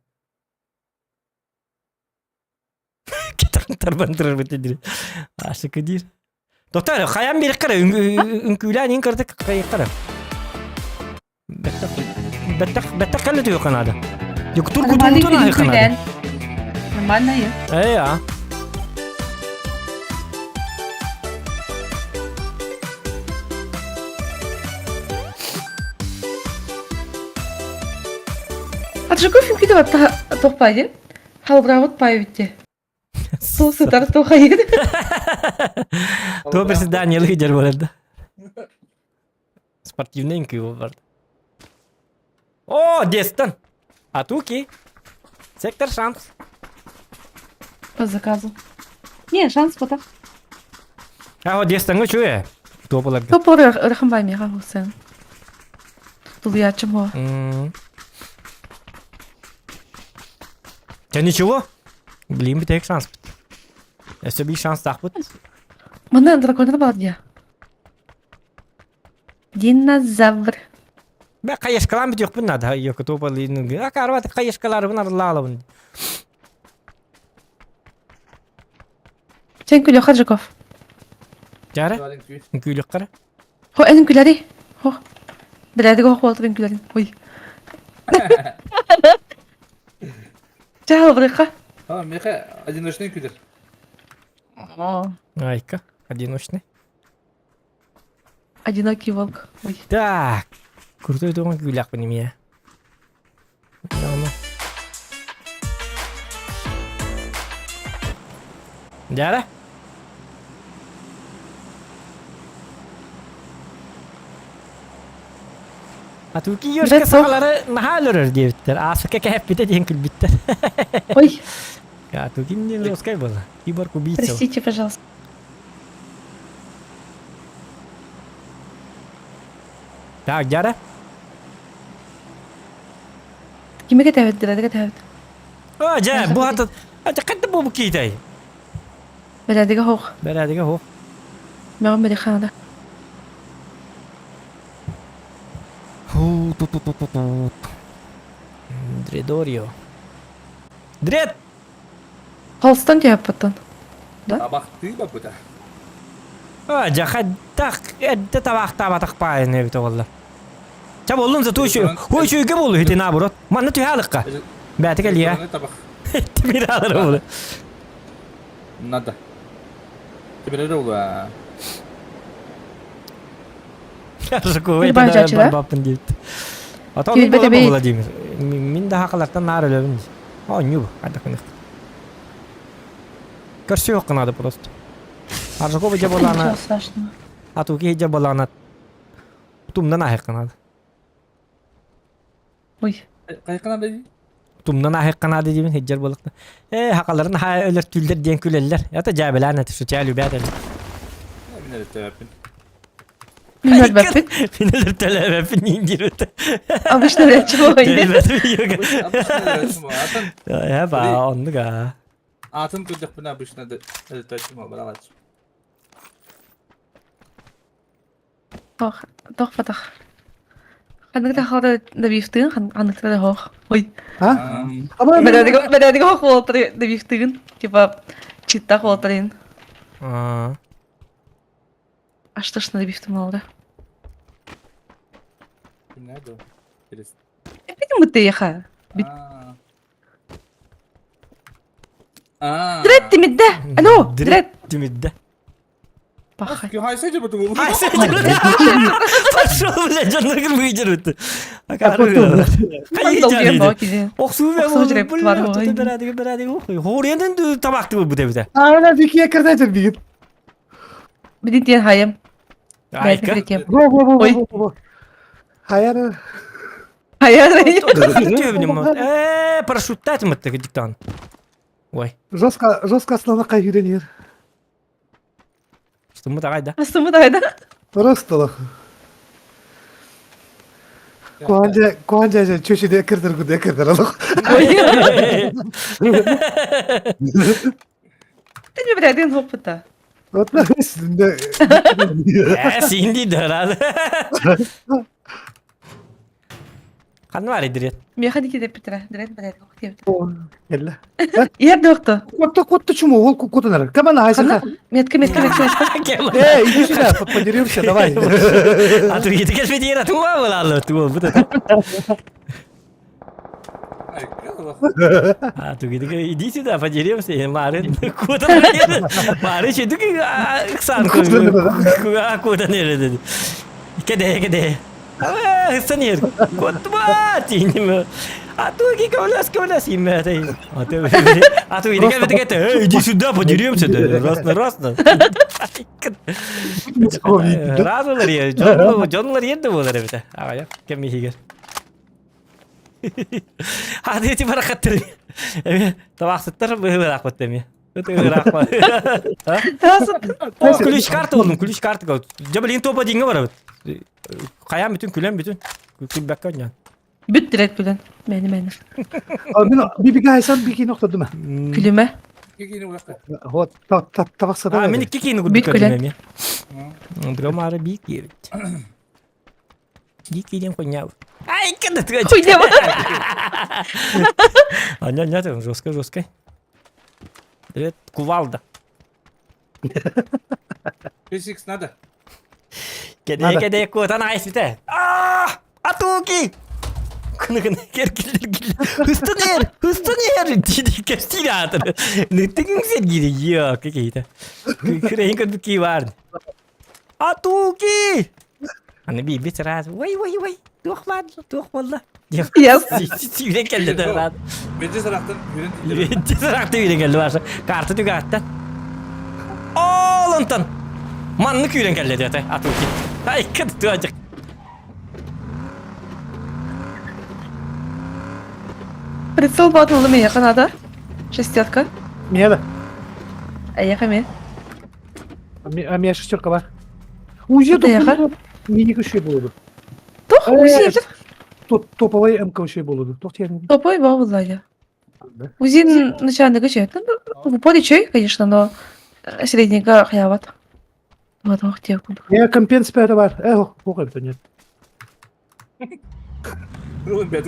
Тарбан турар бит диир. Ашыка диир. Доктор, хайан биэрэххэ эрэ үҥкүүлээн иин кырдык хайыахха эрэ. Бэттэх бэттэх бэттэх кэллэ түһүөххэ наада. Тургутуутун аһыахха наада. Нормально я. Эй, а. А Жуков үҥкүүтэ батта тохпай диэн. Халбыраабыт пай бүтте. Сол сытар тохайыр. Туо председание лидер болар да. Спортивный үҥкүү бар. О, Дестон. Атуки. Сектор шанс. По заказу. Не, шанс пота. А, Дестоҥҥа үчүгэй. Туо боларга. Топор ырахан бай меха хусен. Тулуячым хо. Дьэ ничего. Блин, бүтэһик шанспыт. Өссө биир шанстаахпыт. Манна драконнар баар дии. Динозавр. Бэ хайышкалаан бүтүөхпүн наада. Йокутуопалыын. Акаарбат хайышкаларбын арылаалабын. Сен күлүөххэ Жуков. Дьара, күлүөххэ Хо эн күлэри. Хо. Бэрээдэгэ хох буолтар үҥкүүлэрин. Ой. Чэ, албырыхха. А, миэхэ одиночный күлэр. Айка, одиночный. Одинокий волк. Ой. Так. Крутой тугун күлэхпин эмиэ. Дьара? А туки ёшка сахалары наһаа өлөрөр диэбиттэр. Ааспыкка кэһэппитэ диэн күлбүттэр. Ой. А туки не жесткай была. Киборг убийца. Простите, пожалуйста. Так, Дьара? Кими кэтэбит, Дилады кэтэбит. А, дьэ, бу хата... А, хатта бу киитэй? Бэрээдэгэ хоох. Бэрээдэгэ хоох. Мөҕүн бэри ханада. Ху ту ту ту ту ту. Дредорио. Дред! Холстан түһэппиттэн. Да? Табахтыы баппыта. А, дьэ, хайдах эрдэ табаахтаабатах паайын эбит оҕоллор. Ча буоллун зато үчүгэй буолу ити наоборот. Манна түһэ алыкка. Бэти кэлиэ. Тимир алар буолу. Надо. Тимир буолу. Жуковой барбаппын диэбит. Ата оннук буолар Владимир. Мин да хакалартан наар өлөбүн. Оонньуу хайдах гыныах. Көрсүөх надо просто. Аржакова дьэ буолаана. Атуки дьэ буолаана Тумнан ааһыахха наада. Ой. Хайыахха наада дии? Тумнан ааһыахха наада диибин сылдьар буоллахтар. Ээ, хакаларын аһаа өлөртүүллэр диэн күлэллэр. Это дьээбэлээн это что тебя любят. Мин өлөртөөбөппүн. Мин өлбөппүн. Мин өлөртөлөөбөппүн диир Обычно өлөөччү Атын Э ба оннук аа. атын көрдөхпүнэ обычно өлөртөөччү баралааччы. Тох, тох батах. Ханнык да халда добивтыын, ханныктар да хоох. Ой. А? Аба Бэрээдигэ хоох буолтары добивтыын. Типа читтах буолтарын. Аа. А что ж добивтым олда? Кимнээ да? Интересно. Видимо, ты еха. Аа. Аа. Дред тимидде. Алло, дред. Тимидде. Пахай. Хайса же буту. Пошел, блядь, дьонноргун выйдерут. Охсуу жүреп бар ғой. Хориянын табакты бу дебите. Ана бики кырда бигит. Бидин тиен хайым. Айка. Во во во Ой. во во. Хайар. Хайар. Э, парашюттать мытты диктан. Ой, Жестко жестко основа кайгыренер. что мы давай, да? Астымы дайда. Просто лох. Куанжа куанжа же чөшүдө кырдыр гүдө кырдыр лох. Ты не бирәдин хоппута. Вот үстүндө. Э, синди дырады. Ханна бар идирет. Меха дики деп битирә. Дред бирәдин хоппута. Келле. Ер доктор. Котто котто чуму ол котонар. Камана хайса. Метка метка метка метка. Эй, иди сюда, подеремся, давай. А tu gidi келбеди ера туа болалы туа бу. А tu gidi иди сюда подеремся мары куда мары чедүк ыксан куда нере деди. Кеде кеде. Ыстан ер. Котма тиним. А tu ги кавлас кавлас имя А ты а tu gidi келбеди кете. Иди сюда подеремся. Раз на раз на. Разылар ер. Жонлар ерде болар эбите. Ага, кем михигер. Hadi eti баракаттыр. Эми табаксыттар быраак бат эми. Өтө ыраак ба. О, ключ карта болдум, ключ карта. Жабылин топа динге бар. Каян бүтүн күлен бүтүн. Күлбәккә онян. Бүт дред билен. Мени мени. Мен бибиге хайсан бики ноктодум. Күлүмө. Вот табаксада. А, мен икки кийин Бүт күлен. эми. Дромары бик кийбит. Бик кийден хуйня. Ай, кенде тыга. Хуйня. А, не, не, жестко, жестко. Привет, кувалда. 5x надо. Кеде Надо. кеде кутан айсите. А! Атуки! Кыны кыны кер киллер киллер. Хыстын ер, хыстын ер. Диди кестир атыр. Ныттыгын сен гири. Yok, кейте. Күрейін көрдік ки бар. Атуки! Аны би бит раз. Вай вай вай. Тух бар, тух болла. Yes. Сүйрен келді да рад. Бенже сарактан үйрен. Тезірак үйрен келді башы. Карты түгәтті. Олонтон. Манны күйрен келді деді. Атуки. Ай, кыды туажық. Прицел батылды мен якын Шестерка. Мияда. Аяка мен. А меня шестерка бар. Узи Да, яха. Мини күші болуду. Тох, узи Топовый МК күші болуду. Тох тиен. Топой бабылая. Узин начальник еще. В упоре чей, конечно, но средненько хаяват. Вот, ох, те. Я компенс пәді бар. Э, ох, это нет.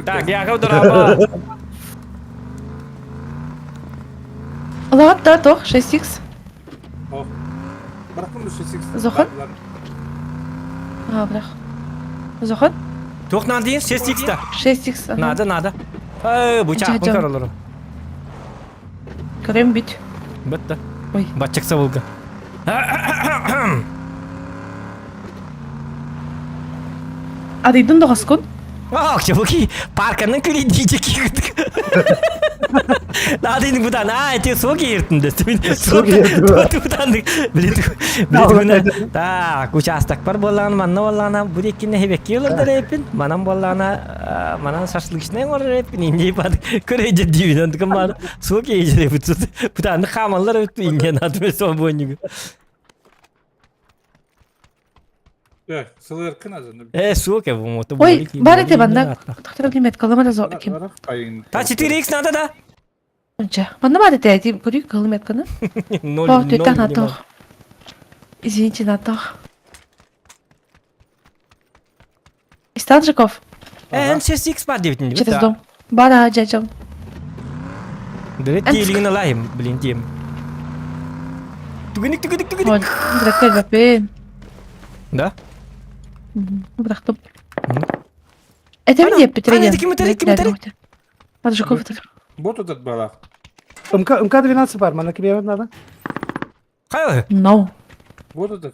Так, я дораба. Ладно, да, тох, 6х. Баракын 6x. Зохан? А, блях. Зохан? Тух нан дейін 6 та. 6х. Надо, надо. Эй, бу чак Жа-жа. каралары. Көрем бит. Бітті. Ой. Батчыкса болга. Адыйдын доғаскун. Ах, чебуки, парканын күли дийже кийгүдүк. Надо ини будан, а, эти соги ертин дестим. Соги ертин. Будан, билет, билет. Так, участок бар боллан, манна боллана, бу деккине хебекки олар репин, манан боллана, манан шашлыкчный олар репин, инде бад көрөйже дибин, ондукан бар, соги ежере бутсут. Будан хамалар өттү инге надо сон бонюгу. Э, сука, бу мото Ой, бар эти манна. Тохтор билмет кылыма да зо ким. Та 4x надо да? Онча. Манна бар эти эти көрүй кылым этканы. Ноль, О, төттә ноль натох. Извините, натох. Истанжиков Э, М6X бар деп бит. через дом. Бара, дядям. Дөрет тиелигин алайым, блин, тием. Түгүнүк, түгүнүк, түгүнүк. Ой, быракка бапен. Да? Бырактым. Это мне Петрия. Ким өтер, ким өтер? Поджиков өтер. Бот өтер бала. МК МК-12 бар, мана кимге надо? Кай? No. Бот өтер.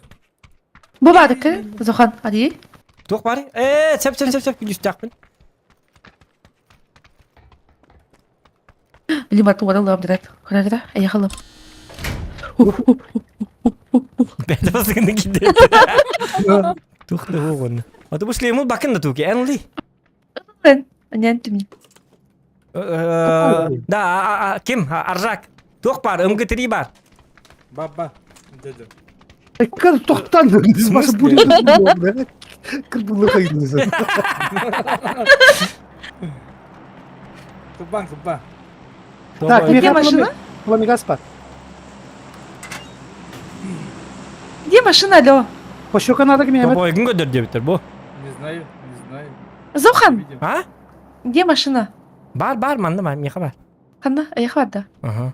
Бу бардыкы, Зохан, ади. Туох бар? Э, сеп, сеп, сеп, сеп, күлүстәкпин. Лима туарылым директ. Хөрәгә, әйхалым. Бәдә басыгын киде. Тух да болгон. А то бу шлемул бакын да туки, энли. Мен, анен тимни. Да, ким? Аржак. Туох бар, МГ3 бар. Баба. Дядя. Кыр тоқтан. Башы смысле? Кыр бұлы қайдыңыз. Кыбан, кыбан. Так, Где машина? Пламегас бар. Где машина, алло? Пощека надо кимге? Тобой ким көдөр дебиттер бу? Не знаю, не знаю. Зохан, А? где машина? Бар, бар, манна бар, меха бар. Ханна, әйхалар да. Ага.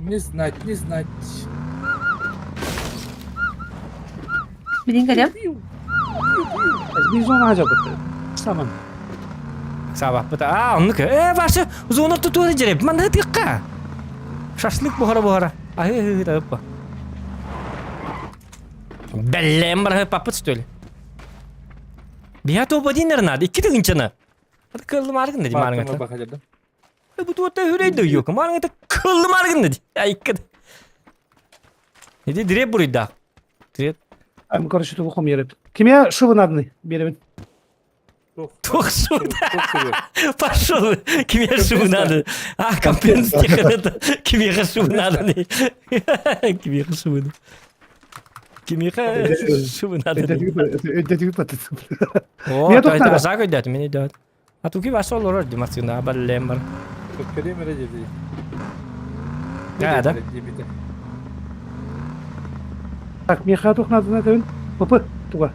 Не знать, не знать. Билин калем? Бизон ажа бит. Саман. Сабак бит. А, оннук. Э, башы зона тутура жереп. Манна тыкка. Шашлык бухара бухара. Ай, да опа. Беллем бар папыт что ли? Бия топ один надо. Икки тыгынчаны. Кыллым аргын деди марыңа. Бахадырды. Бу туотта хүрейді yok. Марыңа кыллым аргын деди. Ай, икки. Неде диреп буруйда. Диреп. Ам короче ту хом ереп. Кимге шубы надны? Беребин. Тух шу. Пошел. Киме шу надо. А, компенс это. Киме шу надо. Киме шу надо. Киме шу надо. Өйдө бат. О, Мен тоқтады. это жак өйдәт, мен өйдәт. А туки ваш олор димасына баллем бар. Да, да. Так, меха тух надо надо. ПП туга.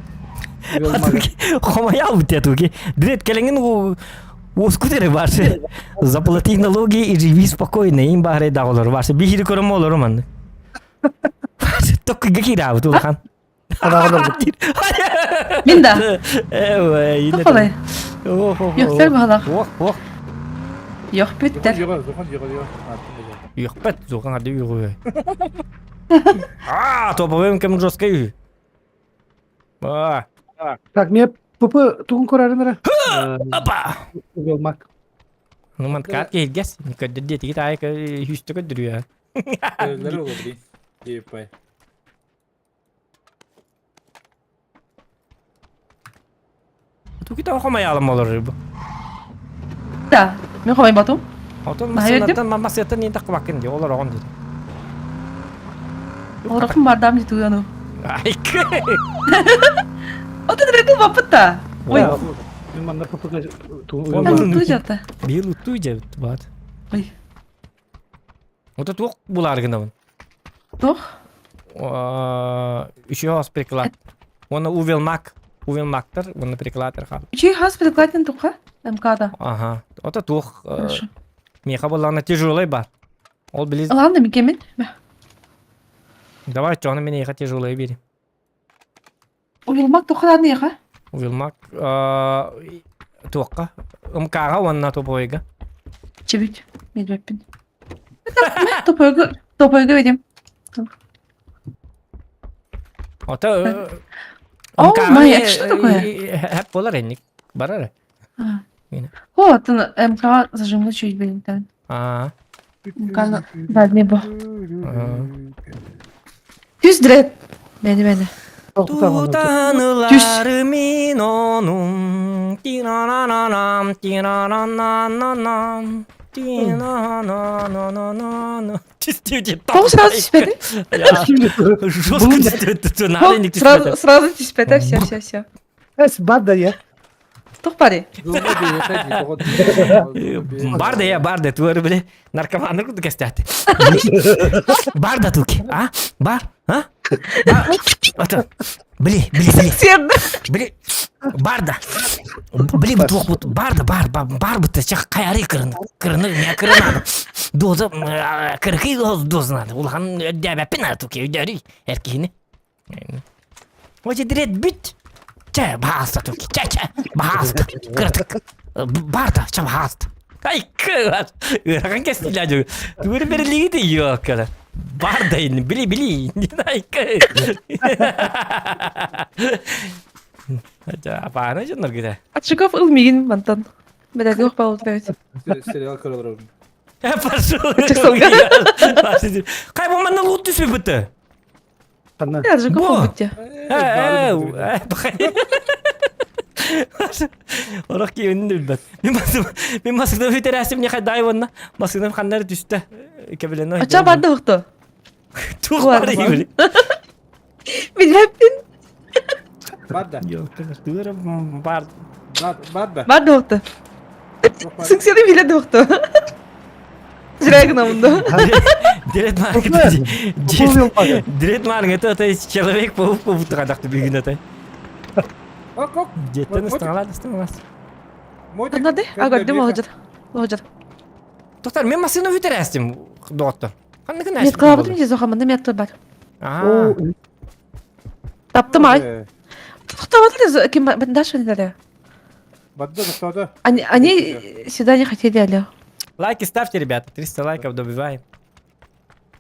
Хомаял бит туки. Дрет келеңин у Оскутере барсы. Заплати налоги и живи спокойно. Им бахре даголор барсы. Бихири көрөм олор ман. Токку гекира бут улахан. Мин да. Э, Тоқалай. Йохтар бахалах. Ох, ох. Йох бүттер. Йохпет, зохан ады югы. А, топовым кем жестко ю. А, Так, мне ПП тугун көрәрін опа. Велмак. Ну, ман кат келгес. Никогда дети тай хүстө көдүрү. Туки та хомаялым олор бу. Да. Мен хомай батум. Отон Баһа бердим. масынаттан масыяттан не такы бакын ди, олар огон ди. Олорохум бардам ди туяну. Ай. Ота директ бапыта. Ой. Мен манда ПП Ой. Аны ту жата. Бил утту же бат. Ой. Ота тук булар гына. Тох. Еще раз приклад. Он увел мак, увел мактар, он приклад хал. Үчүй хас прикладын туха. МКда. Ага. Ота тук Хорошо. меха боллана тяжелый бар. Ол билиз. Ладно, мен кемен. Давай, чоны меня ехать тяжелый бери. Уилмак туха ладно яха. Увел мак туққа. МКға онна топойга. Чебит. Мен беппин. Топойга топойга берем. Ота О, май, это что такое? Хәп болар энник. Барар. О, ты МК зажимны чуть блин там. А. МК дальний бо. Түз дред. Мени мени. Тутанылар мин онум. Тиранананам, тираранананам, тирананананана. Тоҕо сразу түспэтэ? Жестко түспэтэ. Надо не Сразу, сразу түспэтэ, все, все, все. Эс бар да я. Туох барый? Бар да я, бар да, туары биле наркомандар курдук кэстээтэ. Бар да туки, а? Бар, а? Ата, били, били, били. Били, бар да. Били бу туох бут, бар да, бар, бар, бар бут, чах кайары кырын, кырыны, не кырын Доза, кыркый доза надо. Улахан өддәбәппин надо туки, өдәри, эркиһини. Очи дирет бүт. Чэ, баһааста туки, чэ, чэ, баһааста, кыратык. Бар да, чэ, баһааста. Ай, ыарахан кэстилээ дьэ. Тугу бэрилигит ёккара. Бар да ин, били били. Айка. Апаана дьоннор гитэ. Отжигов ыл мигин мантан. Бэдэргэ охпалытабыт. Сериал көрөлөр. Пошел. Кай бу манна лут түспүт Ханна. Отжигов Бу. ылбыт Орох киһини билбэт. Мин мин масыгдан бүтэрээсим не хайдай уонна масыгдан ханнары түстэ. Кэбилен Ача барды хто? Туох бар игили. Билэппин. Бар да. Тыгыр бар. Бар да. Барды хто? Сыҥсыны билэ хто? Зря гынамын Дирет Дирет маркет это человек паук паук бүгүн это. Деттен ыстаҥалаат ыстаҥалаас. Аннады? Агардым оһодьор. Оһодьор. Тоқтар, мен машина бүтэрээстим доҕоттор. Ханныгын Мет кылаабытым дии зохаманда мет бар. Аа. Таптым ай. Тоқтабатыр ким бандаш не Бадда тоқтады. Они, они сюда не хотели, алло. Лайки ставьте, ребята. 300 лайков добиваем.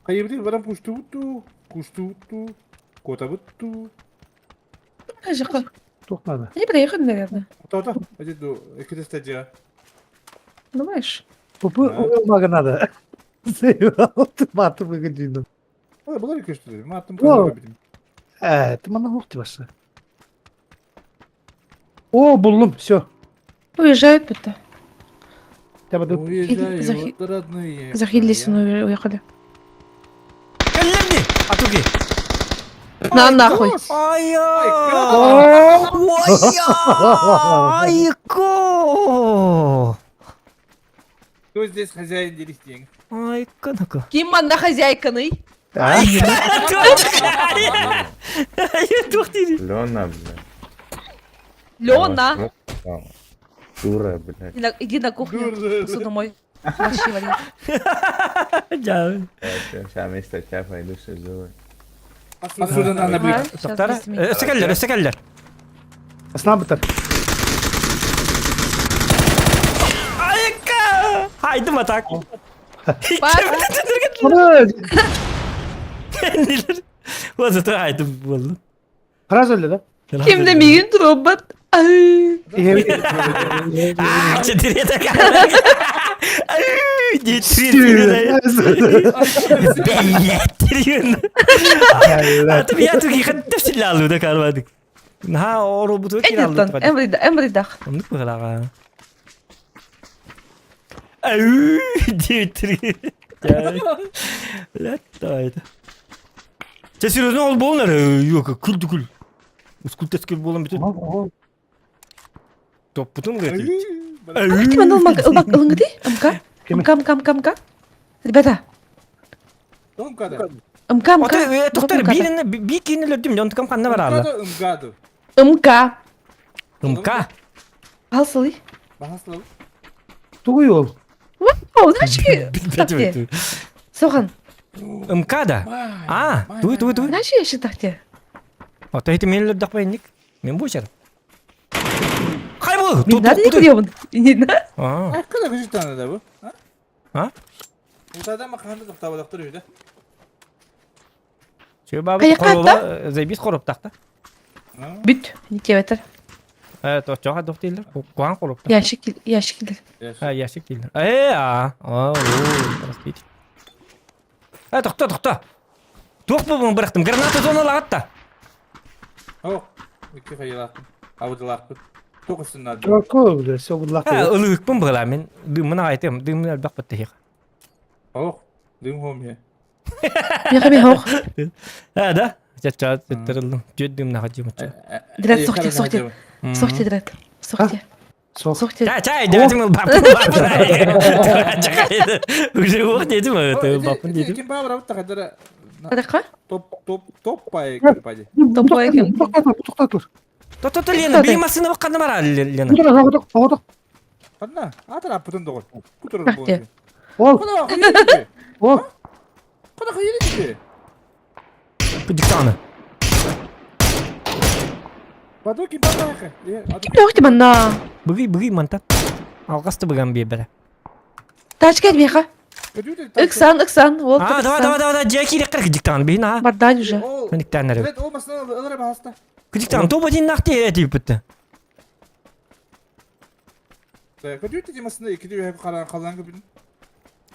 Хайыбытын баран куштубутту, куштубутту, котабытту. Туох надо. Они приехали, наверное. Тоқтады. Әдет эките стадия. Думаешь? Пупы уймага надо. Баты выгодно. Бұлар көштү. Маттым Э, ты мана ух ты баса. О, буллум, все. Уезжают будто. Уезжают родные. Захилились, но уехали. Кэллэрди! Атуки! На нахуй. Ай! Айко! Кто здесь хозяин деревни? Айка нака. Ким манна хозяйканый? Лена, блядь. Лена. Дура, блядь. Иди на кухню, посуду мой. Борщи вари. Сейчас вместо тебя пойду сижу. Посуда на Ага, щас Тоқтар, быстрее. өссө кэллэр, өссө кэллэр. Снабытар. Айка! Хайдым атак. Зато хайдым болды. Фраза öyle да? Кимде мигин робот. Ай. А, четыре такая. Эдиттон, эмрида, эмридах. Чэ, серьезно, ол болнар, yok, күл күл. Ускул күл болан бүтүн. Топпутун говорит. Ким аны ылмак ылмак ылыңгыды? МК? МК МК МК МК? Ребята, Ымкада. МК МК. Тоқтар, бирин би кинилер дим, онтукам ханна бар алла. Ымкада. МК. МК. Алсылый. Бахаслы. Тугуй ол. О, знаешь, Соған. МК да. А, туй туй туй. Знаешь, я считаю. Ата эти менелер дакпайник. Мен бу чар. Хай бу. Не надо никуда он. Не надо. А. Айкада көжүт да бу. А? Утада маканды токтабадактыр үйдө. Чө бабы Каяка короба заебись короп такта. Бүт, не тебетер. Э, то чоға доктейлер. Куан короп. Ящик, ящик. А, ящик дейли. Э, а. О, простите. Э, токто, токто. Туох бу бырактым. Граната зона лагатта. О, икки хайылаакпын. Абыдылаакпын. Тоқусын нады. Какой, бля, все будлак. Э, ылыыкпын быгыла мен. Дымына айтым, дымына албак баттыхик. Ох, дым хом. Миэхэ миэхэ ох. Э, да? Чача тырыллым. Түөрдүм находимоча. Дред сохте, сохте. Сохте дред. Сохте. Сох. Сохте. Чай, чай, дедим баппын. Уже вот дедим, это баппын дедим. Ким бабра бутта кадара. Адака? Топ топ топ пай пай. Топой кем? Тоқтатыр, тоқтатыр. То-то Лена, бери машина бакканда бара Лена. Бұтыр, оғытық, оғытық. Ханна, атыр аппытын доҕор. Кутурар Рахте. Ол, Куда хуйни? ол. Куда хуйни? Диктаны. Бадуки бабаха. Ким манна? Быгый, быгый манта. Алгасты быган бебере. Тачка миэхэ. Ыксан, ыксан. Ол А, давай, давай, давай, жаки реккер диктан бин а. Бардаль уже. Диктаннары. Ол масына ылыр баһаста. Диктан тоба дин нахте дип битте. Көдүтэ масына икки халан халан көбүн.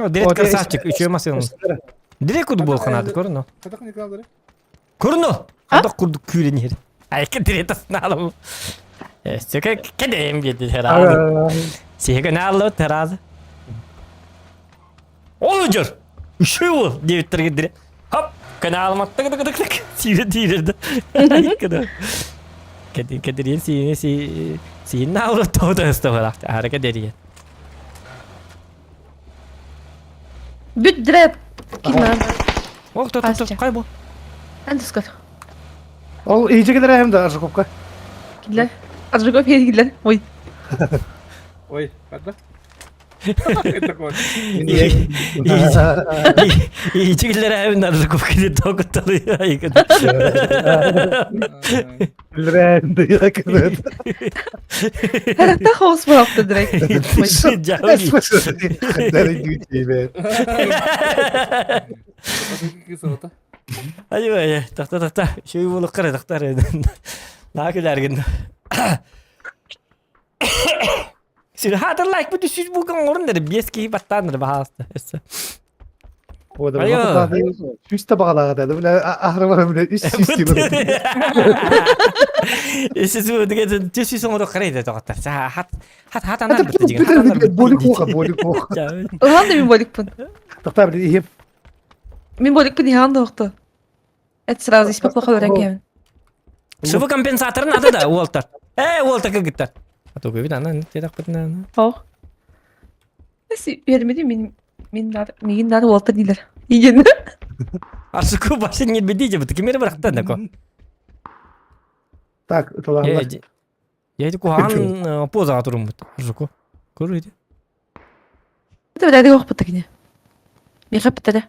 Директ красавчик, үчөө машина. Директ куду бол ханады, көрүнө. Кадак никалдары. Көрүнө. Хадак курдук күүрен ер. Айка директ асналым. Сөкө кедем деді herhalde. Сеге налы таразы. Ол жүр. Үшеу ол дебиттерге дире. Хоп, каналыма тык тык тык тык сире тиирді. Айкада. Кеди кедерien сине си си налы тода ыстабалак. Арка дерien. Бүт дред. Ким Ох, то то то кай бу. Андыскар. Ол иже келер әм да Аржаковка. Киллер. Аржаков киллер. Ой. Ой, кадак. Ичиглер әбин Аржаков кеди токутталы. Айкада. Билер әм да якын. Характа хаос болапты дред. Айбай, тахта тахта. Шөй болуп кара тахтар. Накилерген. Сир хатыр лайк бу сүз булган орын деді. Бес кей баттаныр баасты. Үсті бағалаға деді. Біле ақыры бар біле үс сүз деймін. Эсис бу деген түс сүз оңдо карайды тоқтар. Хат хат хат анар бітті деген. Болик оқа, болик оқа. Ылан да мин боликпын. Тоқта біле ием. Мин боликпын ихан да оқты. Это сразу испе плохо өрәкем. Шыбы компенсаторын ады да Уолтер. Э, Уолтер кыгыттар. А то көбүт анан терак битна. Ох. Эси бермеди мин мин нар мин нар Уолтер дилер. Иген. Арсуку башын не беди же бит кемер барактан да ко. Так, толағында. Я эти кухан поза турум бут. Арсуку. Көрү иди. Это бля ох бутагине. Миха битәдә.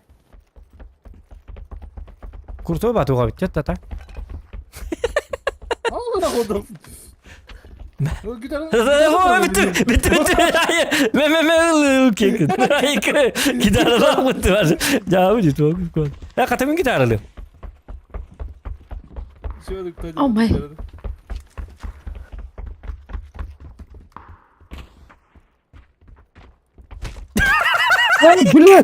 Куртой батуга бит та та. Битти битти битти. Ме ме ме кек. Гитаралар бутты бар. Жабы жит бу. Я катамын гитаралы. Oh my. Біле!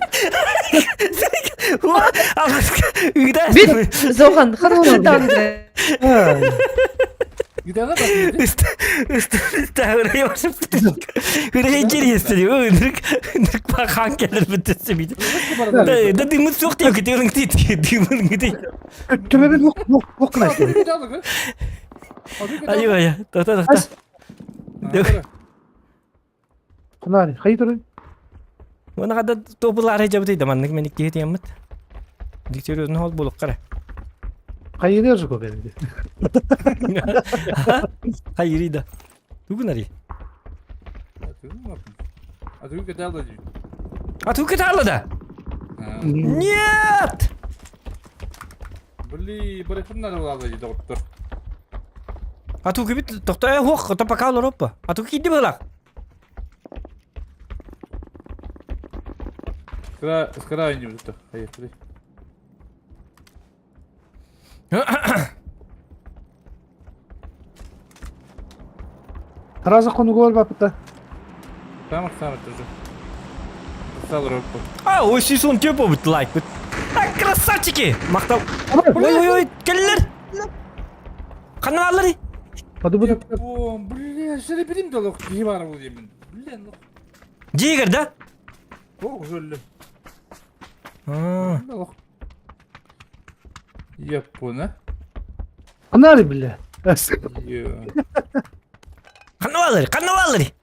Бит Зохан, хатты дред. Төбемен оқ қына Құнары, қай тұры? Оны қада тобылары жабыты маннык мен икки теммит. Диктерөзүн хол болуп кара. Қай елер жүк бәрінде? Хайрида. Тугунари. А тук это да? Нет! Бли, доктор. А тук бит тохтой хох, то пока лоропа. А тук иди была. Скра не будет. Поехали. Таразы қоны көр бапыта. Там сам тоже. Стал руку. А, ой, сисон тепо бит лайк бит. А, красавчики! Мактал. Ой, ой, ой, келлер. Каналлары. Бады буду. Бля, шере берим да лох кибар бул деймин. Бля, ну. Дигер, да? Ох, жөллө. А. Лох. Япона. Анари, бля. Ханна баллари, ханна баллари.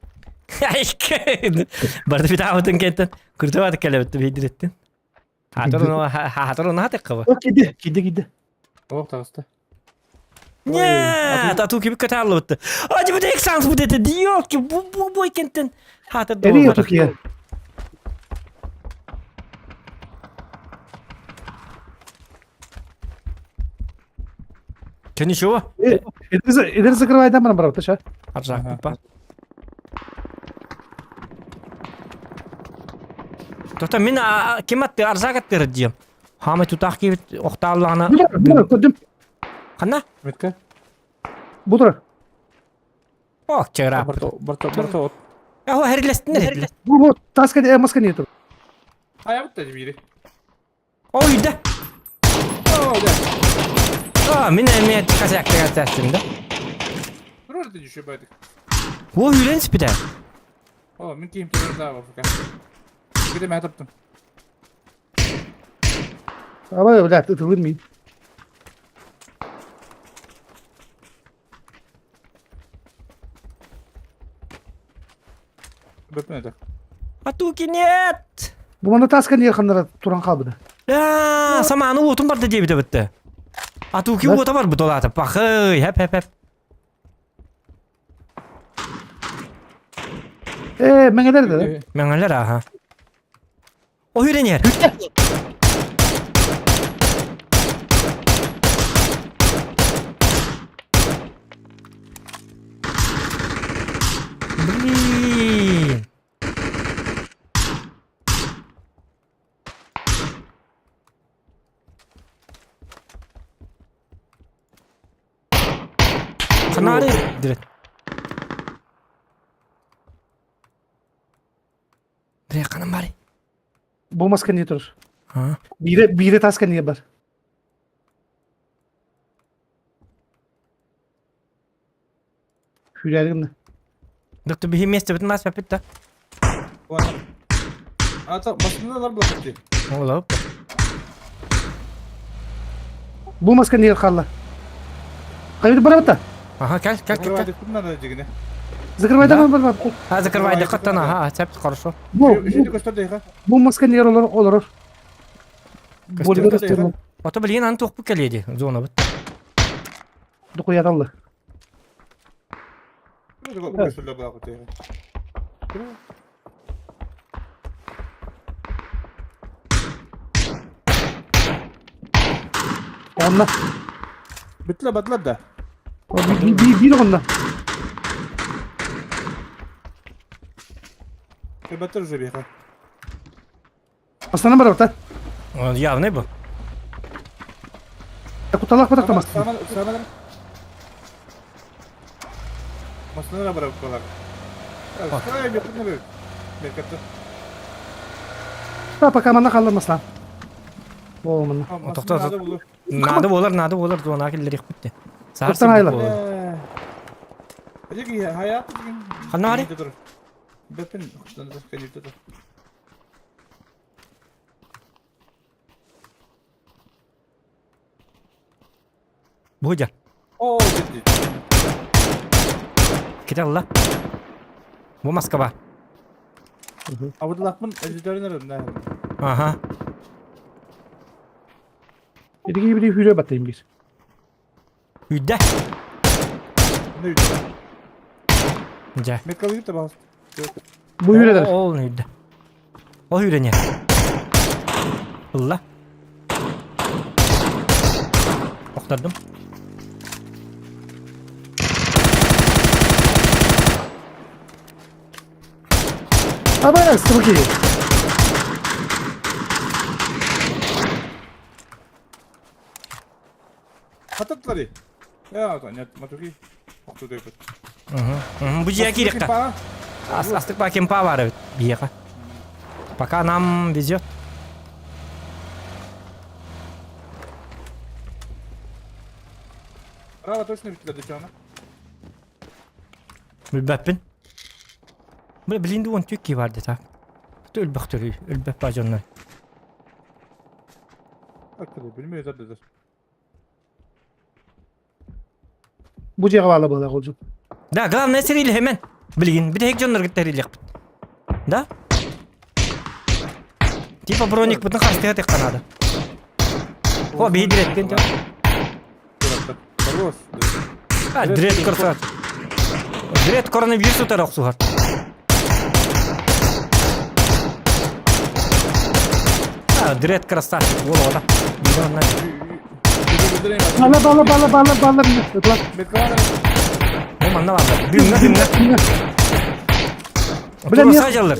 Барды битаабытын кентен кырдыбаты келебитти бейдиреттин. Хатыр оны хатыккы Киди, киди, киди. Ох, таҕыста. Нет, а ту кибик каталлыбытты. Ади бу эксанс бу дете диёки бу бу бу кентен. Хатыр Эри отукия. Ты ничего? Эдер закрывай там барам, ты ша. Аржак па. Тота мин ким атты арзак аттыр дием. Хамай тутах кибит охтааллаана. Көдүм. Ханна? Метка. Бу турар. Ох, чыгыра. Барта барта барта от. Аху хэрилэстинер. Бу бу таска э маска не тур. Хайа бутта бири. Ой, да. О, да. А, мин эме касяктыга тәстим да. Роль ты еще байтик. О, үйрен спиде. О, мин кийим турар да бар пока. Где мен таптым. Абай, бля, ты тылын мин. Бөпмө это. Атуки нет. Бу мана таска не ханнара туран калбыды. А, саманы отун барды дебите битти. Атуки Да. ота бар бу долата. Пахый, хеп хеп хеп. Э, меңелер да. Меңелер аха. О үйренер. Блин. Канары дирет. Бре канам бар. Бу маска не тур. А. Бире бире таска не бар. Хүрәргин. Доктор бихи месте бит мас папит да. Ладно. Ата басында бар булат. Ола. Бу маска не халла. Кайда барабыта? Ага, кел кел кел. кел. Надо дигене. Закрывай Да. там бар. А закрывай диккаттан ага, цепь хорошо. Бу Үшүнчү көстөрдө иха. бу маска не олор олор. Көстөр. Болор. Ото билген аны тоқпу келеди зона бит. Дукуяталлы. Көстөрдө булат иха. Онна. Битле батлар да. Би би онна. Батыр уже биха. Астана барабыта. Явный бу. Куталак батак тамас. Саман саман. Масына барып калар. Ай, бекне бек. Бекетте. Та пока мана халла масла. Бол мана. Тоқта, Нады болар, нады болар, зона келдер битти. Тоқтан айла. Жеки хаят деген. Ханна бари? Бепин хуштан кенипте тур. Бу жа. О, кетти. Кете алла. Бу Москва. Абдуллахмын әжүдөрүнөр да. Ага. Эдиги бири хүрө батайым бир. Үйдә. Не Жа. Меткалыгы та бас. Бу хүрөдөр. Ол үйдә. Ол үйренер. Алла. Тоқтардым. Абай, сыбыки. Хататлары. Я, нет, матуки. Окту деп. Бу жия керек та. Астык па кемпа бар бит. Бияка. Пока нам везет. Право точно битле дечана. Билбәппин. Бля, блин, он тюки бар так. Өлбәк түрі, өлбәк бажоннар. Акты билмей зат дедер. Бу дьиэҕэ баала быһыылаах ол дьон. Да, главное сэриилэһэмэн. Билигин бүтэһик дьоннорго тэриллиэхпит. Да? Типа броникпытын хастыга текка надо. О, биһи дирекпин те. Хорош. А, дред корсат. Дред коронавирус утары охсуһар. А, дред красавчик, ол оҕото. Бала бала бала бала бала бала. Бу манна бааллар. Дымна дымна. Бля, Туруса дьаллар.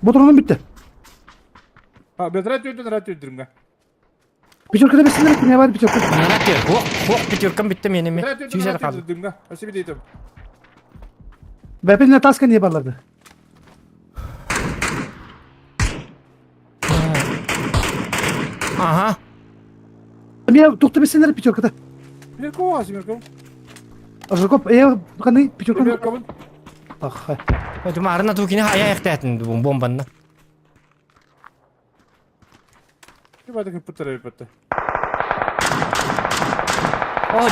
Ботуруном бүтте. А, бетрат өтөн рат өтүрүмгө. Пятеркада бесинер не бар пятерка. Нарат кел. Ох, ох, пятеркам бүтте менеме. Сүүсэр қалды. Дымга. Спасибо дейтем. Бәпен таска не барларды. Ага. Мен тохто бесинер пятеркада. Пятерка оға, пятерка. Жиркоп, э, қандай пятерка? Пятерка. Ах. Маарына тукини хая яхтаатын бомбанна. Кибадык пытыр бітті. О,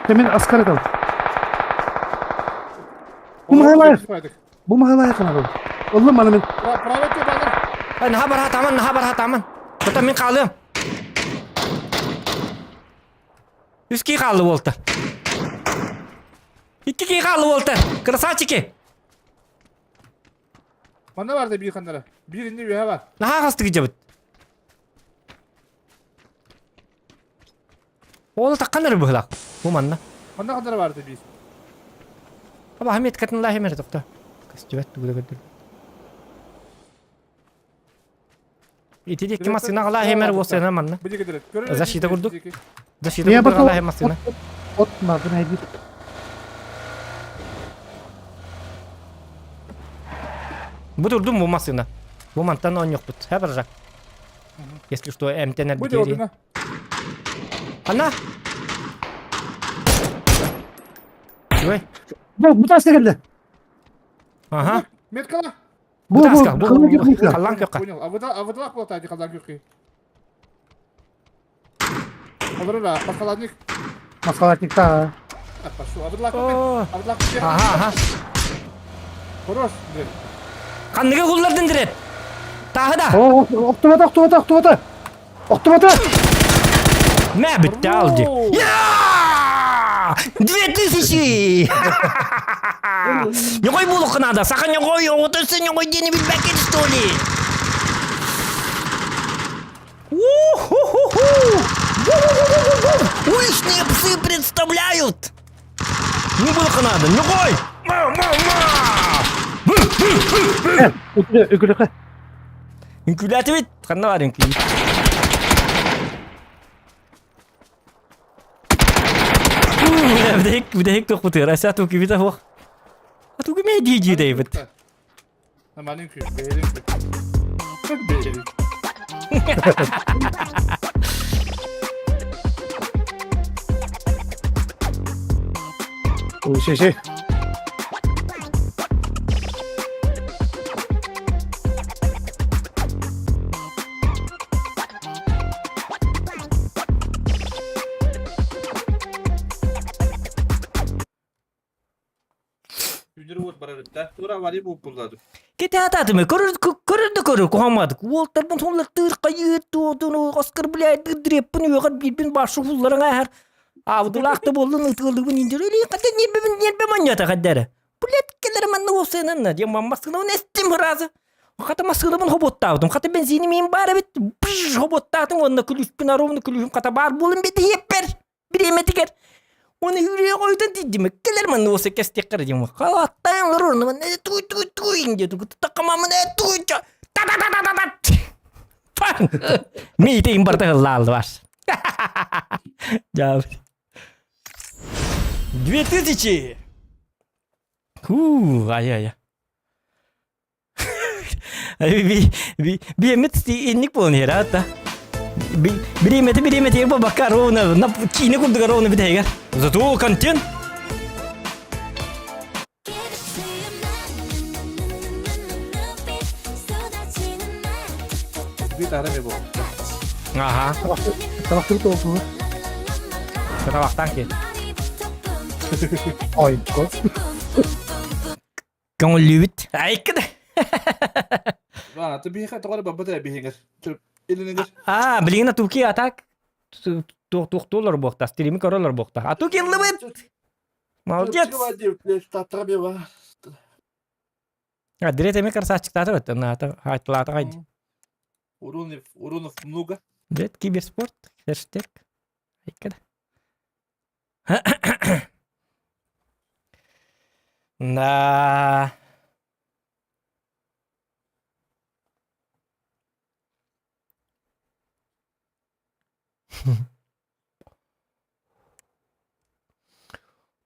Мен аскар edem. Bu mahalaya. Bu mahalaya kadar. Oğlum bana мен. Наха бар хатаман, наха бар хатаман. Тота мен қалым. Үски қалды болты. Икки ки қалды болты. Красавчики. Мана бар да bir kandara. Birinde bir var. Наха қасты жабыт. Ол таққандар бұғылақ. Бу манна. Мана kandara vardı bir. Аба хамет катын лахи мер тоқта. Костюмет тугуда көдүр. Ити дикки массына лахи мер осена манна. Защита курдук. Защита курдук лахи массына. От мардын айди. Бу турдум бу массына. Бу мантан он yok бут. Хә Если что, МТН битери. Ана. Ой. Бу бу тас келди. Ага. Меткала. Бу бу Қаллан көкка. Понял. А вы а вы два хватает қаллан көкки. Олар маскалатник. Маскалатник та. Пошел. А вы два А вы два Ага, ага. Хорош. Қанныга куллардын дирет. Тағы да. О, оқтубата, оқтубата, оқтубата. Оқтубата. Мә бітті алды. Я! 2000! Не қой болуқ надо, сақа не қой, отырсы не қой дені білбәкен, что ли? У-ху-ху-ху! Уличные псы представляют! Не болуқ надо, не қой! Ма, ма, ма! Үкілі. Үnkүләті бит, қанда бар үnkүл? Бүдәк, бүдәк тоқпытыр, ася туки бит ах. Туки ме дижи дейбит. Нормальный күй, бейрин күй. Бейрин. Şey şey. Кете ататымы, көрір көрірді көрір кухамадык. Уолтарбын сонлар тыр кайыр туодуну Оскар блядь дреппин уйгар бирбин башы хулларың ахар. Авдулакты болдун ытылдыгын индир. Или ката нербе нербе манята каддары. Блядь келер манны осенен. Дем масканы нестим разы. Хата масканы хоботтаудым. Хата бензини мен бар бит. Бж хоботтаудым. Онна күлүспүн аровны күлүм хата бар болун бит еппер. Биреметигер. Оны үре койдун дидим. Келер манны осе кестек кара дем. Халаттан лорны мен туй туй туй инде такамамын туй та та та та та та. Мейтейин барда лалды бар. Жабы. 2000. Ху, ай-ай. Би би би эмет инник болон хера та. Биремети биремети бу бакка ровно на кийне курдуга ровно битегер. Зато контент. Bir tane mi bu? Аха. Табахтыбыт олсуну. Табахтан кел. Ой, ко. Көңүллүүбүт. Айкы да. Ва, ты биһиэхэ тоҕо эрэ барбат эрэ биһиҥэр. Илинигэр. А, билигин атуки атак туохтуулар буохта, стрими көрөлөр буохта. Атуки ыллыбыт! Молодец! А, дирет эми красавчиктаата бөттө, наата, айтылаата кайды. Урунов, Урунов много. Дирет киберспорт, хэштег. Айкада. Да.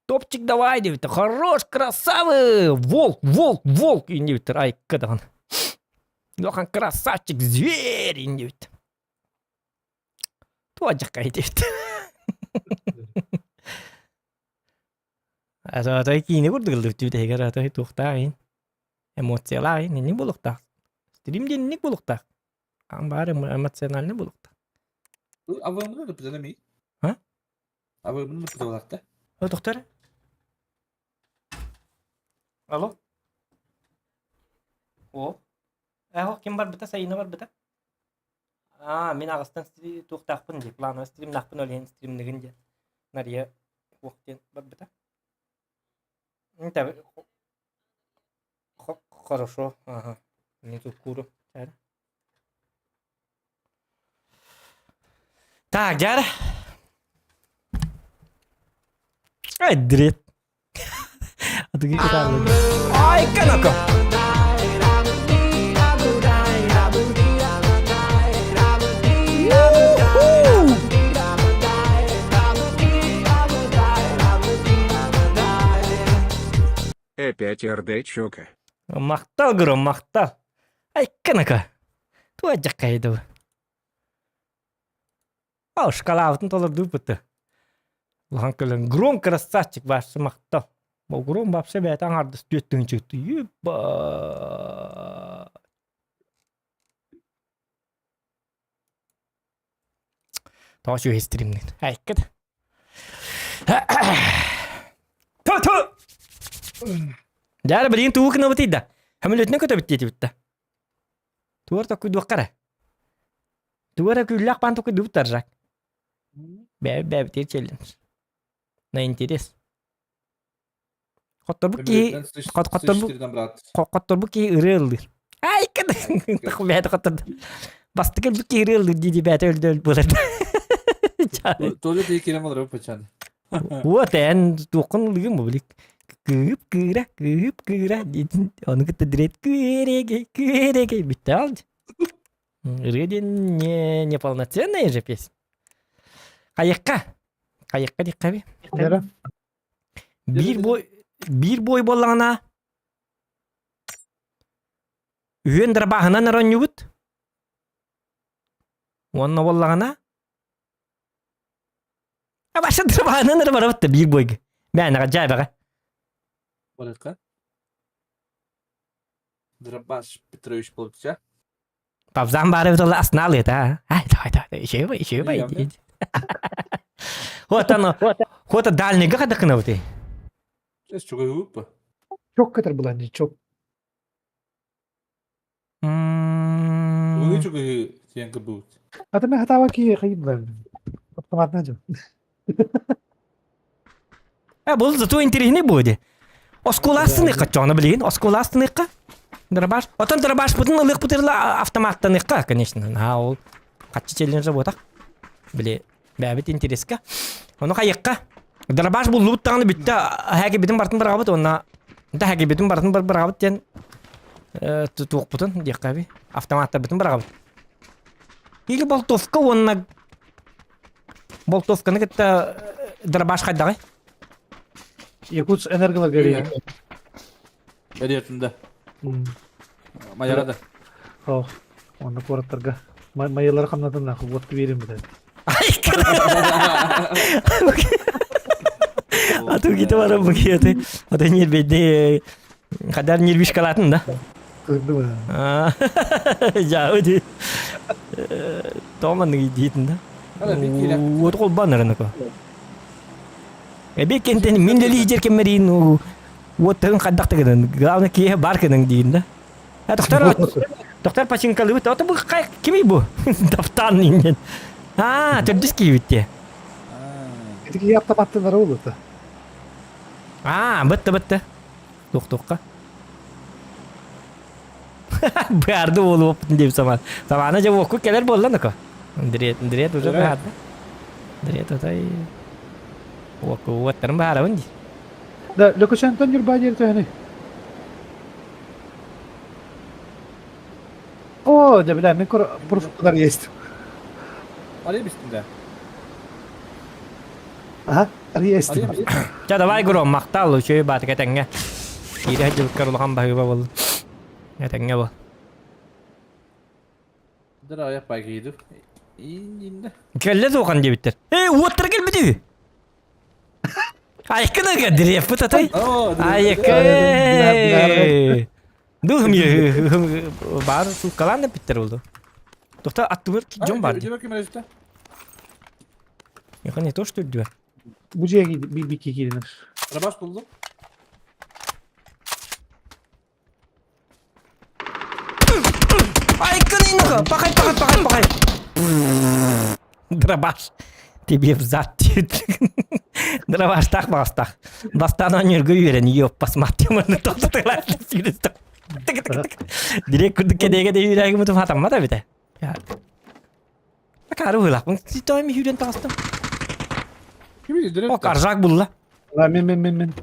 Топчик давай диэбиттэр. Хорош, красавы! Волк, волк, волк ин диэбиттэр. Айка даҕаны. Лохан красавчик, зверь ин диэбит. Туодьаккай диэбит. Атай киинэ курдук ыллыбыт бүтэһигэр атай туохтаах иһин эмоциялаах иһин инник буолуохтаах. Стрим диэн инник буолуохтаах. Аан баар эмоциональный буолуохтаах. Абыаммын ыппытана ми? А? Абыаммын ыппыталаахта. О, доктор? Алло? О? Эхо, ким барбыта? Сайына барбыта? Аа, мин аҕыстан туохтаахпын дии, плановый стримнаахпын ол иһин стримныгын диэн. Нария уох диэн барбыта. Хорошо, ага. Не тут куру. Так, дьара. Ай, дрет. Атыгы кытааллы. Ай, канако. Опять РД Чока. Махтал, гром, махтал. Ай, канака. Туа дьаккайдыбы. Ау, шкалаабытын толордууппут. Улахан көлөн Гром красавчик баарсы махтал. Бу Гром вообще бэйэтэ аҥаардас түөрт тыһыынча Юба. Тоҕо үчүгэй стримнин. Айккыт. Ту-ту! Дьара билигин тугу гынабытый да? Хөмөлөтүнэн көтөбүт диэтибит да. Тугар токуйдуохха эрэ. Тугу эрэ күүллээх баан токуйдубут Жак. Бэйэ бэйэбитигэр челлендж. На интерес. Хотторбут киһи хотторбут хотторбут киһи ырыа ыллыыр. Ай бэйэтэ хотторду. Бастакы өлбүт киһи ырыа ыллыыр дии бэйэтэ өлдө өл буолар. Тоже тиий кирем олорор пачан. Вот эн туоххун ылыгын бу билик. Кыып кыыра, кыып кыыра диэтин ону кытта дирэт күөрэгэй, күөрэгэй бүттэ ал. Ырыа диэн не неполноценная же песня. Хайыкка. Хайыкка диэххэ Биир бой биир бой буоллаҕына үһүөн дарбааһынан оронньубут. Уонна буоллаҕына Абаша дарбааһынан эрэ барабыт да биир бойга. Мээнэҕэ дьээбэҕэ. Барыка. Дробаш Петрович получа. Павзан баары бит ол аснаал это. Ай, давай, давай, еще бы, еще бы. Вот оно, вот дальнийга хадакынабыты. Сейчас чугай упа. Çok kadar bulan çok. Чугай чугай сиэн кыбыт. Ата мен хатаба ки кыйып булан. Автоматна жо. Э, бұл зато интересный будет. Осколастыныqqa чоно билигин, осколастыныqqa. Дробаш. Отон дробаш бутун ылык бутырла автоматтаныqqa, конечно. На ол хаччы челлендж работах. Били, бәбит интереска. Ону хайыкка. Дробаш буллубут даҕаны бүттэ хэги битин бартын барабыт онна да хэги битин бартын бар барабыт диэн туохпутун диэххэ би автоматтар битин барабыт. Или болтовка уонна болтовканы кытта дробаш хайдаҕый? Якутск энерголар Эриэтинде. Майарада. Ох, онно куораттарга майалары хамнатын нахуй вот верим блядь. А то гите барам бу киэти. Ата нербедде хадар нервишкалатын да. Кырды Жаа ди. Тоҕо маннык диэтин да? Уот холбоон Эбиэт кэнтэн мин да лидер кэммэриин уоттарын хайдах да гынан, главное киэһэ бар гынан диин да. А доктор доктор починкалыбыт, ото бу кимий бу? Дафтан иннен. А, төрдүс киһибит те. Ити киһи автоматтанара улута. А, бытты бытты. Тух-тухка. Быарды буолуоппутун диэбит самаан. Самаана дьэ уокку кэлэр буолла нако. Дрет, дрет уже быһаарда. Дрет отой уокку уоттарын быһаарабын дии. Да, Лөкөчөнтөн Ньурбаа диэри төһөнүй? О, дьэ бля, мин профуккалар есть. Арый бистим да. Аха, арый эстим. Ча давай гром, махтал, үчүгэй баатык этэҥҥэ. Киирэ сылдьыбыккар улахан баһыыба буоллун. Этэҥҥэ бол. Дыр аяқ байкейді. Инде. Кэллэ суохан диэбиттэр. Эй, уоттара кэлбит үһү. Айкын древпыт атай. Айыкы. Духым бар суккалаан да биттер болду. Тохта аттыбыр дьон бар. Яха не то что үрдүбэр. Бу дьиэги би кииринэр. Рабаш булдум. Айкын инха, пахай, пахай, пахай, пахай. Дробаш. Тебе в зад. Дробаштах бастах. Бастан онюргу үйрен, ёп, посмотри, маны тоқтатылар. Direkt курдук кэдэгэ да үйрәгім ұтып хатамма да бите. Акары вылақпын, тойми хүрен тағыстым. О, каржак булла. Мен, мен, мен, мен.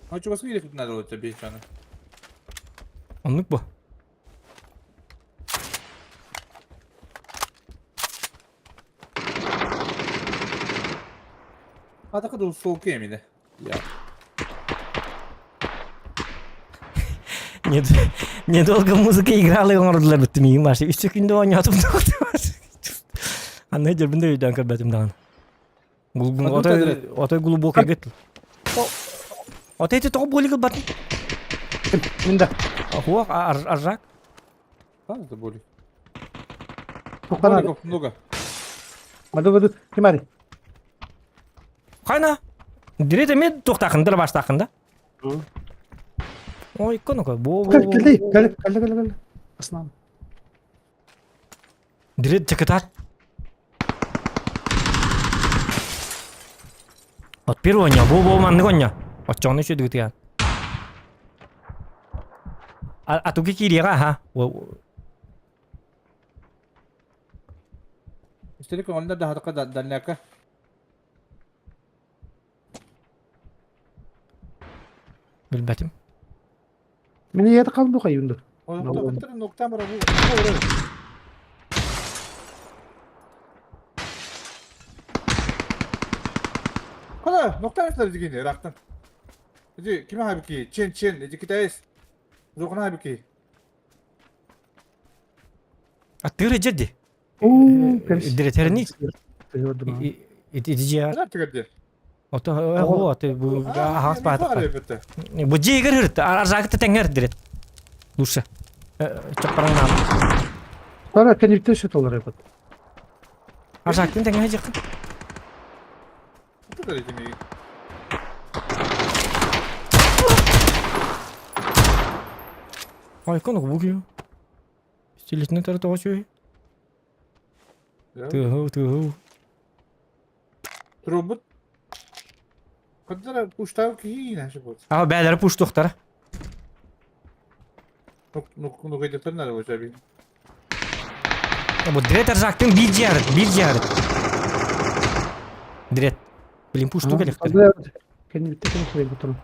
А чугас киирэ надо было тебе чаны. Оннук бу. Атака ду солку эмине. Я. Недолго музыка играла и оҥордулар бүттүм миигин башы. Үс секунда оонньоотум Анна дьэрбин да өйдөөн көрбөтүм даҕаны. Отой глубокий гыт. Отой эти тоҕо болик ылбатын? Мин да. Хуох аржак. Там это болик. Тухтан Боликов много. Мады бады кимари. Хайна. Дирет эме тухтахында баштахында. Ой, конока. Бо. Кел кел кел кел кел кел. Аснан. Дирет чакатат. От первого бу бу маннык онньо. Оччоҕуна үчүгэй А туги киириэҕэ аха. Истерик онно да хатака дальняка. Билбэтим. Мин ийэтэ қалды хайынды. Ноктан бара бу. Кала, ноктан эслер дигени рактан. Иди, ким хабики? Чен чен, иди китаец. Зохна хабики. А ты рыжди. Оо, Диретерни. Иди Ана тигерде. Ото вот бу ахас баата. Бу жигер хырт, аржакты тенгер дирет. Лучше. Чаппараңнан. Тара кенипте шетолар эпат. Аржактын тенгер жак. Это дими. Ай, кону бу Стилетне тары тоҕо чүй. Тыһу, тыһу. Трубут. Кадара пуштав ки наша вот. А бәләре пуштуқтар. Ну ну ну где-то надо вот аби. Бу дрет аржактын бир жарыт, бир жарыт. Дрет. Блин, пушту келектер. Кенипте кенипте бутуру.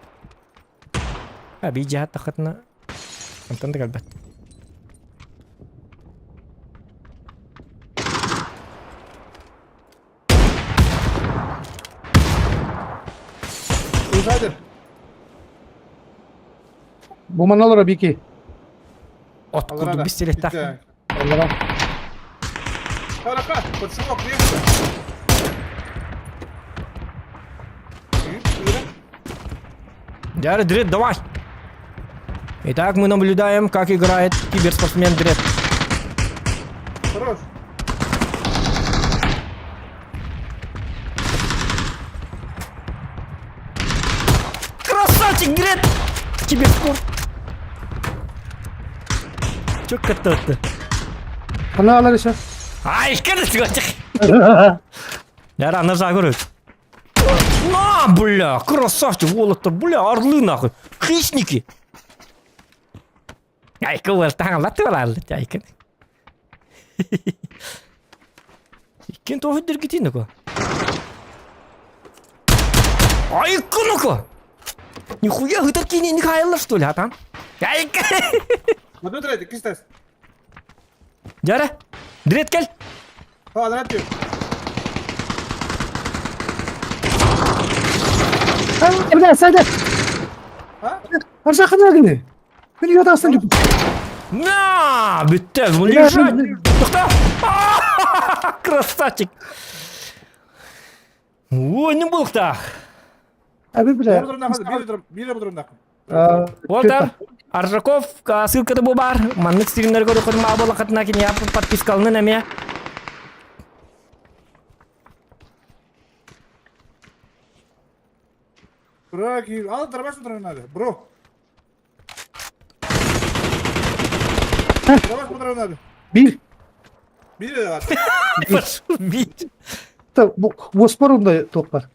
А бир жарыт тахатына. Антан да калбат. Узадыр. Бу маналара бики. От курдук бистелет тах. Аллара. Харака, подшумок, Жары дрет давай. Итак, мы наблюдаем, как играет киберспортсмен Дред. Хорош. Красавчик, Дред! Киберспорт. Чё кататься? Хана алар еще. Ай, кырыс, Яра, ножа говорю. На, бля, красавчик, волоктор, бля, орлы нахуй, хищники. Айка уолтаан латылал, айка. Иккин тоһу диргитин ну-ка. Айка ну-ка! Нихуя, вы такие не хайла, что ли, а там? Айка! Одну треть, кистас. Дяра, дрет кел. Ха, түр. Бля, сайда. А? Аржақына гыны. Күн ұятасың деп. На, бүттэ, ну лежать. Тоқта. Красавчик. Ой, не был-то. Әбі бля. Бире бұдырым нақын. Уолтар, Аржаков, ссылкада бу бар. Маннык стримнер көрө көрүм абола катына кин я подпискалны неме. Бро, ал дробаш бұдырым надо. Бро. Дробаш бұдырым надо. Бир. Бире бар. Бит. Оспор ондай тоқ бар.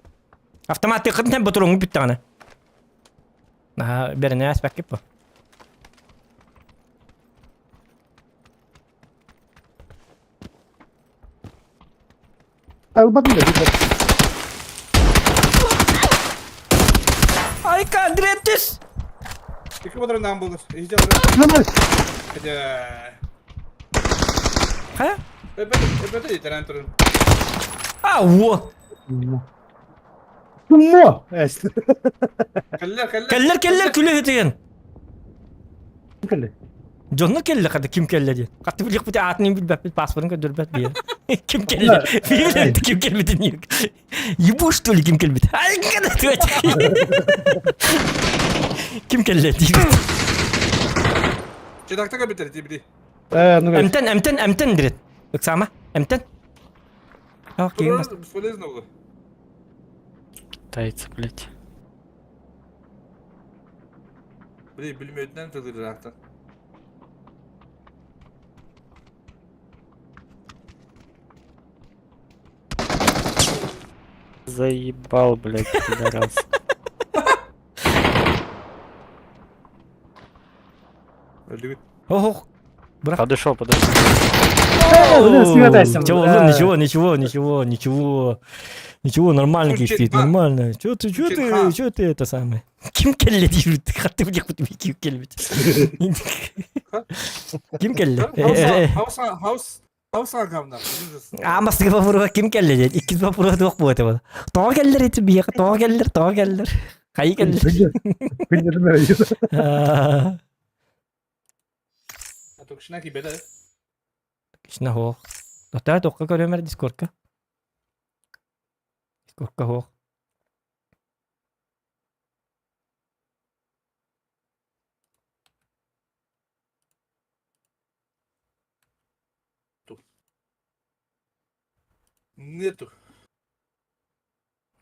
Автомат тыкытын бұтырыңы бүтті аны. Беріне әспәк кеп бұ. Албадым да. Айка, Андретис! Екі бұдырым болды. Хайа? Өпөтө итерен турун. А, во! Туммо! Келлер, келлер. Келлер, келлер, күлі өтеген. Келлер. Дьонно келле хата ким келле диэн. Хатты билиэхпит аатын билбэппит паспорын көрдөрбөт биэ. Ким келле? Билбэт ким келбитин Ебу что ли ким келбит? Ай Ким келле диибит. Чедакта кабитер дибди. Э, ну Эмтен, эмтен, эмтен дирет. Ыксама, эмтен. Ах, киин бас. Бесполезно было. Тайцы, блядь. Били билмөтүнөн тылырактан. Заебал, блядь, пидорас. Өлдүгүт. Ох, Подошел, подошел. Ничего, ничего, ничего, ничего, ничего. Ничего, нормально кистит, нормально. Чё ты, чё ты, чё ты это самое? Ким келле диибит? Хатты билиэхпит ким келбит. Ким келле? Хаус хаус гамна. Амастыгы вопрос ким келле диэн. Иккис вопрос туох буолла. Тоҕо келлер ити биһиэхэ тоҕо келлер, тоҕо келлер. Хайы келлер. Токшина кибеде. Кишна хоох. Тоттаа тоққа көрөмөр дискордка. Дискордка хоох. Нету.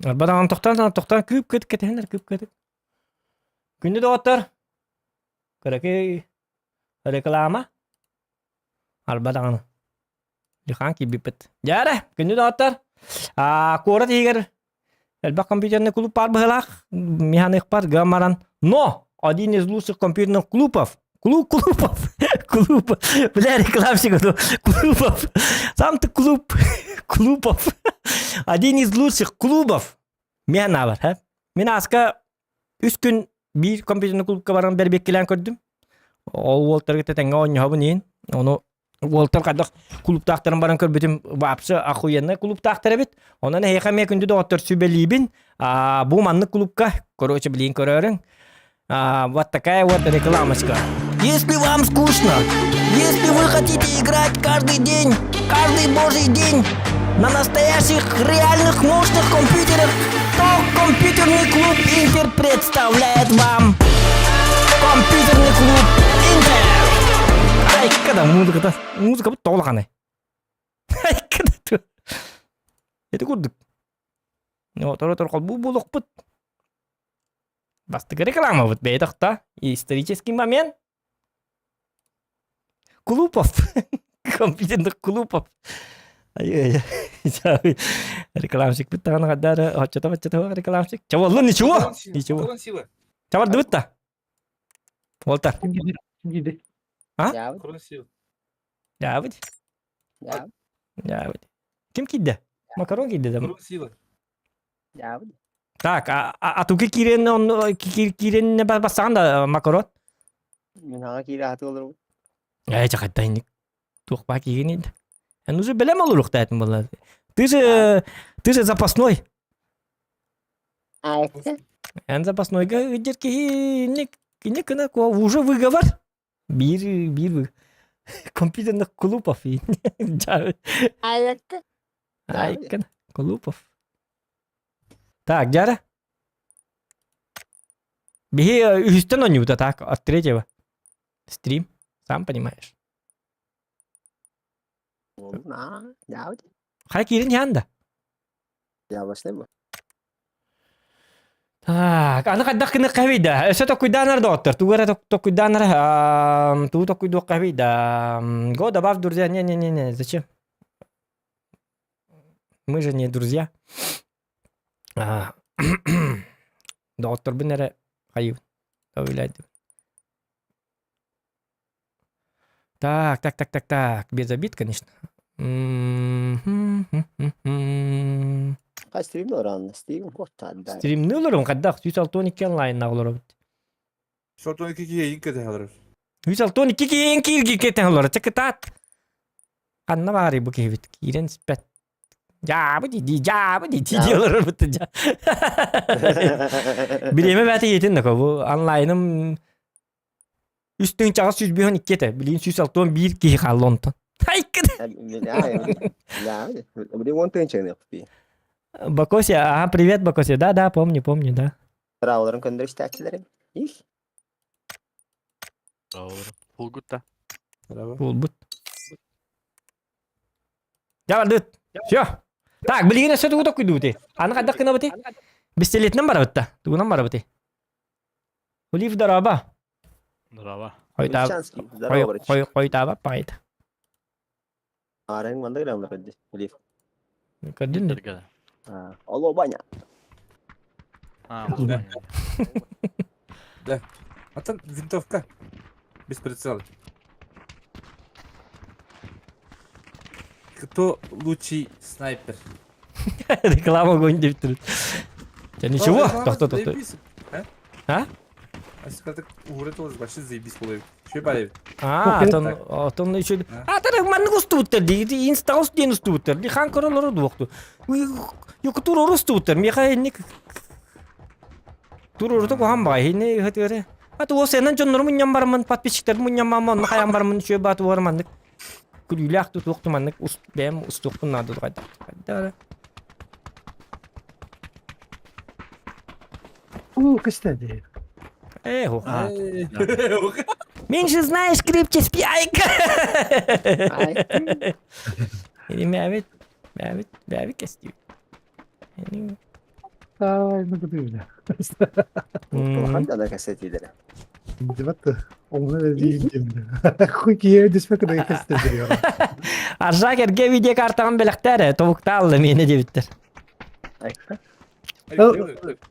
Арбадан тохтан тохтан күүп көтүк кетенер күүп көтүк. Күндү доҕоттор. Көрөкөй реклама. Арбадан. Лихан кибиппит. Дьээрэ, күндү доҕоттор. А куорат иһигэр элбэх компьютерный клуб баар быһыылаах. Механик бар гамаран. Но один из лучших компьютерных клубов Клуб клубов. Клуб. Бля, рекламщик. Клубов. Сам ты клуб. Клубов. Один из лучших клубов. Мен бар. Ха? Мен аска үс күн биир компьютерный клубка баран бэрбиэккилээн көрдүм. Ол уолтарга тэтэҥҥэ оонньоһобун иин. Ону уолтар хайдах клубтаахтарын баран көрбүтүм вообще охуенный клубтаахтар эбит. Онон эһиэхэ эмиэ күндү доҕоттор сүбэлиибин. А, бу маннык клубка, короче, билигин көрөөрүҥ. А, вот такая вот рекламочка. Если вам скучно, если вы хотите играть каждый день, каждый божий день на настоящих реальных мощных компьютерах, то компьютерный клуб Интер представляет вам. Компьютерный клуб Интер! Айка да музыката, музыка бу тоҕулаханай. Айка да Это курдук. Отор-отор холбуу буолуохпут. Бастакы рекламабыт бэйэтохта. Исторический момент. Клупов. Компьютерных клупов. Ай-ай. Рекламщик быттаҕына хаддаары оччото-оччото рекламщик. Чаваллын ничего. Ничего. Чавардыбыт да. Уолтар. Ким А? Дябыт. Дябыт. Ким киирдэ? Макарон киирдэ да. Так, а, а, а туки киирэн он киирэн бассаҕан да макарон? Мин аҕа киирэ ааты олорбут. Ээ, чахайдайник. Туох баа киирин Эн уже бэлэм олоруохтаатын буолла. Ты же ты же запасной. Эн запаснойга ыдьыр киһи инник инник гына уже выговор. Биир биир компьютерных клубов. Айкын Клупов. Так, Дяра. Биһи үһүстэн оонньуубута так, от третьего. Стрим, сам понимаешь. Хай киирин иһэн да. Так, аны хайдах гыныахха эбий да? Өссө токуйдаанар доҕоттор. Тугу эрэ токуйдаанар, тугу токуйдуохха эбий да? Го, добавь друзья. Не-не-не, зачем? Мы же не друзья. Доҕотторбун эрэ хайыы добавляйдым. Так, так, так, так, так. Без обид, конечно. Хай стримни олорон, стрим куоттаан. Стримни олорон, хайдах 162 онлайнна олоробут. 162 киһи кэтэ олорор. 162 киһи киирги кэтэ олорор. Чакытаат. Ханна баарый бу киһибит? Киирэн испэт. Дьаабы дии, дьаабы дии дии олорорбут дьа. Бириэмэ бээтэ иэтин да бу онлайным Үс тыһыынчаҕа 152 этэ. Билигин 161 киһи хаалла онтон. Бакося, ага, привет, Бакося. Да, да, помню, помню, да. Трауларын көндөрү истээччилэрим. Их. Булгут да. Булбут. Дьабардыт. Все. Так, билигин өссө тугу токуйдубути? Аны хайдах гынабыти? Пистолетинэн барабыт да. Тугунан барабыти? Улив дороба. Здорово. Хойтаба пайт. Арен манда грамла көдди. Улив. Көрдүн да. Алло, баня. А, Да. А там винтовка. Без прицела. Кто лучший снайпер? Реклама огонь деп турат. Ничего, тохто тохто. А? Вообще заебись буолар. Что барабит? А, отон, отон еще... А, тара маннык устубуттар дии, инстаус диэн устубуттар. Ди хан королору дуохту. Юкутур устубуттар. Миха инник Турурута куһан баҕай ини ыһытыары. А туо сенен дьоннору мунньан бараммын, подписчиктар мунньан бараммын, онно хайан бараммын, үчүгэй бааты уор маннык күлүүлээх тутуох маннык бэйэм устуохпун наада хайдах хайдах Уу, кстати. Эх, Меньше знаешь, крепче спи, айка. Или мявит, мявит, мявит костюм. Ай, ну куда Улахан да кассетилere. Дебатты. Оңна дейм. Хуй кие диспе куда кестер. Аржак эрге видеокартаҕын бэлэхтээр тобуктаалла миэнэ диэбиттэр.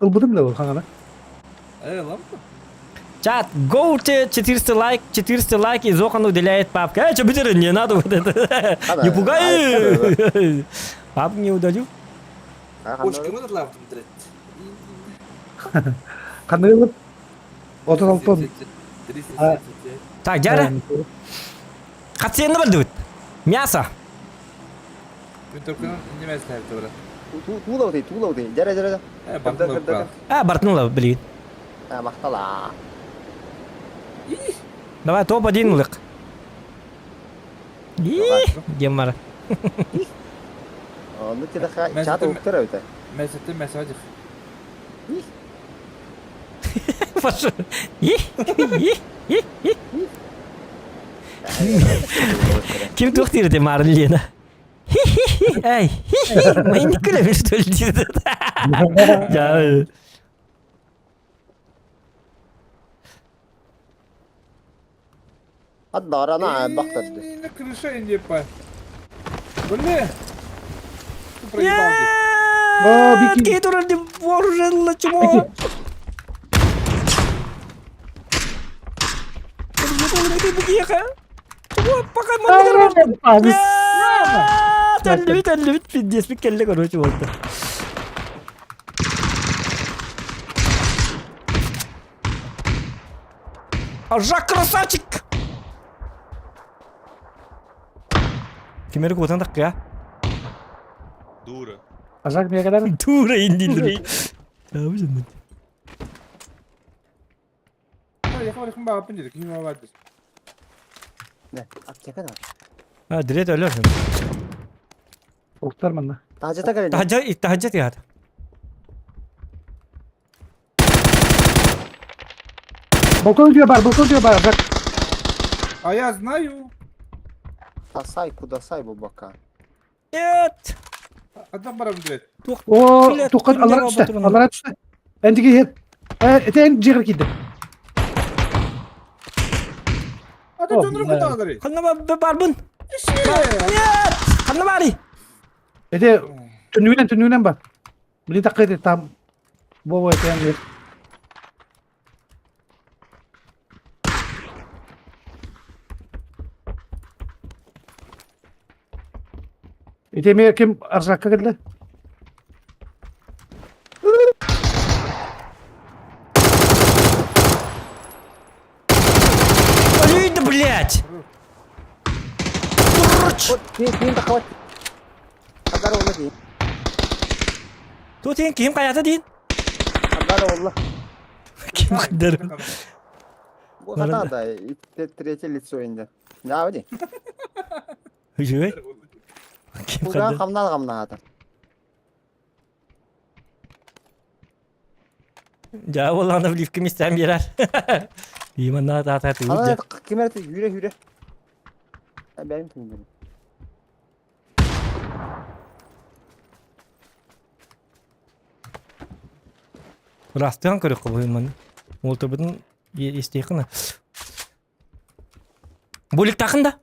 Ылбытым да хаҥана. Чат, go to 400 лайк, 400 лайк, и Зохан уделяет папка. Э, что, битер, не надо вот это. Не пугай. Папку не удалю. Ханна ылып 36 Так, Дяра. Хатсиэнни бардыбыт. Мясо. Туулау туулау Дьэрэ дьэрэ. А, бартын билигин. Махтала. Давай топ-1 ылык. Диэн бара. Онну тидаха чат уктар өтө. Мәсәттен мәсәдих. Пошел. Ким туох диир этэ Марын Лена? Эй, мы не күлэбит что ли диир. Я Ат дарана бахтарды. На крыше не по. Блин! Ты проебал здесь. О, бики. Кейтурар не вооружен чмо. Пока Тәллүбүт, тәллүбүт, пиздец, кэллэ, короче, болды. Жак красавчик! Кимери куотан таккыа? Дура. Ажак мегадar. Дура индилдир. Табы А, direkt ölürsün. Уктар манна. Таһдьа кэлэн. Таһдьа, таһдьа тиһат. Балкон diyor бар, балкон diyor бар. Жак. А я знаю. Тасай, кудасай бу бака. Нет! Адам барам блядь. О, туққан алара түсті, алара түсті. Әндіге ет. Этен жегір киді. А ты что нұры Ханна барбын. Нет! Ханна бари. Эте түннүгүнэн түннүгүнэн бар. Били таккы там. Бо этен. Ите ме ким аржакка келди? Ой, да блядь! Кийин тахабат. Хадар олла кийин. Тут ким ким каята дейін? Хадар олла. Ким кайдар? Бу хата да третье лицо инде. Наа ди. Үжү? Ким Куда кайдар? хамнал хамнаата. Жа болғанда вливка местен берер. Иман та та та Ана кимер хүрэ хүрэ. Бәрим түнүм. Растыган көрөк кылып иман. Ол турбутун истейкына. Булик тақында.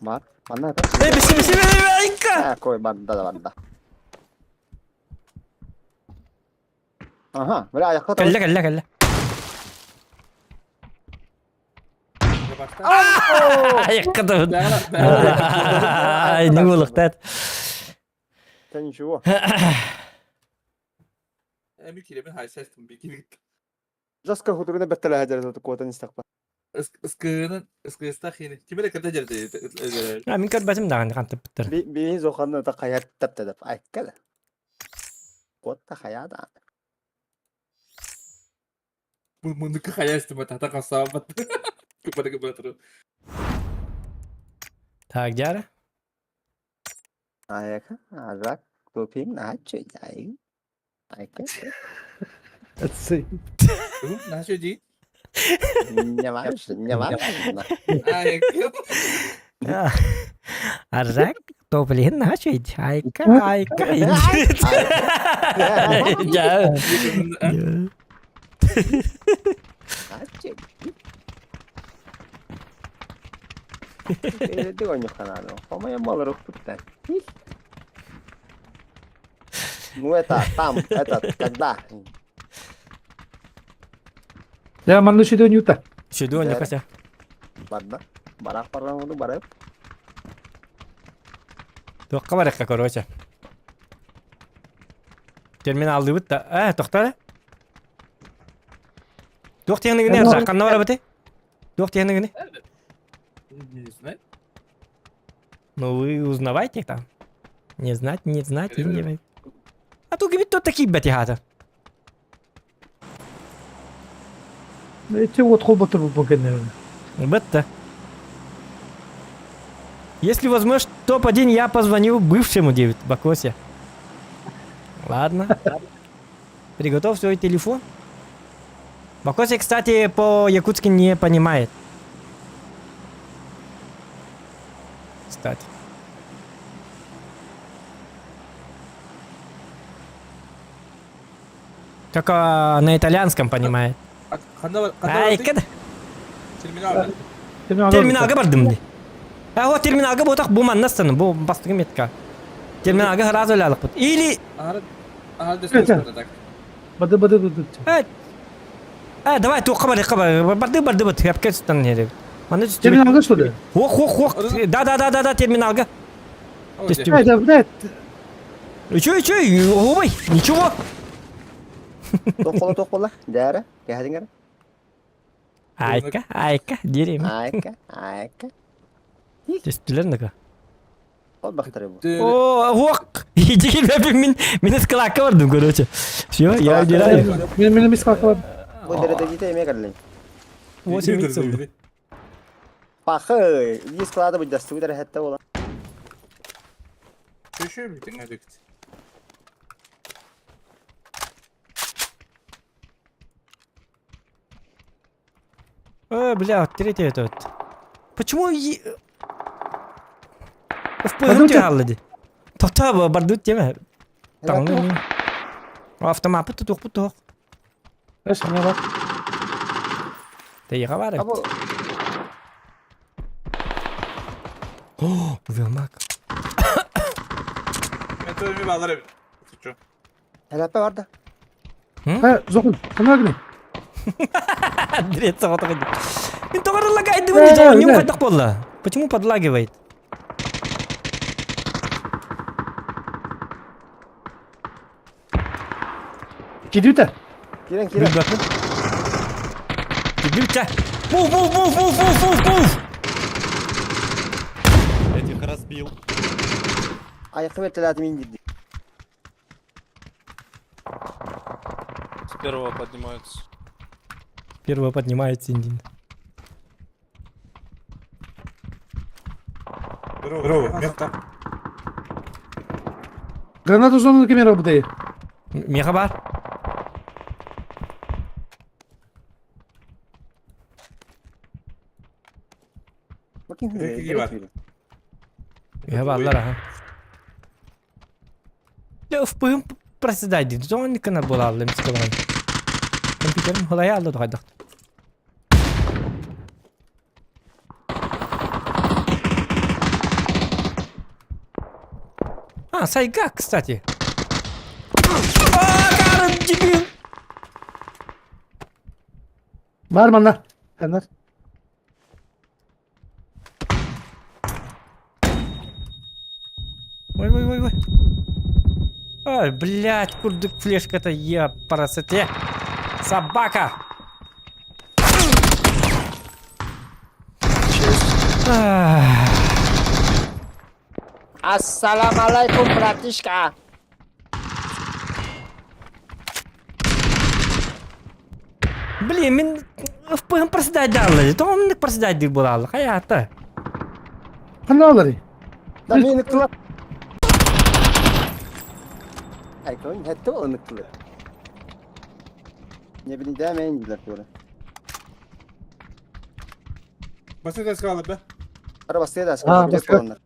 Бар. Манна. Эй, биси биси айка. А, кой бар да бар да. Аха, бля, аяққа Кэллэ кэллэ кэллэ. Аякка да. Ай, не болуктат. Sen ничего. Эми килемен хайсастым бикини. Жаска хутурuna беттеле хажар куотан истакпа. Ыскыгынан ыскыста хини. Кимере кырда жерде. А, мин көрбөтүм дагы кантып биттер. Би би зоханны та каят тапта деп айткала. Куотта хаяда. Мундука хаястым тата касабат. Купада купада. Так, жара. Аяка, ажак, топин, наче, ай. Айка. Атсы. Нашу ди. Не важно, не важно. Айка. Аржак топлин начать. Айка, айка. Я. Наче. Ну это там, это когда? Я манны шүдөн юта. Шүдөн юкаса. Барда. Барак барак барак. Туохха барыахха короче. Терминаллыыбыт да. Ээ, тохтоо. Туох тиэхинигини арса, ханна барабыты? Туох тиэхинигини? Не знаю. Ну вы узнавайте там. Не знать, не знать, и не... А то кибит тот такие бәти хата. Эти вот холботыр бу кеннер. Бетта. Если возьмешь топ-1, я позвоню бывшему Дэвид Бакосе. Ладно. Приготовь свой телефон. Бакоси, кстати, по-якутски не понимает. Кстати. Только на итальянском понимает. Ай, кэд. Терминалга бардым ди. А вот терминалга ботах бу манна станы, бу бастыгы метка. Терминалга сразу лялыкпыт. Или... Бады бады бады. Э, э, давай туохха барыахха бар. Барды барды бат, хапка стан херебит. Маны Терминалга что ли? Ох, ох, ох. Да, да, да, да, да, терминалга. Э, да, да. Үчү, үчү, ой, ничего. Туох туох буолла? Дээрэ, кэһэтиҥ эрэ. Айка, айка, дерем. Айка, айка. Түстүлэр нака. Ол бахтары бу. О, ох! Иди мин мин скалакка бардым, короче. Все, я удираю. Мен мен эмес скалакка бардым. Бу дәрәдә эмиэ кэллин. 8 икс ылдым. Пахы, ии склада бу дастыбыт эрэ хэтте була. Köşeye bir tane Э, бля, вот третий этот. Почему ФПГ хаалла дии. Тота бардут теме. Таҥны Автомапы тутуохпут туох. Эш, мына бар. Тэйэҕэ баар эбит. О, Велмак. Метро балар эбит. Хәләппә бар да. Ха, зоқын, кана гыны. Дрец саҕатаҕын. Мин тоҕо лагайдыбын, не хайдах буолла? Почему подлагивает? Кидүтэ. Кирен кирен. Билбэппин. Кидүтэ. Move, move, move, move, move, move, move. Этих разбил. Айқы бертеләти мин диде. С первого поднимаются. Первого поднимает Синдин. Здорово, место. Гранату зону камера бдей. Меха бар. Bakayım. Рекеги бар. Меха баалар аха. Дэ ФПМ проседай дии. Зоны кына буолааллым скалан. Компьютерим халая алла тухайдах. А, сайга, кстати. А, Карен, дебил! Бар манна. Канар. Ой, ой, ой, ой. Ай, блядь, курдык флешка-то я парасоте. Собака! Ах. Ассалам алейкум, братишка. Блин, мин ФПМ проседай Тоҥ проседай буолаалла. Хайаата. Ханна олары. Да мин ыктылар. Айкон хэтте ол ыктылар. Не билин дәмәйин диләр тура. Басты сказала да? Ара басты да А, басты.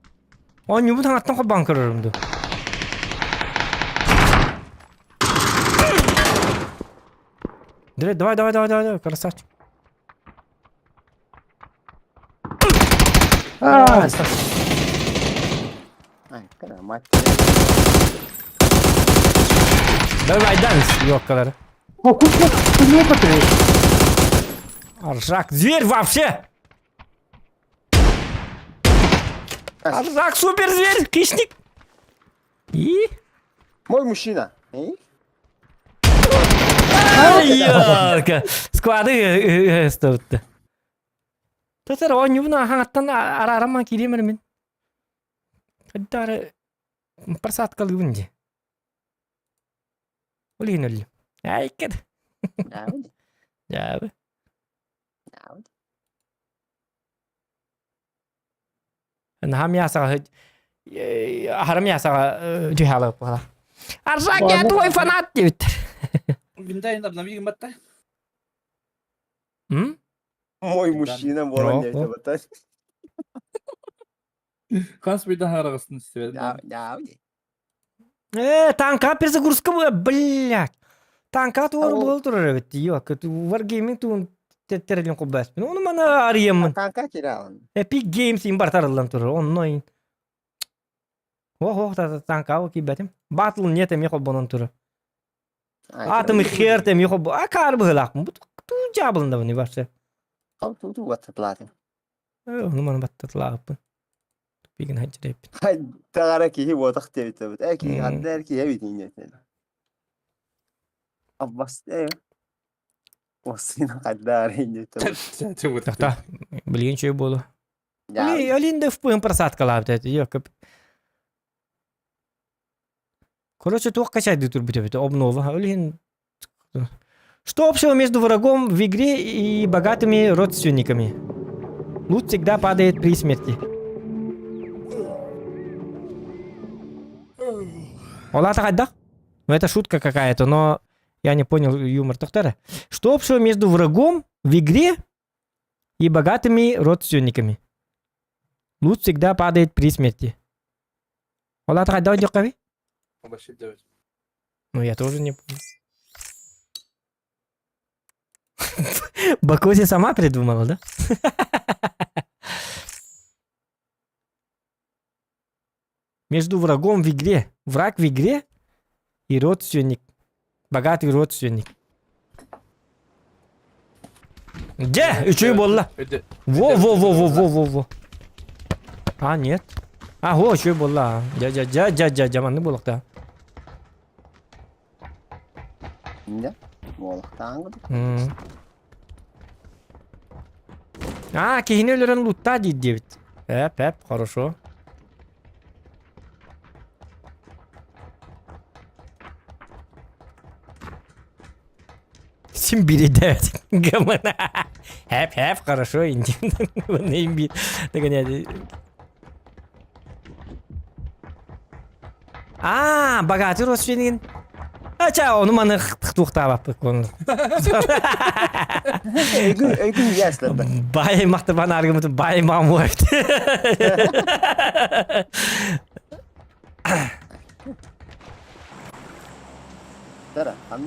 Оонньуубут хаҥаттан холбоон көрөрүм дуу. Давай, давай, давай, давай, давай, красавчик. А, Ай, кара мать. Давай, данс, ёкалары. О, кут кут, ты патри. Аржак, зверь вообще! Аржак, супер зверь, хищник! И? Мой мужчина. Э? Ай, Склады ставытты. Татар оонньуубун хаҥаттан араарамман киириэм эрэ мин. Хайдары просадкалыыбын дии. Ол иһин өллүм. Айкыр. Дьаабы. Наһаа мясоҕа аһара мясоҕа түһэ буола. Аржак, я твой фанат диэбиттэр. Винтайын обнови гымматта. М? Мой мужчина буолан диэбитэ бата. Хас биирдэ хараҕысын истибэт. Э, танка перезагрузка была, блядь. Танка туор буол турар эбит. Йо, Wargaming туун терелин кубаспын. Ону мана арыйаммын. Танка кираан. Epic Games им бартарыллан турар. Онно Ох, ох, танка киирбэтим. Battle нет эмиэ холбонон турар. Атом хер эмиэ холбо. А каар быһылаахпын. Бу туу дьаабылындабын вообще. Туу туу баттатылаатым. Ону маны баттатылаахпын. Тупигин хаджиреппин. Тагара киһи буотах диэбит. Э киһи ханна эр киһи эбит иннетен. Аббас э. Осина хаддар иннетен. Тахта, билигин чөй буолу. Олин да впыһын просадкалаабыт этэ. Йо, Короче, туох качайды турбут эбит, обнова. Олин Что общего между врагом в игре и богатыми родственниками? Лут всегда падает при смерти. Олата хайдах? Ну это шутка какая-то, но я не понял юмор Тохтара. Что общего между врагом в игре и богатыми родственниками? Лут всегда падает при смерти. Олата хайдах диэххэ Ну я тоже не понял. Бакози сама придумала, да? Между врагом в игре, враг в игре и родственник, богатый родственник. Где? Үчүгэй буолла. Во-во-во-во-во-во-во. А, нет. А, во, үчүгэй буолла. Дьэ, дьэ, дьэ, дьэ, дьэ, дьэ, маннык буолуохтаах. Дьэ, буолуохтаах курдук. А, киһини өлөрөн луттаа диир диэбит. Эп, эп, хорошо. Син биридэт. Гамана. Хэп, хэп, хорошо. Имби. А, богатый родственник. Ача, ону маны туохтаабаппыт оны. Өйгүн, өйгүн ясларда. Бай мактабан аргымыт бай мамуэт.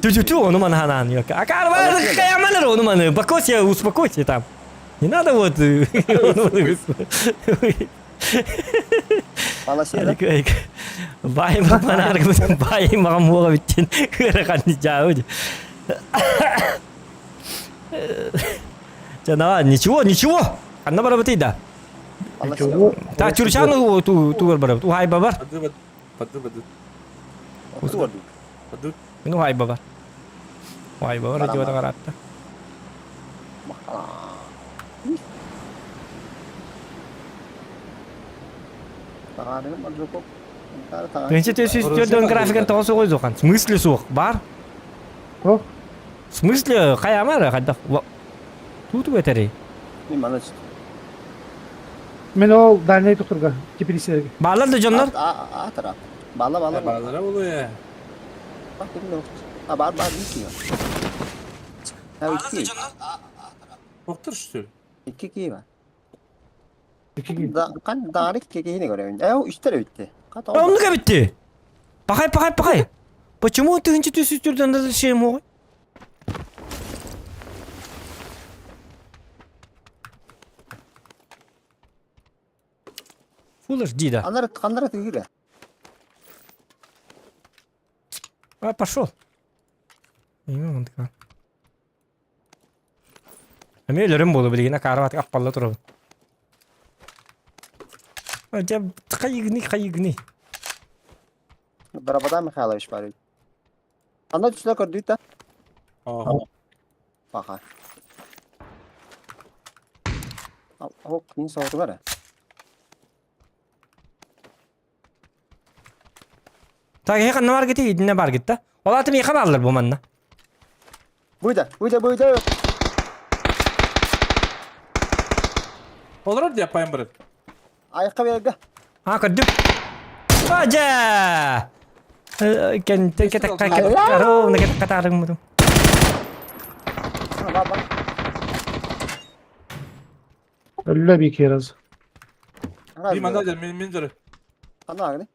Тю-тю-тю, ону маны ханаан ёка. Акар каяманыр ону маны. Бакося, успокойся там. Не надо вот. Бай маған бай маған буола бүттен ыарахан дьаабы. Жана ничего, ничего. Ханна барабытый да. Так, Чурчану тугар барабыт. Ухай бабар. Мин ухай бабар. Ухай бабар дип каратты. Принципе, сүүстөрдөн графикан тоҕо суоҕуй зохан. В смысле суох? Бар? О? В смысле хайама хайдах? Туту этэрий? Мен ол дальний тохторга теперь Баалар да дьоннор? Бала бала. Баалара болуя. А бар бар икки. Икки. Доктор что ли? Икки кии бар. Кан даары киһини көрөбүн. Э, үстер эбитти. Оннук эбитти. Пахай, пахай, пахай. Почему тыһынча түс үстүрдөн разрешение моҕой? Full HD да. Анара ханнара тыгыра. А, пошел. Имя он Эмиэ өлөрүм буолуо билигин акаары аппалла турабын. Дьэ хайыгыный хайыгыный. Дарабадан Михайлович бар. Анда түсіне көрдүк да. Баха. Ол кин соғды бар. Так, эһи ханна бар гити, итинне бар гитта. Ол аты миэхэ бааллар бу манна. Буйда, буйда, буйда. Олорор диye апайым барар. Айыққа берге. А, көрдүм. А, дьэ! Кэнтэ кэтэкка ровно кэтэкка таарыҥмытым. Бар, бар. Өллө бики раз. Би манна дьэр, мин мин дьөрү. Ханна агны?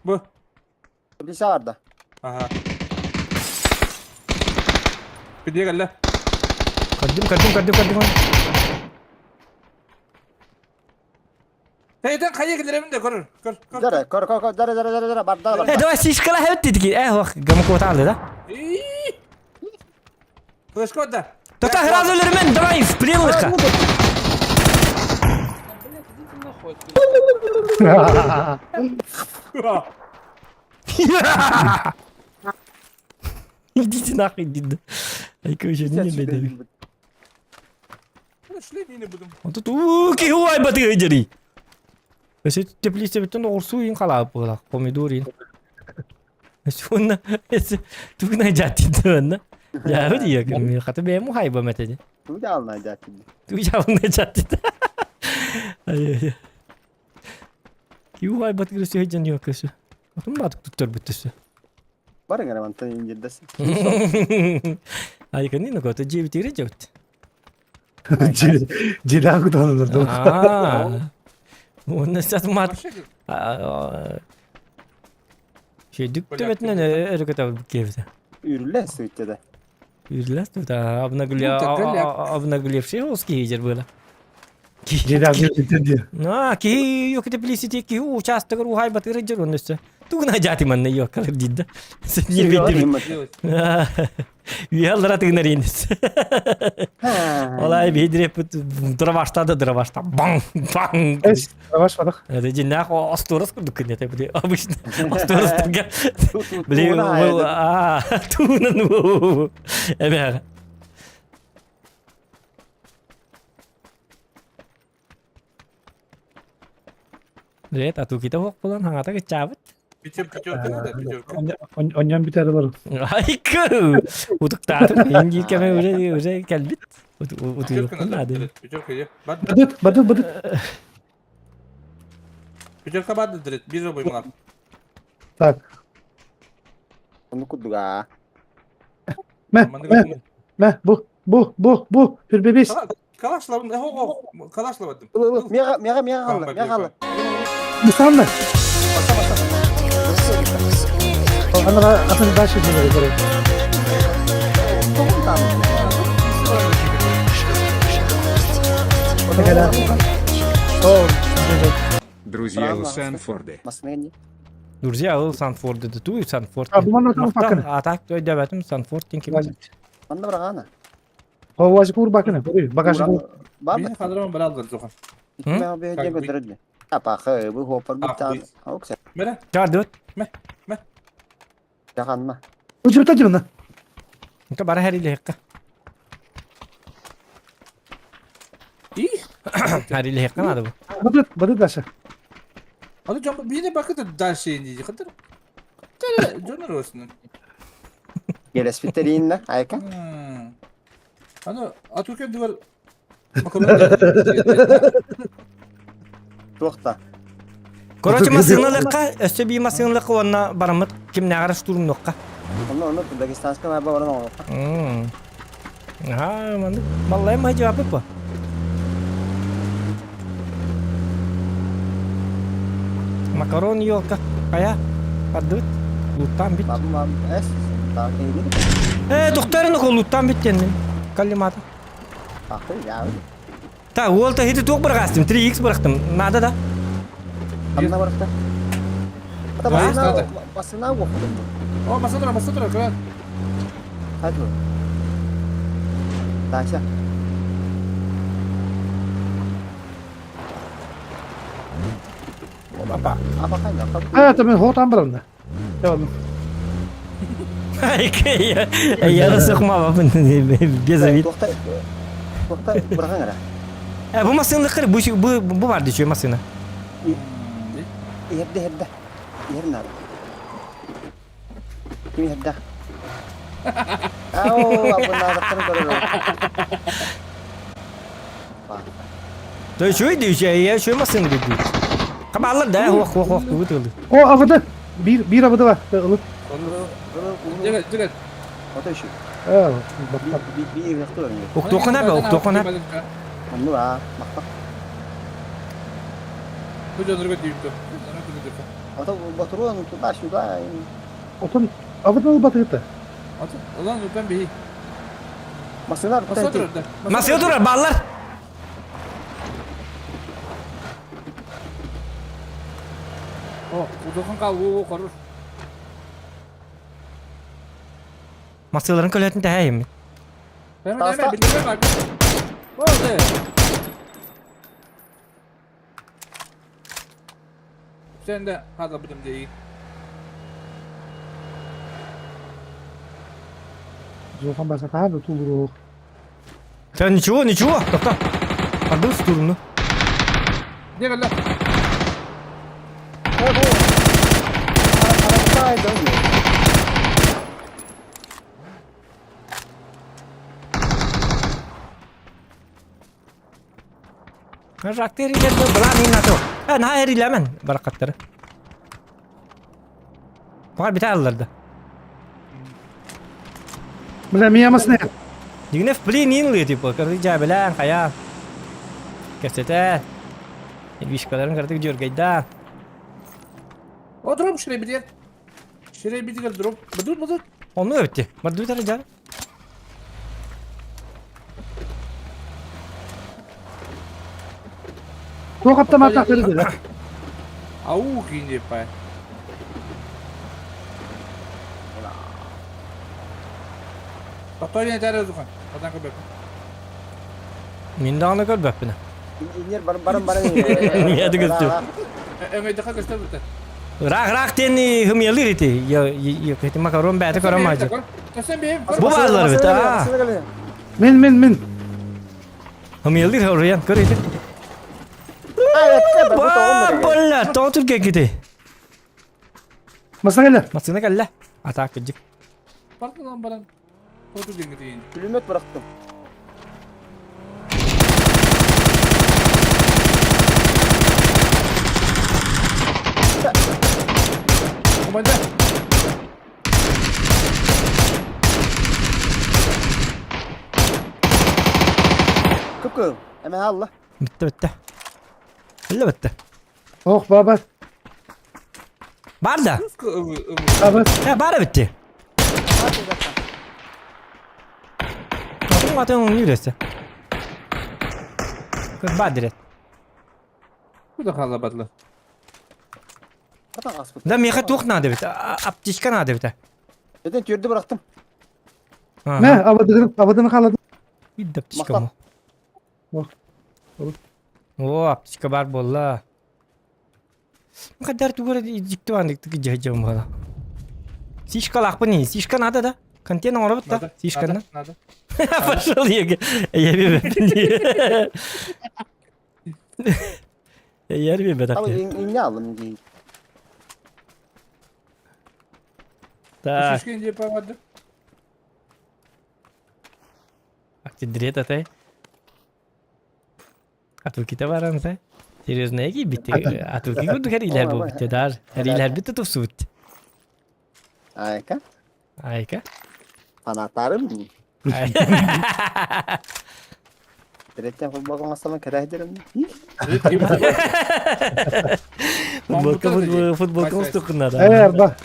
Бу. Билсе арда. Аха. Күдиэ кэллэ. Көрдүм, көрдүм, көрдүм, көрдүм. Тэйтэн хайа кэлэрэмин да көр, көр, көр. Дара, көр, көр, көр, дара, дара, дара, дара, барда, Э, барда. давай сишкала хэвет дедики. Э, ох, гамакота алды, да? Флешка да. Тота сразу өлөрмөн, давай, в плен лыка. Идите нахуй, диди. Айка уже не беде. Тут ки уай баты дери. Өсө теплице бүтүн оҕурсуу иин халаабыт буолар, помидор иин. Өссө өссө тугунай жааттыйдыбанна. Жаабы дия хата бэйэм ухайбам этэ. Туу дьаалына жааттыйды. Туу дьаалына жааттыйды. Ай-ай. Ки ухайбат кырысы дьон yok өссө. Отун батык туттар бүттүсү. Барың эрэ мантан индирдэс. Айканы нокото дьиэбитигэр дьэбит. Дьиэлээх кутаанылар Аа. Уонна сат мат. Шөйдүк төбөтүнэн өрүкөтө киэбитэ. Үрүлэ сыйтта да. Үрүлэ да обнаглевший русский жер было. Дьиэлээх дьиэ. А, киһи ёките плисити киһи участогар ухай батыры жер оннөссө. Тугуна жаати манна ёккалар дидда. Не видим. Үйаллара тыгынар инес. Олай бейдиреп дроваштады дровашта. Баң, баң. Эс, дроваш бадах. Это динах осторос курдук кенете били. Обычно осторос турга. Били, а, туунан. Эме. Билет, а тукита хоқ болан хаңата кычабыт. Пятерка, надо, пятерка. Оньон бүтәре бар. Айкы! Утуктаатым. Инги кеме уже уже келбит. Пятерка надо. Пятерка е. Бадыт, бадыт, бадыт. Пятерка бады дырет. Бир обой мына. Так. Оны кудуга. Мә, мә, мә, бу, бу, бу, бу, хүрбебес. Калашлабын, хо, калашлабадым. Мега, мега, мега қалды, мега қалды. Мисалны. Ана атын дальше делай, говорит. Друзья у Санфорда. Друзья, ол Санфорд это ту и Санфорд. А, бу манна там А так, той дәбәтим Санфорд тин ким. Манна барагана. Ховажы кур бакына, багажы. Мин хадырман бір алдар жохан. Апахы, бу хопар буттан. Окса. Мере? Чардыт. Ме, ме. Жаханма. Учурта жибна. Инка бара харили хекка. И? Харили хекка надо бу. Бадыт, бадыт дальше. Аны жам бине бакыт дальше инди. Хатыр. Тәре, жонор осын. Келеспиттеринна, айка. Аны атукен дивар Туохта. Короче, масыналыкка, өссө би масыналыкка онна барамыт кимнәгәр штурмнокка. Онно онно Дагестанска бар баран оңокка. Ага, манды. Маллай ма жавап по. Макарон ёлка. Кая? Падут. Луттан бит. Бабым эс. Так иди. Э, докторны кол луттан бит тенним. Калимата. Ахы, я. Так, ол та хити тук баргастым, 3x барактым. Надо да? Анна баракта. Ата басына басына окудум. О, басына басына кырат. Хadi. Дальше. Апа. Апа кайда? А, это мен хотан барамда. Явам. Айка, я расухма без обид. Тохта. Тохта, барган ара. Э, бу машина кыр, бу бу бу бар дичү машина. Ерде, ерде. Ер надо. Ким ерде? Ау, абына кыр көрөр. То чуй дичү, я чуй машина дичү. Кабалар да, ох ох ох, бу тылды. О, авыды. Бир, бир авыды бар. Ылып. Дегет, дегет. Ото иши. Э, Би би би Октокона ба, октокона. Онну баа, махтал. Бу дьоннорго тиийбит. Ото ботуруон туда-сюда. Отон абытын ылбатыгыта. Ото улан утан биһи. Масына Масына турар да. Масына турар баллар. О, удохан кал уу корur. Масыларын көлөтүн тэһэйим. Hemen hemen bilmem bak. Oldu. Sen de hadi bilim değil. Зохан басатаан да тулуруох. Да ничего, ничего, тоқта. Ардыл стурну. Не кэллэ? Жактыр илерде былан иннато. Э, на эрилемен баракаттары. Бар бите алларды. Бля, меня масне. Дигнев блин инлы типа, кырды жабелен хая. Кесете. Вишкаларын кырдык жөргейда. О, дроп шире битер. Шире битер дроп. Быдыр быдыр. Onu öptü. Барды битер жар. Туох аптамаатаах көрүдүлэр. Ау киин пай. Тотой этэр Зухан. Атан көрбөп. Мин даҕаны көрбөппүн. Иннер баран баран баран. Ниэти көстү. Эҥэйдэхэ көстөр бүтэ. Ыраах ыраах диэн хымыялыыр ити. Ити макарон бэйэтэ көрөн маадьы. Көстөн бэйэм. Бу бааллар бит. Аа. Мин мин мин. Хымыялыыр оруйан көр ити. Болла, тоҕо түргэн кити. Масына кэллэ. Массыына кэллэ. Атаак кырдьык. Партынан баран. Хоту диэн Пулемет бырахтым. Команда. Кып-кыл. Эме алла. Бүттэ бүттэ. Өллө бүттэ. Ох, баба. Бар да. Баба. Э, бара бүттэ. Атын атын нүресе. Кыз бар дирет. Куда хала батла? Да меха туох надо бит. Аптечка надо бит. Эден түрдү бырахтым. Мэ, абадын абадын халадым. Бид аптечка му. О, аптечка бар болла. Кадар тугара дикти ван дикти жайжам бала. Сишка лахпы Сишка надо да? Контейнер оңоробут да? Сишка надо. Пошел я. Я бебе. Я бебе так. Инне алым дии. Так. Сишка инде павады. Актидрет атай. Атукита баран сай. Серьезно, эги битте. Атуки курдук эрилер бу битте дар. Эрилер битте тупсу битте. Айка. Айка. Фанаттарым. Тиреттен футболга масалан кэрэһдерим. Футболка футболка устукунада. Э, арба.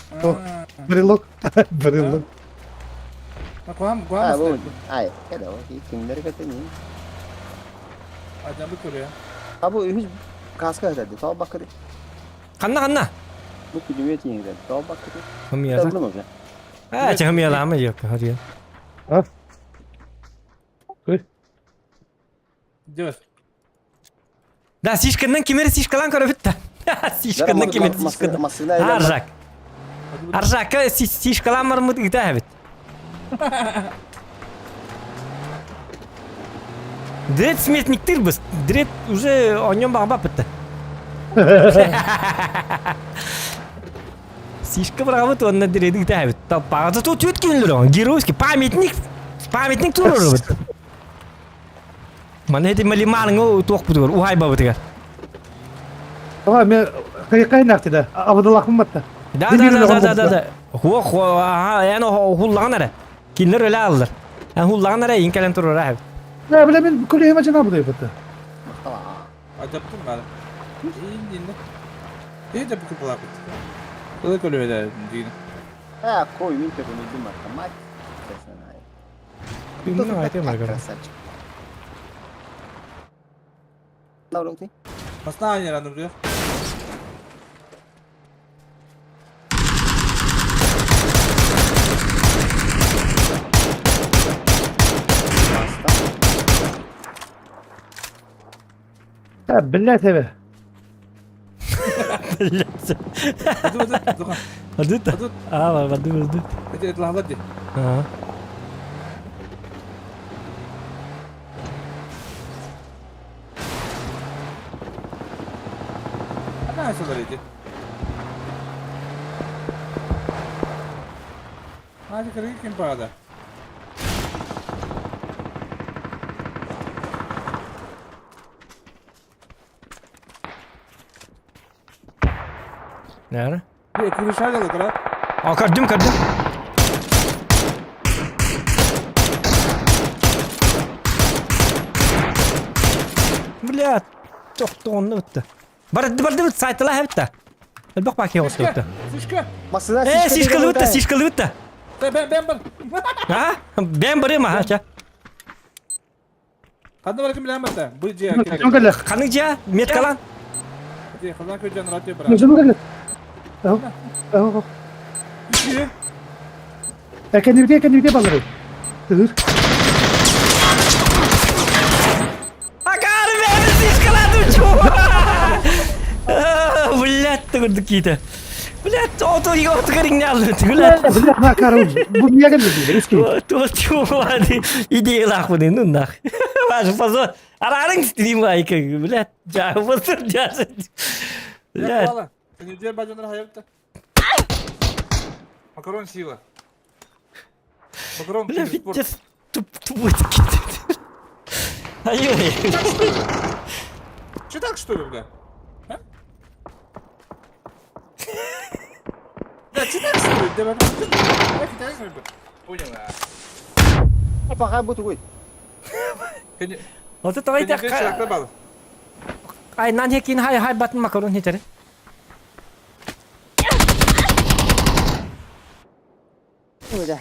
Брелок. Брелок. Куам куам. Ай, кэдэ о, кимдер кэтени. Адам көрө. А бу үһүс каска этэ, тоо бакыры. Ханна ханна. Бу күлүмүө тииҥ тоо бакыры. Хымыяла. А, че хымыяламы yok. Hadi. А? Дёс. Да, сишканнан кимери сишкалан көрө бүтті. Сишканнан кимери сишканнан. Аржак. Аржакка сишкалан мармыт ыта бит. Дред сметниктир быс. Дред уже о нем бағба бітті. Сишка бұрағабыт онна дреди ыта бит. Бағады тут өткенлер он. Геройский памятник. Памятник турur бит. Мана эти малимарың туох бутугар, ухай бабытыгар. Ага, мен кайнакты да. Абадалахым батта. Да, да, да, да, да, да, да. Хо, хо, ага, яны хуллаган ара. Кинлер өлө алдыр. Ан хуллаган ара, ин кален турur ахып. Да, бля, мен көлөһөмө жана будай бата. Ажаптым бары. Иннинне. Ee de bu kulaklık. Bu da көлөһө дигин. А, кой мен те bunu думать, мать. Bilmiyorum, айтайын бар көрө. Красавчик. Лаура, ты? Масна айнер бля. Да, блядь, эбэ. Блядь. Аду аду аду. Аду та. Аду. А, аду аду. Это лахлат ди. Аа. Ана сылар эти. Hadi kırık kim parada? Näre? Bir kırışar geldi kral. А, көрдүм, көрдүм. Бля, тохтоонну бутта. Барды барды бут сайтыла хепта. Элбэх баки отту. Сишка. Масына Э, сишкалы бутта, сишкалы бутта. Ben ben ben. А? Бен бары ма, ча. Ханна баракым билен бата. Бу же. Жон кэллэ. Ханнык жа, меткалан. Ханна көжөн радио бара. Жон кэллэ. Ау. Ау. Кэннибитэ кэннибитэ баллары. Тыгыр. Акары бен сишкаладым чу. Блядь, тыгырды кийdi. Блядь, ото ото кэринге алды. Блядь. Блядь, на кару. Бу мия кэллэ. Иски. Туох идеялаах бу ну нах. Ваш позор. Арарың стрим айка, блядь, жабысыр жасы. Блядь. Сен бажандар hayatта. Макарон сила. Макарон Бля, спорт. пиздец. Туп тупой кетти. Ай-ой. Че так что ли, бля? А? Да, че так что ли? Да, бля, я китайский, бля. Понял, а? Паха бу тугуй. Ото давай Кенеде шакта бал. Ай, нан хекин хай хай батын макарон хитере. Бля.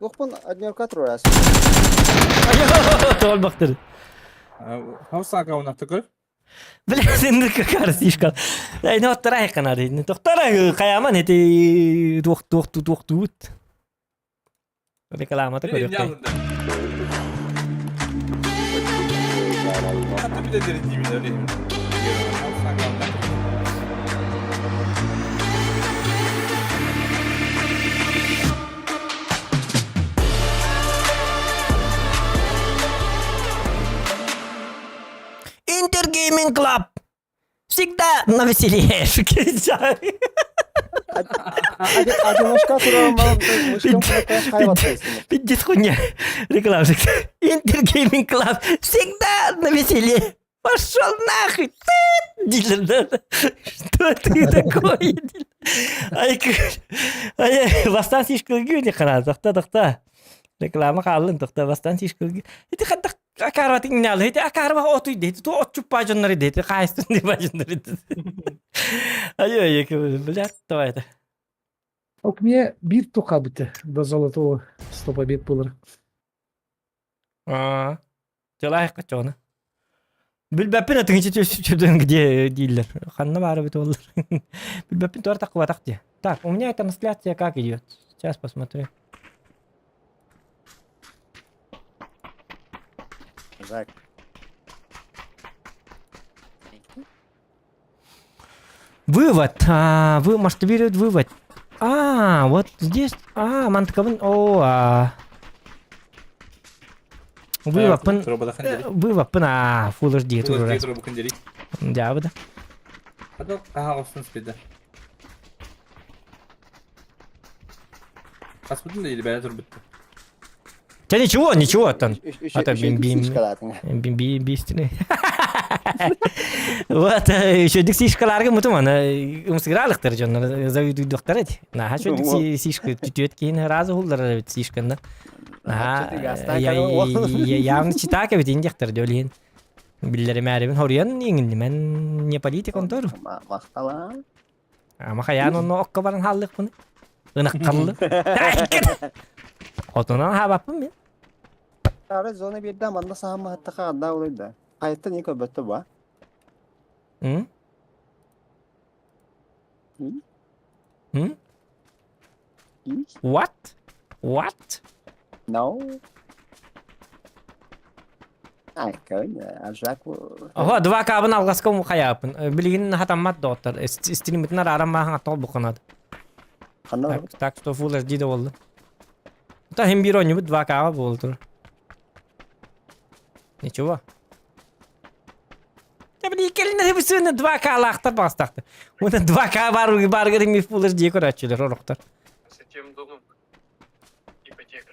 Лохпон однерка трорас. Тол бактыр. Хавса кауна тыкыр. Бля, сен какар сишка. Ай, ну оттара хеканар. Тохтара каяман эти туох туох туох тут. Рекламата көрөк. Хатты bir de derin değil mi? Öyle. Хавса кауна тыкыр. Интер Gaming Club. Всегда на веселе. Одиночка турар мышкам хайват Пиздец хуйня. Реклама. Интер Gaming Club. Всегда на веселе. Пошел нахуй. Ты, Дилер, да? Что ты такое? Дилер? Ай, ай, бастан сишкілгі не қара, тоқта, тоқта. Реклама қалын, тоқта, бастан сишкілгі. Эти хатта акарва тиңналы, эти акарва отуй дейт, ту отчуп бажоннары дейт, кайсын деп бажоннары дейт. Ай, ай, блядь, давай это. Ок мне бир тока бутэ. До золотого 100 побед булар. А, Дела качона. Билбәппин атыгынчы төстен где дилер. Ханна бары бит олар. Билбәппин туар таква так де. Так, у меня трансляция как идет? Сейчас посмотрю. Зак. Вывод. А, вы масштабирует вывод. А, вот здесь. А, мантковын. О, а. Вывод. Вывод. А, Full HD. Full HD тура букын Да, да. Хатта аха olsun спиде. Аспытын да или бәрі тур бітті. Да ничего, ничего там. А так бим бим. Бим бим бистины. Вот, үчүгдүк сишкаларга мутум аны ымсыгыраалыктар дьоннор завидуйдуохтар эти. Наха үчүгдүк сишка түтүөт киһин разы хуллар эбит сишканна. Наха явно читак эбит индиэхтэр дөлиһин. Биллэримээрибин хоруйан иҥиннимен не политик онтор. Махтала. Ама хайаан онно окко баран хааллыхпын. Ынаххаллы. Отунан хаабаппын мин. Ары зона биэрдэ манна саһаммаһыттаха анда улайда. Хайаттан не көрбөттө ба? М? М? М? What? What? No. Оһо, два кабын алгаска хайаапын. Билигин хатаммат доҕоттор. Стриммитин арааран maahan аттол буканад. Так, так что Full HD да болду. Та хим бир ойнубут 2 каба болду. Ничего. Я били келин хыбысыны 2 к лахтар бастакты. Уна 2 к бар бар герин Full HD көрөчүлөр ороктор. С этим домом ипотека.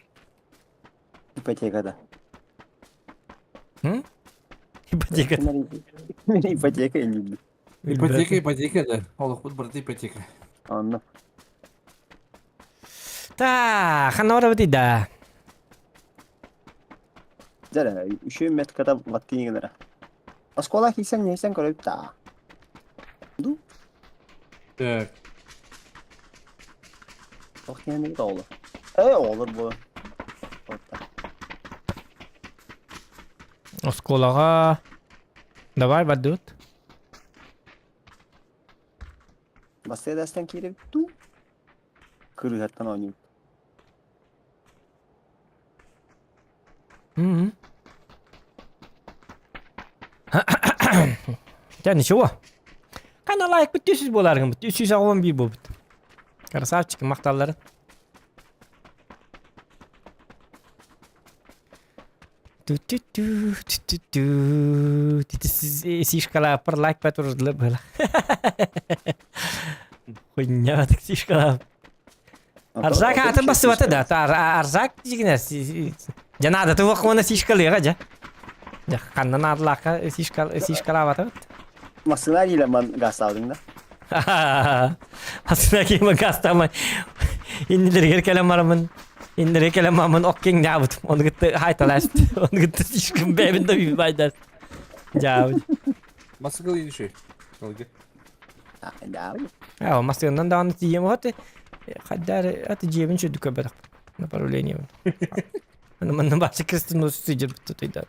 Ипотека, да. М? Ипотека. Ипотека я не люблю. Ипотека, ипотека, да. Олохпут барыта ипотека. Онно. Так, ханора да. Дьэ, үчүгэй метката ваттыын гынара. Оскуола киирсэн ньиэйсэн көрөбүт да. Ду? Так. Ох диэн оҕолор. Э, оҕолор буолан. Оскуолаҕа давай бардыбыт. Бастыйадастан киирэбит дуу? Кырыыһаттан оонньуубут. Мгм. Дьэ, ничего. Хана лайкпыт 300 буоларгын 381 буолбут. Красавчик, махталларын. Ту-ту-ту, ту-ту-ту. Сишкалааппар лайк патурдулар было. Хуйня, так сишкалаап. Арзак атын басыбата да. Арзак дигинер. Жанада туох уона сишкалыга жа. Жа ханна наадылаахха сишкалаабата. Массыына диилэмман гаастаабытыҥ да? Массыына киимэн гаастаамай. Иннилэригэр кэлэн бараммын иннилэригэр кэлэн бараммын ок киҥнээбитим. Ону кытта хайталаашт. Ону кытта сишкым бэйэбин да бүүбайдас. Дьаабыт. Массыгыл иниши. Алга. Дьаабыт. Аа, массыыннан даҕаны тиийэм оһот хайдаар аты дьиэбин сүрдүк көрбөтөх направление. Аны манна башы крестин сидер бутта тойда.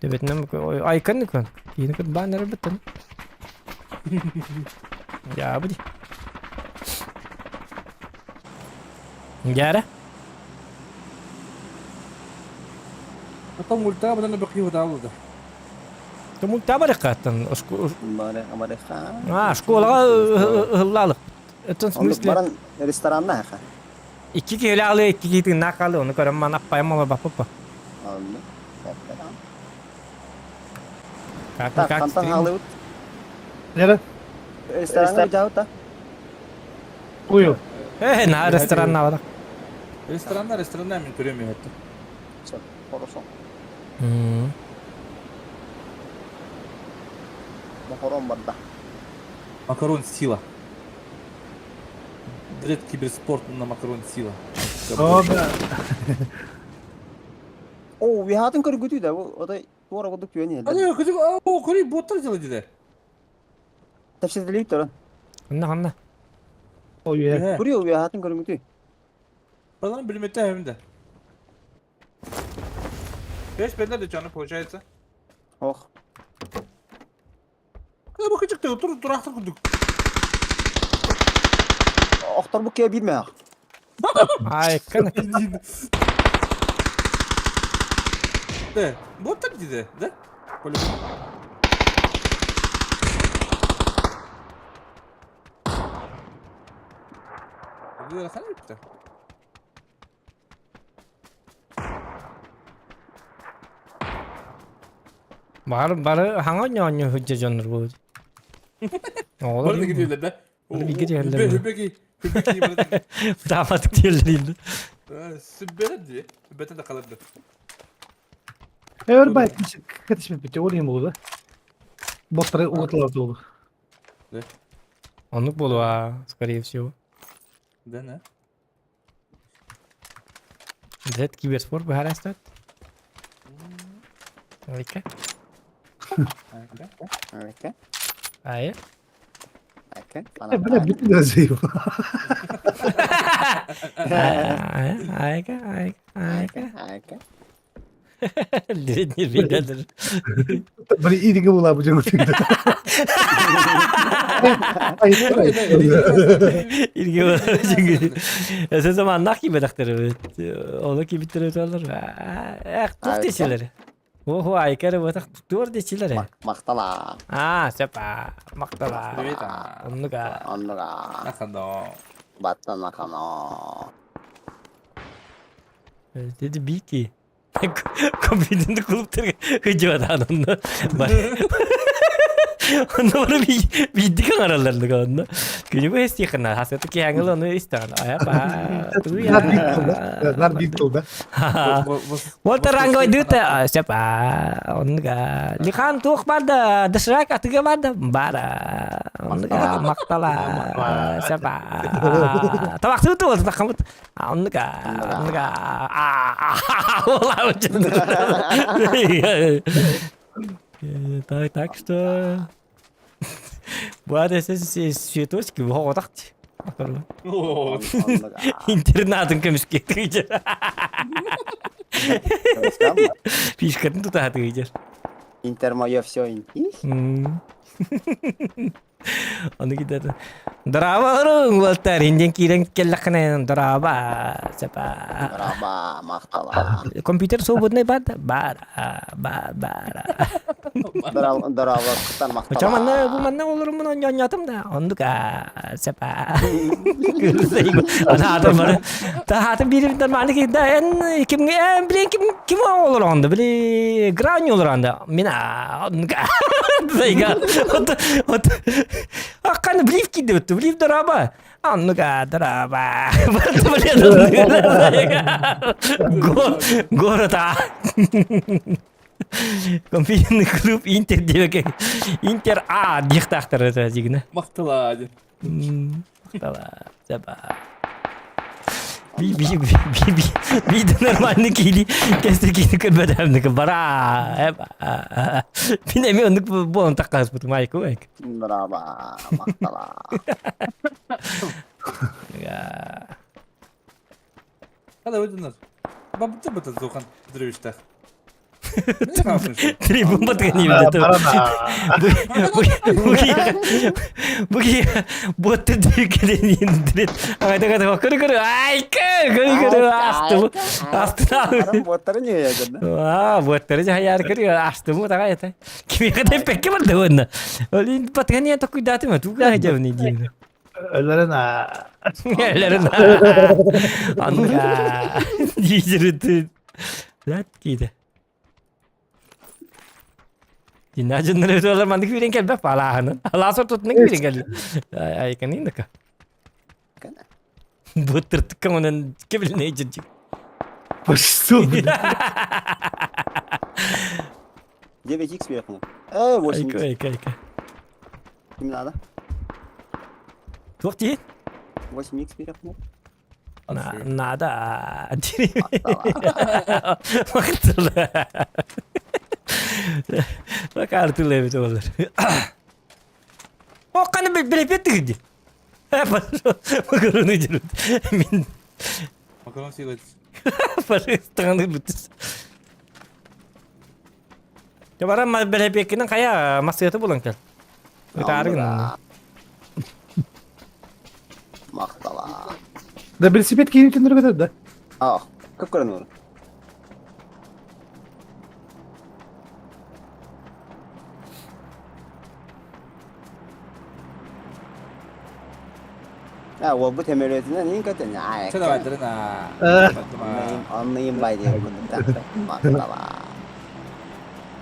Төбөтүнэн айкан күн. Киини кыт баан эрэ быттан. Дьаабы ди. Дьара. Потом ульта бадан бакы да. Тумулта барыккаттан. А, школаға ыһыллаалык. Это в смысле? Баран ресторанна хаха. Икки киһи алы, икки киһи тыыннаах хаалыы, ону көрөн ман аппайым ола баппапа. Онно. Как Так, как хантан хаалыбыт? Нere? Ресторан жаабыта. Уйу. Э, на ресторанна бара. Ресторанна, ресторанна мен көрөм этти. Хорошо. М. Мохорон барда. Макарон сила. Дред киберспорт на макарон сила. О, да. О, виһаатын көргүтүү да, бу отой туора курдук түөн иһэллэр. Аны көтүк, о, көрүй боттар делай диде. Тапсирдилик туран. Ханна ханна. О, yeah. Көрүй виһаатын көргүтүү. Баланы билмете hem de. Beş benden de canı получается. Ох. Kız bu küçük de dur dur ахтыр күндүк. Охтор бу кээ биирмэ. Ай, кана. De, боттар диде, да? По-любому. Бұл қалай бітті? Бары бары хаңа ньоньо хүджэ дьоннор бу. Оҕолор Бары кетелер да? Бары бигэ диэллэр. Хүбеки, хүбеки Дааматык диэллэр Сүббелер ди. Сүббетен да қалырды. Everybody кэтишпит бит, ол юм болду. Боттары уоталар буолу. Оннук буолуо, скорее всего. Да, да. Z киберспорт быһаарастат. Айка. Айка. Айа. Айка. Бля, бүтүн разыйып. Айка, айка, айка. Айка. Ледни видадыр. Били ириге була бу жеңил. Ирге була жеңил. Эсе заманнах кибедахтер. Оны кибиттер өтөлөр. Эх, тух десилер. Охо, айкары батах тур десилер. Мактала. А, сепа. Мактала. Оннуга. Оннуга. Ахано. Баттан ахано. Dedi бики. Компьютерді клубтарга хыжыбат онно. Онно бары бидди каңараллар онно. Күнү бу эстихана хасаты киаңыл ону истаган. Аяпа. Нар бит тылда. Вот ранговый дүтэ сепа. Оннуга. Лихан туох барда, дышрак атыга барда. Бара. Оннуга мактала. Сепа. Табакты ту тахамыт. Оннуга. Оннуга. Так, так что... Бу светочки оҕотахти. Интернатын көмүскэ тыгыжар. Фишкатын тутаха тыгыжар. Интер мое все. Аны китер. Драба уолтар инден киирен келлэххинэ драба сапа. Драба мактала. Компьютер свободный бар да? Бар, бар, бар. Драба кытар мактала. Оча манна бу манна олоруммун онньоотум да. Ондук сапа. Ана атым бар. Та атым бири нормально ки да эн ким эн билен ким ким олоронду били грань олоронду. Мен ондук Зайга. Вот вот Акканы блив киди өттү. Блив дораба. Аннука дораба. Город А. Компьютерный клуб Интер диэбэкэ. Интер А диэхтаахтар это дигинэ. Мактала диэн. Мактала. Саба. Би би би би би би да нормальный киили кэстер киини көрбөтөмнүк бара. Мин эмиэ оннук буолан таккааспытым айку айк. Браво, мактала. Hadi ödünler. Бабыты быты зохан Петровичтах. Трибун батгани Буги бот диркелен Агайда гада көрү көрү ай көрү көрү асты асты Боттары не ягын. А боттары жаяр көрү асты му тага это. Кими кадай пекке бар да онна. Олин батгани токуй датыма туга жабны дийин. Өлөрөн а. Өлөрөн. Анга. Дижерди. Лат киде. Дина дьоннор өтөлөр маннык күүрэн кэлбэп алааһынан. Алаас ортотунан күүрэн кэлли. Айканын дака. Буттыртыкка онон кебилне жиржик. Что? 9х сверху. Э, 8 Айка, айка, айка. Ким надо? Туох дии? 8х сверху. Надо. Мактала. Бак артылы эбит олар. О, каны билепет дигди. Макароны жүрүт. Мин Макарон сыйлайт. Парыстаганы бүтүс. Бара ма билепеккинен кая масыяты булан кел. Ытарыгын. Мактала. Да велосипед кийин түндөргө да. А, как көрөнөр? А, ол бу темелетинен ең кәтен. Ай. Чада бадырына. Анныйым бай деп күндүк. Мактала.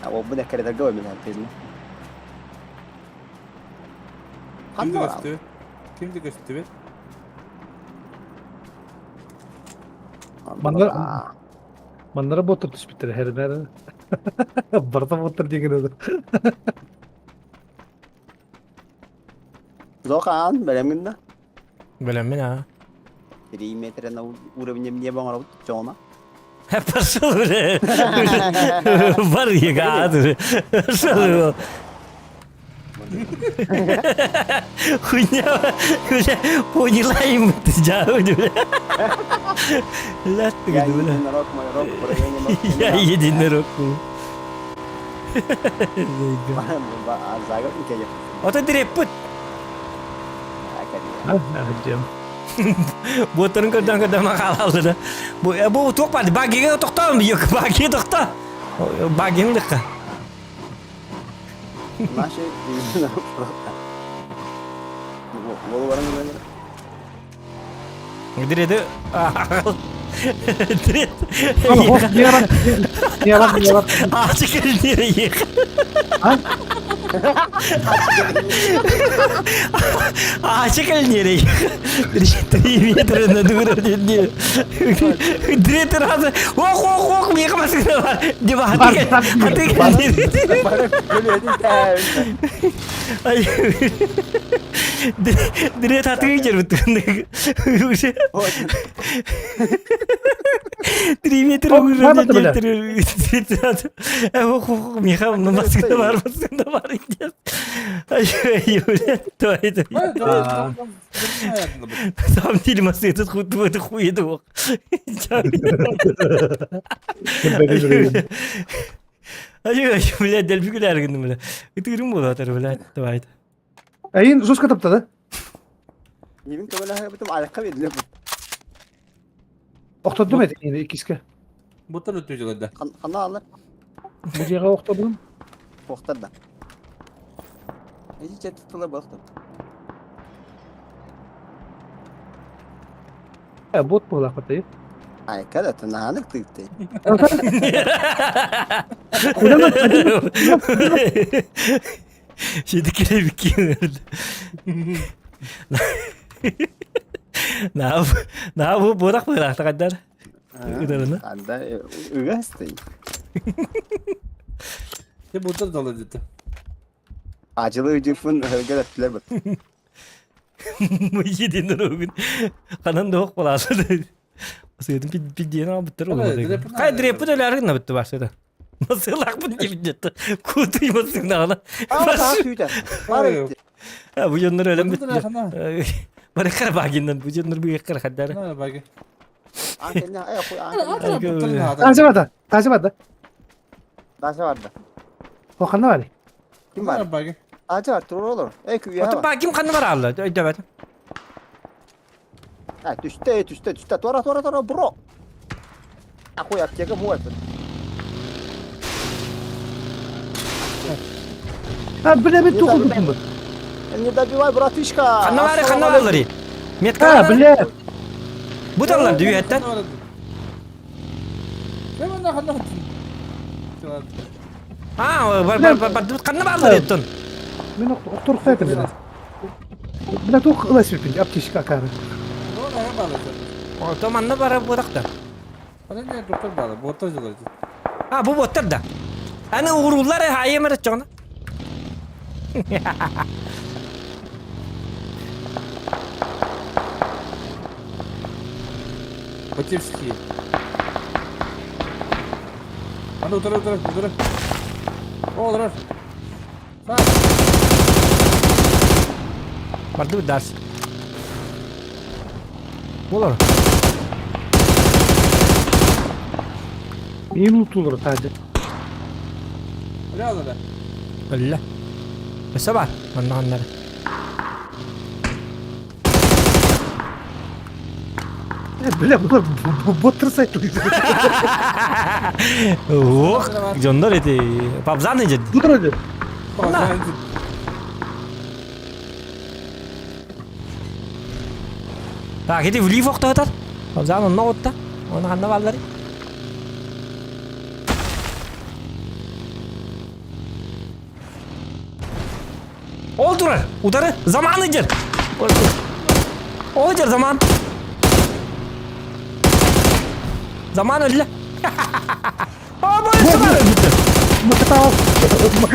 А, ол бу дәкәрдәргә ой мен тезме. Кимди көстү? Кимди көстү? Мандар Маннара боттор түспүттер хернер. Барта боттор деген өзү. Зохан, бэлэмҥин да? Бэлэммин аа. 3 метра на уровне неба оҥоробут чоҕуна. Пошел, бля. Бар егады. Пошел. Хуйня, бля, поняла им ты бля. Ля ты, Я бля. единорог, мой рог, в районе ног Я единорог. Ото дреппут. Буоттарын көрдөөн көрдөөн хаалаллар да. Бу бу туох баар багига тохтоон yok баги тохто. Багин лыкка. Наши единорог Диреди. Дирет. Ачык элдире Ачык элдире 3 метра на дура Три раза. Ох, ох, ох, мне хватит. Дима, а ты Дирет атыы жербит. Уже 3 метра уже Ох, ох, Миха, маскада бар, маскада бар. Ай, блядь, Там деле маскада хуй хуй ох. Ай, ай, блядь, дэлби күлэр гынным, бля. Ытырым буолатар, блядь, давай. Эйин жестко тапта да? Нибин көмөлөһө бутум айакка бериле бут. Охтордум эти иккиске. Буттан өттүү жылда. Хана алар Бу жеге охтордум. Охтар да. Эти чет тыла бахтар. Э, бот буолар хатайы. Айка да тынанык тыгты. Шедикеле биккин. На, на бу бурак бурак такадар. Ыдарына. Анда ыгасты. Те буттан дала деді. Acılı ыжыфын хөлгө өттүлөр бут. Единорогун. Канан да ок баласы. Сыйдым пидден алып биттер ол. Кай дреппи делер гына битти башта. Масылак бу деп битти. Кутуй масыгна. Аа түйдө. Бар этти. Бу жоннор өлөм битти. Бар кар багиннан бу жоннор бу кар хаддар. Баги. Аа кенне ай куй аа. Таажа бар да. Таажа бар да. Таажа бар да. Ханна бар. Ким бар? Баги. Таажа бар турур олор. Эй күйө. Ото багим ханна бар алла. Өйдөбөт. А түстө түстө түстө туара туара туара бро. Ахуй аптека муат. А, бля, мен тухул. Не добивай, братишка. Ханна бар, ханна бар. Метка. А, бля. Бу таллар дүйөттен. А, бар бар бар ханна бар деттон. Мен охтор хайтым бля. Бля, тух ылас бипин, аптечка акары. Ото манна бар буракта. А, бу боттар да. Аны угрулар айымыр чоңна. Батевский. Аны утыр утыр утыр. О, утыр. Барды дас. Болор. Мин тулыр таажа. Бля, да. Өллө. Өсө бар. Манна ханнар. Бля, булар боттыр сайт. Ох, жоннор эти. Пабзаны жед. Бутыр öyle. Так, эти влив охтотар. Пабзан онно отта. Оны ханна баллар. Ол турар. Удары заманы жер. Ол жер заман. Заман өллө. О, больше бар. Макатау.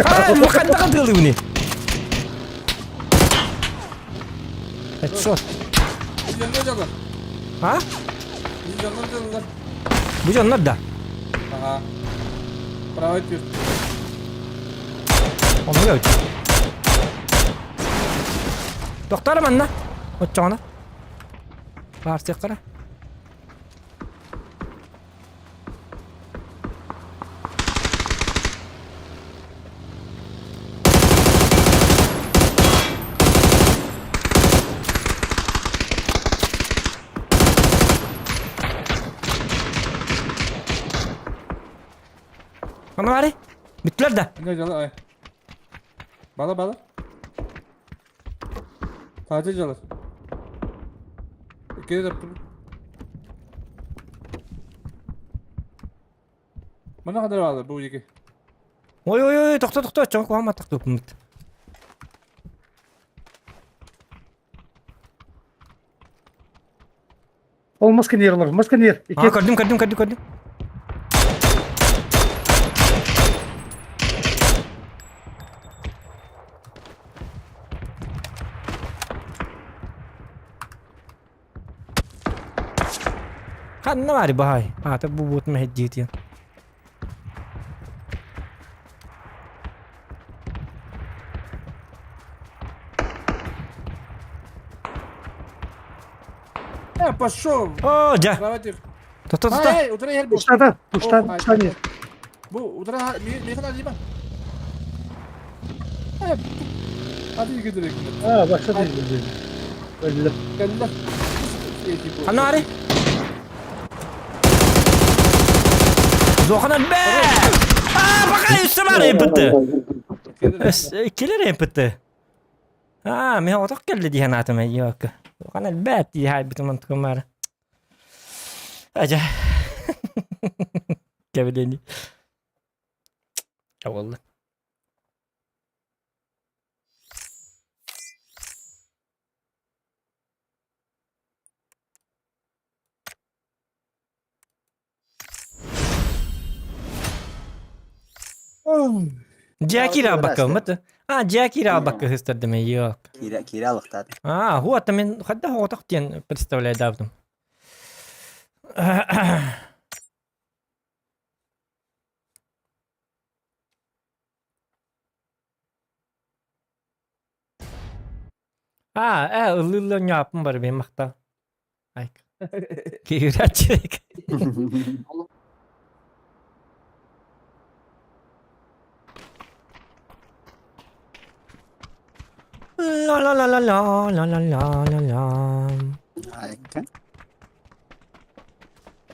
А, мухаттаган тылды буни. Headshot. Дьоннор дьаллар. А? Дьоннор дьаллар. Бу дьоннор да? Ага. Правый түр. Оннук эбит. Тохтоор манна. Оччоҕуна. Баарсыаххара. Аны бары. Бүттүлэр да. Ne çalar ay. Bala bala. Tatil çalar. İkili de Мана kadar alır bu iki. Ой ой ой тохто тохто чоҥ куһаҕан тохтууппут. Ол маска нер олор, маска нер. Аа Икки көрдүм көрдүм көрдүм көрдүм. Ханна баары баай. Аата бу буут мэһэддиитиэн. Э, пошел! Оо, дьэ. Давайте. Тото тото. Ай, утра ел бу. Пуштата, пушта, пушта нер. Бу утра механ алима. Э, hadi gidelim. А, башта değil. Öldü. Geldiler. Ханна баары? Зоханан бэ! Аа, бака өссө баар эппитти. Килер эппитти. Аа, мен отох кэллэ дии санаатым эйиэккэ. Ханан бэт дии хаайбытым онтукум баара. Ажа. Кэбилени. Буолла. Дьэ киирэ А, дьэ киирэ албакка сыстардым эйиэк. Киирэ киирэ алыктаат. А, вот мен хадда оҕотох диэн представляйдаабытым. А, э, ыллыылла ньааппын бар бэйэм махтал. Айк. Киирээччик. Ла ла ла ла ла ла ла ла ла ла. Айка.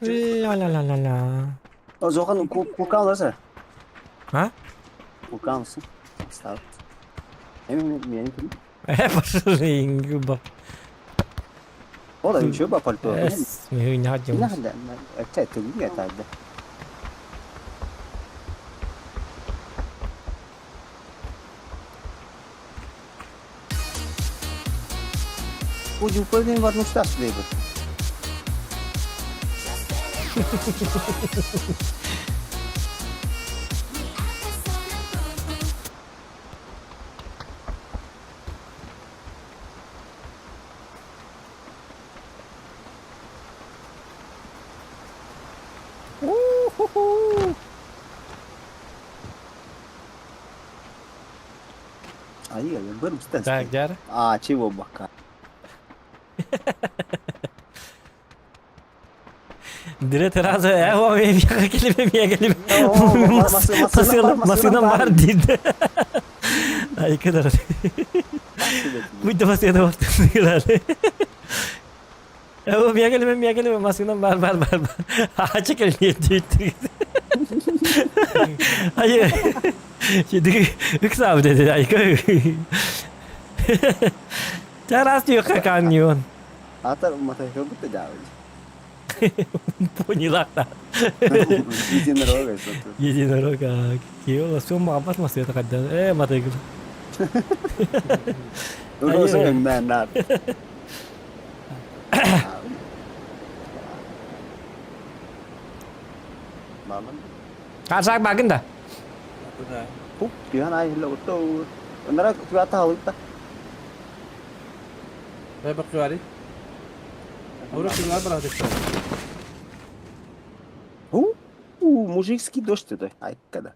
Ла ла ла ла ла. О, Зохан курка аласың. А? Курка аласың. Став. Эми мен ким? Э, пошел О, да, еще ба пальто. Эс, мен не Не надо. Это ты не это. Бу упаден в одну стасу дейбит. У-ху-ху. Ай, быр быстан. Так, дьэр. А, чего бака? Direkt разы э о миэхэ кэлибэ миэхэ кэлибэ масыына бар диир айкыдар Будь масыына бар э о миэхэ кэлибэ миэхэ кэлибэ масыына бар бар бар ача кэлиэ диир айы ыксаабыт этэ айка Чараас диэххэ каньон Атар матайхыбыт да Поняла. Единорога что-то. Единорога. Киола сумма абат масыта кадда. Э матайгыл. Роза на. Мама. Каршак багын да. Хуп, түһэн ай хилла отто. Онара түһэ халыкта. Баккыбари. У, мужицкий дождь это. Ай, когда.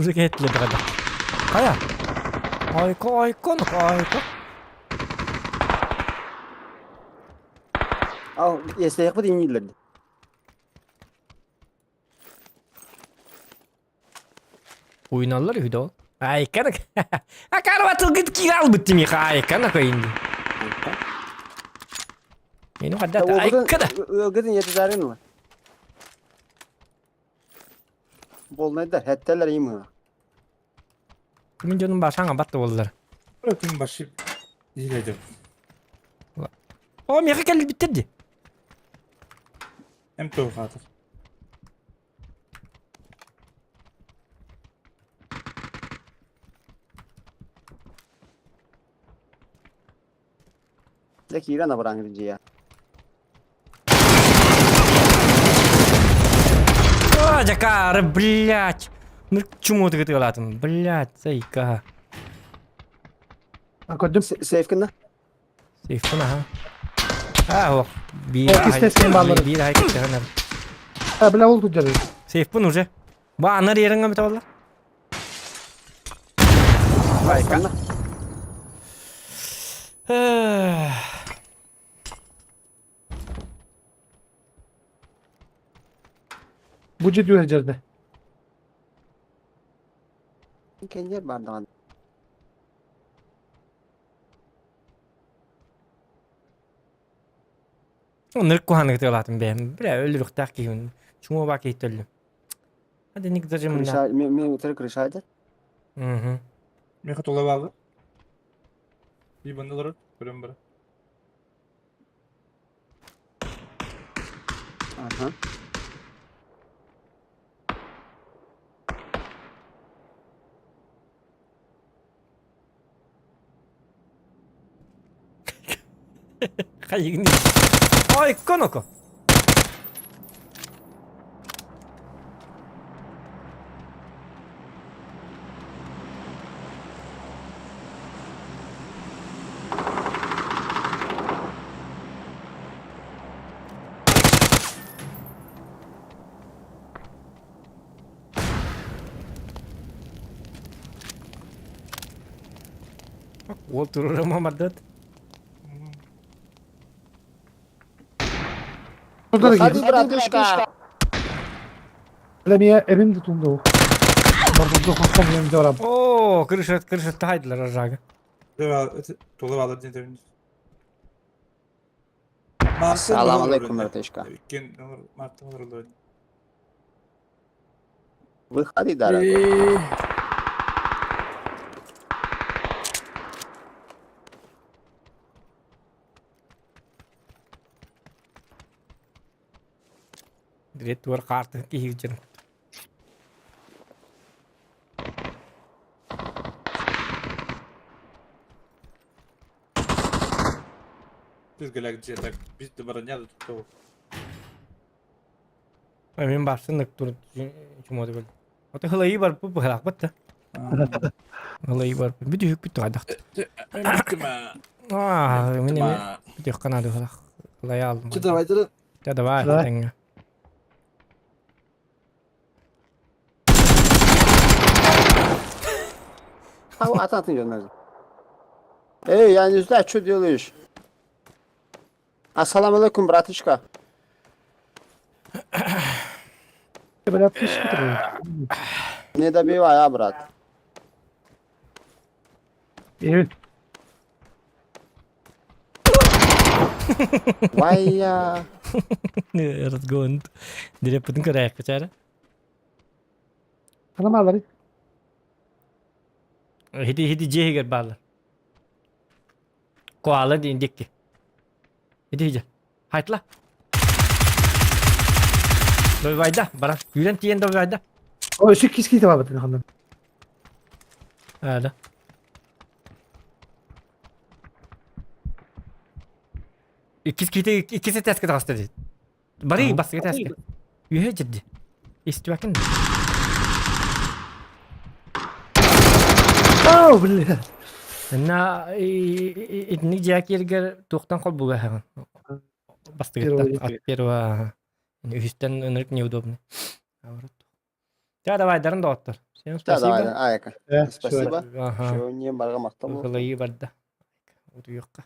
Уже кеттилер баҕада. Хайа? Айко, айко, айко. Ал, если я инилер. Уйналлар үһү да ол. Айка Акарватылгыт киир албыт тимиха айка на көйүнди. Мени хадда айка да. Ыгытын етизарын ла. Болнайдар, хәттәләр имы. Мин дьонум башаңа батты боллар. Күн башы дийледим. О, меха кэлбиттер ди. Эм тоо хатыр. Дә кирән абран я. О, дякары, блядь. Ну чему ты гытылатым? Блядь, сайка. Көрдүм. Сейф кына. Сейф ага. А, ох. Бир О, кистесин баллары. Бир ай кистесин. Ha, бля, ол күдер. Сейф пун уже. Ба, анар еріңе бит олар. Айка. Бу же дүйер жерде. Кенер бардаган. Нырк куханы гытылатым бэм. Бля, өлүрүктаах киһин. Чума ба кейтөллүм. Hadi ник даже мына. Крыша, мен өтөр крыша айтар. Мгм. Меха тула балы. Би бандалар көрөм бара. Ага. Хайыгын. Ой, коноко. Ол турурама мардат. Burada da Hadi girdi. братушка. Бля, меня эбим де тунду. Барбы хаккам ем дорам. О, крыша, крыша тайдылар ажага. Тула балы ден Ассалам алейкум, братишка. Выходи, дорогой. Дирет туар карты кихи жер. Мен барсын тур чумоту бил. Ото хылайы бар бу бахалак батта. Хылайы бар. Бүтү хүк бүтү кайдакты. А, мен эме бүтү канады хылак. Хылай алдым. Давай, Да давай, Давай. теңге. А, атын жөнөз. Эй, я не знаю, что делаешь. Ассалам алейкум, братишка. Бля, пишки Не добивай, а, брат. Эбин. Вая. Разгон. Диреп бүтүн көрәйек бечара. Анам алары. Хиди хиди жehигер баалар. Коала дейин дикки. Хиди хиди. Хайтла. Добивайда, баран. Күүрэн тиийэн добивайда. О, өссө иккис киһи табабытын ханна. Аа, да. Иккис киһи иккис этээскэ таҕыста дии. Барый бастакы этээскэ. Үөһэ дьирди. Истибэккин. Ау, бля. На итинник дьиэ кииргэр туохтан холбуга аһаҕын? Бастакыттан от первого үһүстэн ынырык неудобный. Ча давай дарын доҕоттор. Всем спасибо. Айка. Э, Спасибо. Ага. Все, не барга мактал. Кылайыы барда. Утуйуохха.